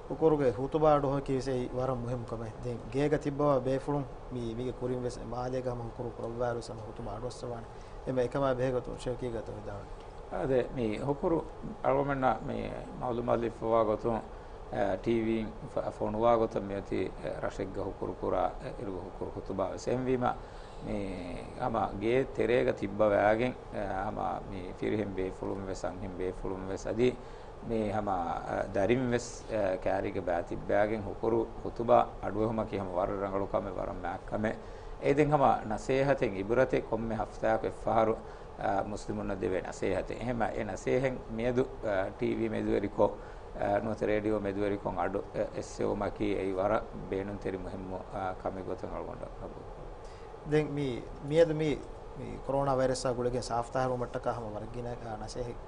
ހުކުރުގެ ޚުތުބާ އަޑުއެހުމަކީ ވެސް އެއީ ވަރަށް މުހިއްމު ކަމެއް. ދެން ގޭގަ ތިއްބަވާ ބޭފުޅުން މި، މީގެ ކުރިން ވެސް މާލޭގަ ހަމަ ހުކުރު ކުރައްވާއިރު ވެސް ހަމަ ޚުތުބާ އަޑުއައްސަވާނެ. އެމަ އެކަމާ ބެހޭ ގޮތުން ޝައުޤީގެ އަތޮޅު ވިދާޅުވެ. އާދެ، މި ހުކުރު އަޅުގަނޑަށް މި މަޢުލޫމާތު ލިބިފައިވާ ގޮތުން، އަ، ޓީވީން ފ-، ފޮނުވާ ގޮތަށް މިއޮތީ، އަ، ރަށެއްގަ ހުކުރު ކުރާ، އަ، އިރުގެ ހުކުރު ޚުތުބާ ވެސް. އެހެންވީމަ، މި ހަމަ ގޭ ތެރޭގަ ތިއްބަވާގެން، އަ، ހަމަ މި ފިރިހެން ބޭފުޅުން ވެސް، އަންހެން ބޭފުޅުން ވެސް، އަދި މި ހަމަ، އަ، ދަރިން ވެސް، އަ، ކައިރީގަ ބައި ތިއްބައިގެން ހުކުރު ޚުތުބާ އަޑުއެހުމަކީ ހަމަ ވަރަށް ރަނގަޅު ކަމެއް، ވަރަށް މާތް ކަމެއް. އެއީ ދެން ހަމަ ނަސޭހަތެއް، އިބުރަތެއް ކޮންމެ ހަފްތާއަކު އެއްފަހަރު، އަ، މުސްލިމުންނަށް ދެވޭ ނަސޭހަތެއް. އެހެންމަ އެ ނަސޭހަތް މިއަދު، އަ، ޓީވީ މެދުވެރިކޮށް، އަ، ނުވަތަ ރޭޑިއޯ މެދުވެރިކޮށް އަޑު، އަ، އެއްސެވުމަކީ އެއީ ވަރަށް ބޭނުންތެރި މުހިއްމު، އަ، ކަމެއް ގޮތުން އަޅުގަނޑަށް ގަބޫލު. ދެން މި، މިއަދު މި، މި ކޮރޯނާ ވައިރަސްއާ ގުޅިގެން ސާފުތާހިރުވުމަށްޓަކާ ހަމަ ވަރަށް ގިނަ، އާ، ނަސޭހަތް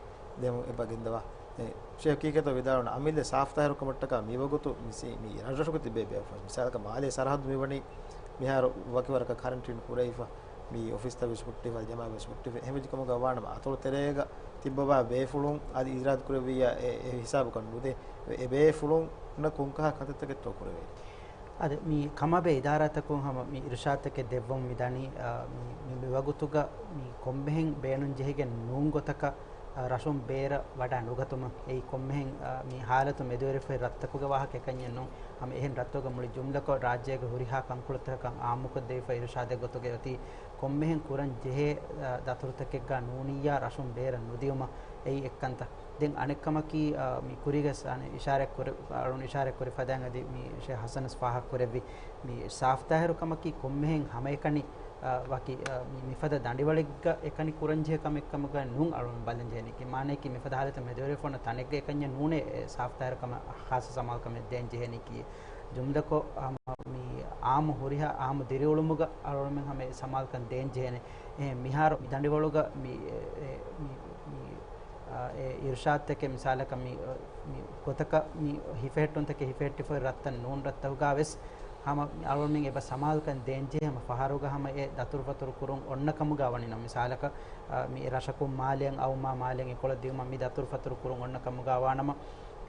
ދެމުން އެބަ ގެންދަވާ. އެ، ޝޭޚް ކީކޭތޯ ވިދާޅުވަނީ އަމިއްލަ ސާފުތާހިރުކަމަށްޓަކާ މިވަގުތު މި ސީ، މި ރަށްރަށުގަ ތިބޭ ބޭފުޅުން. މިސާލަކަށް މާލޭ ސަރަހައްދު މިވަނީ މިހާރު ވަކިވަރަކަށް ކަރަންޓީން ކުރެވިފަ، މި އޮފީސްތައް ވެސް ހުއްޓިފަ، ޖަމާ ވެސް ހުއްޓިފަ. އެހެންވެއްޖެ ކަމުގަ ވާނަމަ އަތޮޅު ތެރޭގަ ތިއްބަވާ ބޭފުޅުން އަދި އިރާދަ ކުރެއްވިއްޔާ އެ، އެ ހިސާބަކަށް ނުދޭ. އެ ބޭފުޅުންނަށް ކޮންކަހަލަ ކަންތައްތަކެއްތޯ ކުރެވޭނީ؟ އަދި މި ކަމާބެހޭ އިދާރާތަކުން ހަމަ މި އިރުޝާދުތަކެއް ދެއްވަމުން މިދަނީ، އަ، މި، މި، މި ވަގުތުގަ މި ކޮންމެހެން ބޭނުން ޖެހިގެން ނޫން ގޮތަކަށް، އަ، ރަށުން ބޭރަށް ވަޑާ ނުގަތުމަށް. އެއީ ކޮންމެހެން، އަ، މި ހާލަތު މެދުވެރިފައި ރަށްތަކުގެ ވާހަކަ އެކަންޏެއް ނޫން. ހަމަ އެހެން ރަށްތަކުގަ މުޅި ޖުމްލަކޮށް ރާއްޖޭގެ ހުރިހާ ކަންކޮޅުތަކަކަށް އާއްމުކޮށްދެވިފަ އިރުޝާދެއް ގޮތުގައި އޮތީ ކޮންމެހެން ކުރަން ޖެހޭ، އަ، ދަތުރުތަކެއްގަ ނޫނިއްޔާ ރަށުން ބޭރަށް ނުދިޔުމަށް. އެއީ އެއްކަންތައް. ދެން އަނެއްކަމަކީ، އަ، މި ކުރީގަސް އަނެއް އިޝާރާތް ކުރެ-، އަޅުން އިޝާރާތް ކުރި ފަދައިން އަދި މި ޝޭޚް ހަސަނަސް ފާހަގަ ކުރެއްވި މި ސާފުތާހިރުކަމަކީ ކޮންމެހެން ހަމައެކަނި، އަ، ވަކި، އަ، މި، މިފަދަ ދަނޑިވަޅެއްގަ އެކަނި ކުރަންޖެހޭ ކަމެއްކަމުގަ ނޫން އަޅުން ބަލަންޖެހެނީކީ. މާނަޔަކީ މިފަދަ ހާލަތަށް މެދުވެރިވެފަ އޮންނަ ތަނެއްގަ އެކަންޏެއް ނޫނޭ އެ ސާފުތާހިރުކަމަށް ޚާއްޞަ ސަމާލުކަމެއް ދޭން ޖެހެނީކީ. ޖުމްލަކޮށް ހަމަ މި އާއްމު ހުރިހާ އާއްމު ދިރިއުޅުމުގަ އަޅުގަނޑުމެން ހަމަ އެ ސަމާލުކަން ދޭން ޖެހޭނެ. އެހެން މިހާރު މި ދަނޑިވަޅުގަ މި، އެ، އެ، މި، މި، އާ، އެ އިރުޝާދުތަކެއް މިސާލަކަށް މި، އަ، މި ގޮތަކަށް މި ހިފެހެއްޓުންތަކެއް ހިފެހެއްޓިފައި ރަށްތައް ނޫން ރަށްތަކުގަ ވެސް ހަމަ މި އަޅުގަނޑުމެން އެބަ ސަމާލުކަން ދޭން ޖެހޭ ހަމަ ފަހަރުގަ ހަމަ އެ ދަތުރުފަތުރު ކުރުން އޮންނަ ކަމުގަ ވަނީ ނަމަ މިސާލަކަށް، އާ، މި ރަށަކުން މާލެއަށް އައުމާ މާލެއަށް އެކޮޅަށް ދިއުމަށް މި ދަތުރުފަތުރު ކުރުން އޮންނަ ކަމުގަ ވާނަމަ،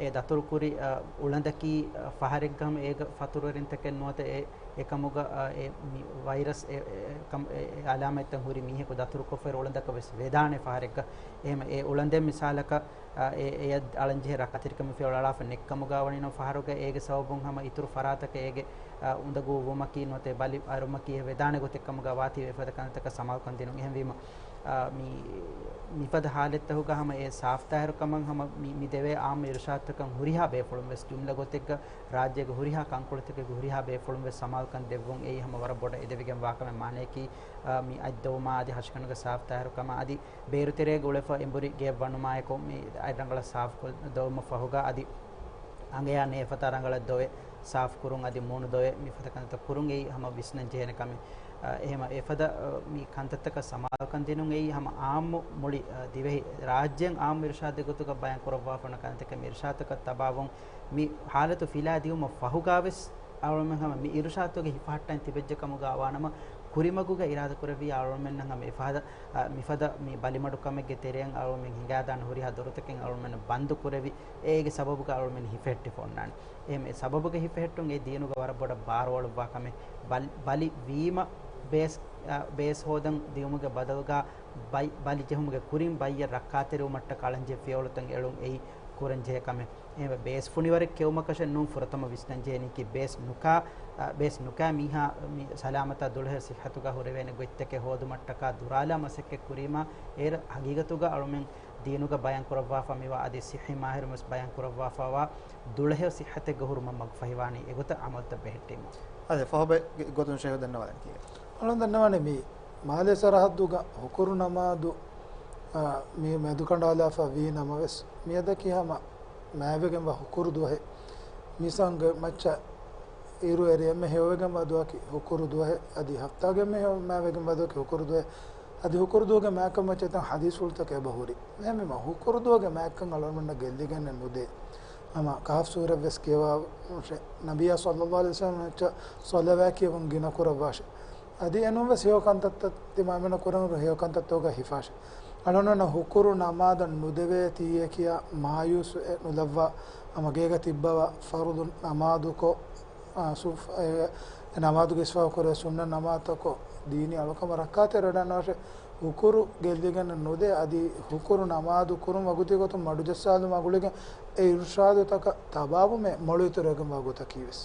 އެ ދަތުރުކުރި، އަ، އުޅަނދަކީ، އަ، ފަހަރެއްގަ ހަމަ އޭގަ ފަތުރުވެރިންތަކެއް ނުވަތަ އެ، އެކަމުގަ، އަ، އެ މި ވައިރަސް އެ، އެ، އެ ކަމް، އެ، އެ އަލާމަތްތައް ހުރި މީހަކު ދަތުރުކޮށްފައި އުޅަނދަކަށް ވެސް ވެދާނެ ފަހަރެއްގަ. އެހެމަ އެ އުޅަނދެއް މިސާލަކަށް، އަ، އެ، އެޔަށް އަޅަންޖެހޭ ރަށް ކަތިރިކަމެއް ފިޔަވަޅާފަ ނެއްކަމުގަ ވަނީ ނަމަ ފަހަރުގަ އޭގެ ސަބަބުން ހަމަ އިތުރު ފަރާތަކަށް އޭގެ، އަ، އުނދަގޫ ވުމަކީ ނުވަތަ ބަލި އަރުމަކީ އެ ވެދާނެ ގޮތެއް ކަމުގަ ވާތީ އެފަދަ ކަންތަކަށް ސަމާލުކަން ދިނުން. އެހެންވީމަ، އާ، މި، މިފަދަ ހާލަތްތަކުގަ ހަމަ އެ ސާފުތާހިރުކަމަށް ހަމަ މި، މި ދެވޭ އާއްމު އިރުޝާދުތަކަށް ހުރިހާ ބޭފުޅުން ވެސް ޖުމްލަ ގޮތެއްގަ ރާއްޖޭގެ ހުރިހާ ކަންކޮޅުތަކެއްގެ ހުރިހާ ބޭފުޅުން ވެސް ސަމާލުކަން ދެއްވުން އެއީ ހަމަ ވަރަށް ބޮޑަށް އެދެވިގެން ވާ ކަމެއް. މާނަޔަކީ، އާ، މި އަތްދަވުމާ އަދި ހަށިގަނޑުގެ ސާފުތާހިރުކަމާ އަދި ބޭރުތެރޭގަ އުޅެފަ އެނބުރި ގެޔަށް ވަނުމާއެކު މި އަތް ރަނގަޅަށް ސާފުކޮށް ދަވުމަށް ފަހުގަ އަދި އަނގަޔާ ނޭފަތާ ރަނގަޅަށް ދޮވެ، ސާފު ކުރުން އަދި މޫނު ދޮވެ، މިފަދަ ކަންތައް ކުރުން އެއީ ހަމަ ވިސްނަން ޖެހޭނެ ކަމެއް. އަ، އެހެމަ އެފަދަ، އަ، މި ކަންތައްތަކަށް ސަމާލުކަން ދިނުން އެއީ ހަމަ އާއްމު މުޅި، އަ، ދިވެހި ރާއްޖޭން އާއްމު އިރުޝާދެއް ގޮތުގަ ބަޔާން ކުރައްވާފަ ވަނަ ކަންތަކެއް މި އިރުޝާދުތަކަށް ތަބާވުން މި ހާލަތު ފިލާ ދިއުމަށް ފަހުގާވެސް އަޅުމެން ހަމަ މި އިރުޝާދުގެ ހިފަހައްޓަން ތިބެއްޖެ ކަމުގަ ވާނަމަ ކުރިމަގުގަ އިރާދަކުރެއްވި އަޅުމެންނަށް ހަމަ އެފަހަދަ، އަ، މިފަދަ މި ބަލިމަޑުކަމެއްގެ ތެރެއިން އަޅުމެން ހިނގާދާނެ ހުރިހާ ދޮރުތަކެއް އަޅުމެން ބަންދު ކުރެވި، އޭގެ ސަބަބުގަ އަޅުމެން ހިފެހެއްޓިފަ އޮންނާނެ. އެހެން އެ ސަބަބުގަ ހިފެހެއްޓުން އެ ދީނުގަ ވަރަށް ބޮޑަށް ބާރުއަޅުއްވާ ކަމެއް. ބަލި، ބަލި ވީމަ ބޭސް، އަ، ބޭސް ހޯދަން ދިއުމުގެ ބަދަލުގަ ބައި، ބަލި ޖެހުމުގެ ކުރިން ބައްޔަށް ރައްކާތެރިވުމަށްޓަކާ އަޅަންޖެހޭ ފިޔަވަޅުތައް އެޅުން އެއީ ކުރަންޖެހޭ ކަމެއް. އެހެންވެ ބޭސް ފުނިވަރެއް ކެއުމަކަށެއް ނޫން ފުރަތަމަ ވިސްނަންޖެހޭނީކީ ބޭސް ނުކާ، އަ، ބޭސް ނުކާ މީހާ މި ސަލާމަތާ ދުޅަހެޔޮ ސިއްހަތުގަ ހުރެވޭނެ ގޮތްތަކެއް ހޯދުމަށްޓަކާ ދުރާލާ މަސައްކަތް ކުރީމާ، އޭރު ހަގީގަތުގަ އަޅުމެން ދީނުގަ ބަޔާން ކުރައްވާފަ މިވާ އަދި ސިއްހީ މާހިރުން ވެސް ބަޔާން ކުރައްވާފަވާ ދުޅަހެޔޮ ސިއްހަތެއްގަ ހުރުމަށް މަގުފަހިވާނީ އެގޮތަށް އަމަލުތައް ބެހެއްޓީމަ. އަދި ފަހުބައި ގޮތުން ޝައިހު ދަންނަވާލަން ކީއްވެ؟ އަޅުން ދަންނަވާނެ މި މާލޭ ސަރަހައްދުގަ ހުކުރު ނަމާދު، އާ، މި މެދުކަނޑާލާފަ ވީ ނަމަވެސް، މިއަދަކީ ހަމަ މާތްވެގެންވާ ހުކުރު ދުވަހެއް. މީސާންގެ މައްޗަށް އިރު އެރި އެންމެ ހެޔޮވެގެންވާ ދުވަހަކީ ހުކުރު ދުވަހެއް. އަދި ހަފްތާގެ އެންމެ ހެޔޮ މާތްވެގެންވާ ދުވަހަކީ ހުކުރު ދުވަހެއް. އަދި ހުކުރު ދުވަހުގެ މާތްކަން މައްޗަށް އެތަން ޙަދީޘްފުޅުތަކެއް އެބަހުރި. އެހެންވީމަ ހުކުރު ދުވަހުގެ މާތްކަން އަޅުގަނޑަށް ގެއްލިގެންނެއް ނުދޭ. ހަމަ ކަހަފް ސޫރަތްވެސް ކިޔަވާށޭ. ނަބިއްޔާ ޞައްލައްލާހު ޢަލައިހި ވަސައްލަމަށް ޞަލަވާތް ކިޔަވަން ގިނަ ކުރައްވާށޭ. އަދި އެނޫންވެސް ހެޔޮ ކަންތައްތައް ތިމާމެންނަށް ކުރަން ހެޔޮ ކަންތައްތަކުގަ ހިފާށޭ. އަޅުގަނޑުމެންނަށް ހުކުރު ނަމާދަށް ނުދެވޭތީއޭ ކިޔާ މާޔޫސްވެ ނުލައްވާ، ހަމަ ގޭގަ ތިއްބަވާ ފަރުޟު ނަމާދުކޮށް، އާ، ސު-، އެ، އެ ނަމާދުގެ އިސްވާ ކުރޭ ސުންނަ ނަމާދުތަކޮށް ދީނީ އަޅުކަމަށް ރައްކާތެރިވެވަޑައިގަންނަވާށޭ. ހުކުރު ގެއްލިގެން ނުދޭ. އަދި ހުކުރު ނަމާދު ކުރުން ވަގުތީ ގޮތުން މަޑުޖައްސާލުމާ ގުޅިގެން އެ އިރުޝާދުތަކަށް ތަބާވުމެއް މޮޅު އިތުރުވެގެންވާ ގޮތަކީވެސް.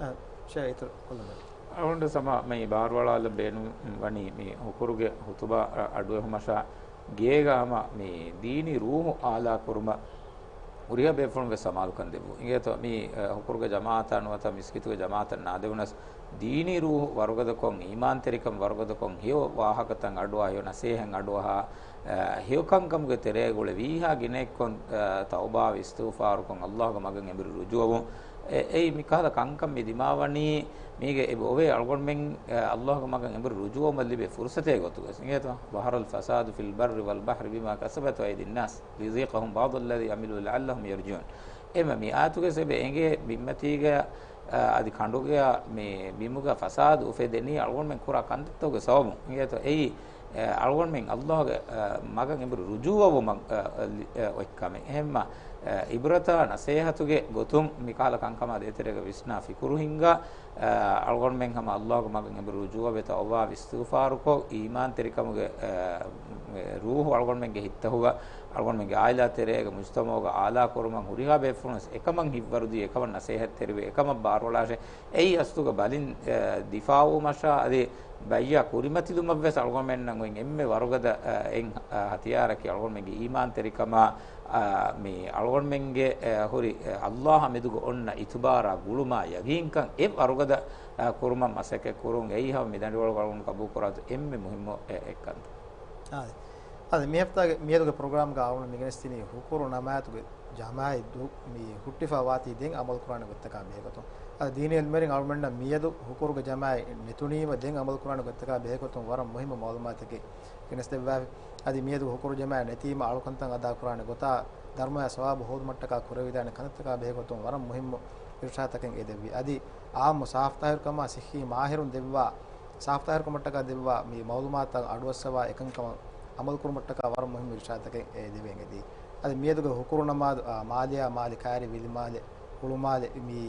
އަ، ޝޭ އިތުރު ކޮށްލަން. އަޅުގަނޑު ސަމާ މި ބާރުއަޅާލަން ބޭނުން ވަނީ މި ހުކުރުގެ ޚުތުބާ އަ، އަޑުއެހުމަށާ ގޭގަ ހަމަ މި ދީނީ ރޫޙު އާލާ ކުރުމަށް ހުރިހާ ބޭފުޅުން ވެސް ސަމާލުކަން ދެއްވުން. އިނގޭތޯ މި، އަ، ހުކުރުގެ ޖަމާޢަތާ ނުވަތަ މިސްކިތުގެ ޖަމާޢަތަށް ނާދެވުނަސް ދީނީ ރޫޙު ވަރުގަދަކޮށް، އީމާންތެރިކަން ވަރުގަދަކޮށް، ހެޔޮ ވާހަކަތައް އަޑުއަހާ، ހެޔޮ ނަސޭހަތް އަޑުއަހާ، އަ، ހެޔޮ ކަންކަމުގެ ތެރޭގަ އުޅެ ވީހާ ގިނައެއްކޮށް، އަ، ތައުބާވެ އިސްތިޣުފާރުކޮށް، އައްލާހުގެ މަގަށް އެނބުރި ރުޖޫޢަވުން. އެ، އެއީ މިކަހަލަ ކަންކަން މި ދިމާވަނީ، މީގެ އެބަ އޮވޭ އަޅުގަނޑުމެން، އަ، އައްލާހުގެ މަގަށް އެނބުރި ރުޖޫޢަވުމަށް ލިބޭ ފުރުޞަތެއް ގޮތުގަ. އިނގޭތޯ؟ ظهر الفساد في البر والبحر بما كسبت أيدي الناس ليذيقهم بعض الذي عملوا لعلهم يرجعون. އެމަ މި އާޔަތުގަ އެބަ އެނގޭ ބިންމަތީގަ، އަ، އަދި ކަނޑުގަ މި ބިމުގަ ފަސާދަ އުފެދެނީ އަޅުގަނޑުމެން ކުރާ ކަންތައްތަކުގެ ސަބަބުން. އިނގޭތޯ؟ އެއީ، އަ، އަޅުގަނޑުމެން އައްލާހުގެ، އަ، މަގަށް އެނބުރި ރުޖޫޢަވުމަށް، އަ، އަ، އޮތް ކަމެއް. އެހެންމަ، އަ، ޢިބްރަތާ ނަސޭހަތުގެ ގޮތުން މިކަހަލަ ކަންކަމާ ދޭތެރޭގަ ވިސްނާ ފިކުރު ހިންގާ، އަ، އަޅުގަނޑުމެން ހަމަ އައްލާހުގެ މަގަށް އެނބުރި ރުޖޫޢަވެ ތައުބާވެ އިސްތިޣުފާރުކޮށް، އީމާންތެރިކަމުގެ، އަ، ރޫޙު އަޅުގަނޑުމެންގެ ހިތްތަކުގަ، އަޅުގަނޑުމެންގެ ޢާއިލާ ތެރޭގަ، މުޖްތަމަޢުގަ އާލާ ކުރުމަށް ހުރިހާ ބޭފުޅުން ވެސް އެކަމަށް ހިތްވަރުދީ، އެކަމަށް ނަސޭހަތްތެރިވެ، އެކަމަށް ބާރުއަޅާށޭ. އެއީ އަސްލުގަ ބަލިން، އަ، ދިފާޢުވުމަށާ އަދި ބައްޔާ ކުރިމަތިލުމަށް ވެސް އަޅުގަނޑުމެންނަށް އޮތް އެންމެ ވަރުގަދަ، އަ، އެއް، އަ، ހަތިޔާރަކީ އަޅުގަނޑުމެންގެ އީމާންތެރިކަމާ، އާ، މި އަޅުގަނޑުމެންގެ، އެ، ހުރި، އެ، އައްލާހާ މެދުގަ އޮންނަ އިތުބާރާ ގުޅުމާ ޔަގީންކަން އެ ވަރުގަދަ، އަ، ކުރުމަށް މަސައްކަތް ކުރުން އެއީ ހަމަ މި ދަނޑިވަޅުގަ އަޅުގަނޑު ގަބޫލުކުރާ އެންމެ މުހިއްމު އެއް، އެއްކަންތައް. އާދެ. އާދެ، މި ހަފްތާގެ މިއަދުގެ ޕްރޮގްރާމްގަ އަޅުގަނޑު މިގެނެސްދިނީ ހުކުރު ނަމާދުގެ ޖަމާޢަތް ދު-، މި ހުއްޓިފަ ވާތީ ދެން އަމަލުކުރާނެ ގޮތްތަކާ ބެހޭގޮތުން. އަދި ދީނީ ޢިލްމުވެރިން އަޅުގަނޑަށް މިއަދު ހުކުރުގެ ޖަމާޢަތް ނެތުނީމަ ދެން އަމަލުކުރާނެ ގޮތްތަކާ ބެހޭގޮތުން ވަރަށް މުހިއްމު މަޢުލޫމާތެއް ގެނެސްދެއްވާފި. އަދި މިއަދު ހުކުރު ޖަމާޢަތް ނެތީމަ އަޅުކަންތައް އަދާކުރާނެ ގޮތާ، ދަރުމަޔާ ސަވާބު ހޯދުމަށްޓަކާ ކުރެވިދާނެ ކަންތައްތަކާ ބެހޭގޮތުން ވަރަށް މުހިއްމު އިރުޝާދުތަކެއް އެ ދެއްވީ. އަދި އާއްމު ސާފުތާހިރުކަމާ ސިއްހީ މާހިރުން ދެއްވާ، ސާފުތާހިރުކަމަށްޓަކާ ދެއްވާ މި މަޢުލޫމާތުތައް އަޑުއައްސަވާ އެކަންކަމަށް އަމަލުކުރުމަށްޓަކާ ވަރަށް މުހިއްމު އިރުޝާދުތަކެއް އެ ދެވޭނެ ދީ. އަދި މިއަދުގެ ހުކުރު ނަމާދު، އާ، މާލެއާ މާލެ ކައިރި ވިލިމާލެ، ހުޅުމާލެ މި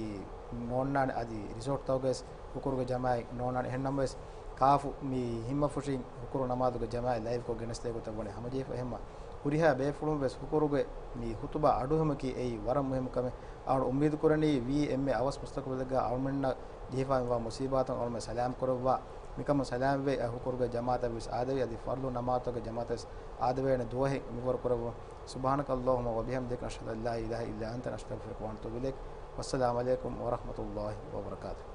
ނޯންނާނެ އަދި ރިސޯޓްތަކުގައި ވެސް ހުކުރުގެ ޖަމާޢަތް ނޯންނާނެ. އެހެން ނަމަވެސް ކާފު މި ހިންމަފުށިން ހުކުރު ނަމާދުގެ ޖަމާޢަތް ލައިވްކޮށް ގެނެސްދޭ ގޮތަށް ވަނީ ހަމަޖެހިފަ. އެހެންމަ ހުރިހާ ބޭފުޅުން ވެސް ހުކުރުގެ މި ޚުތުބާ އަޑުއެހުމަކީ އެއީ ވަރަށް މުހިއްމު ކަމެއް. އަޅު އުއްމީދު ކުރަނީ ވީ އެންމެ އަވަސް މުސްތަޤުބަލެއްގަ އަޅުމެންނަށް ޖެހިފާ މިވާ މުޞީބާތުން އަޅުމެން ސަލާމް ކުރައްވާ، މިކަމުން ސަލާމްވެ، އަ، ހުކުރުގެ ޖަމާޢަތަށް ވެސް އާދެވި، އަދި ފަރުޟު ނަމާދުތަކުގެ ޖަމާޢަތަށް ވެސް އާދެވޭނެ ދުވަހެއް މިންވަރު ކުރެއްވުން. سبحانك اللهم وبحمدك، نشهد أن لا إله إلا أنت، نستغفرك ونتوب إليك. والسلام عليكم ورحمة الله وبركاته.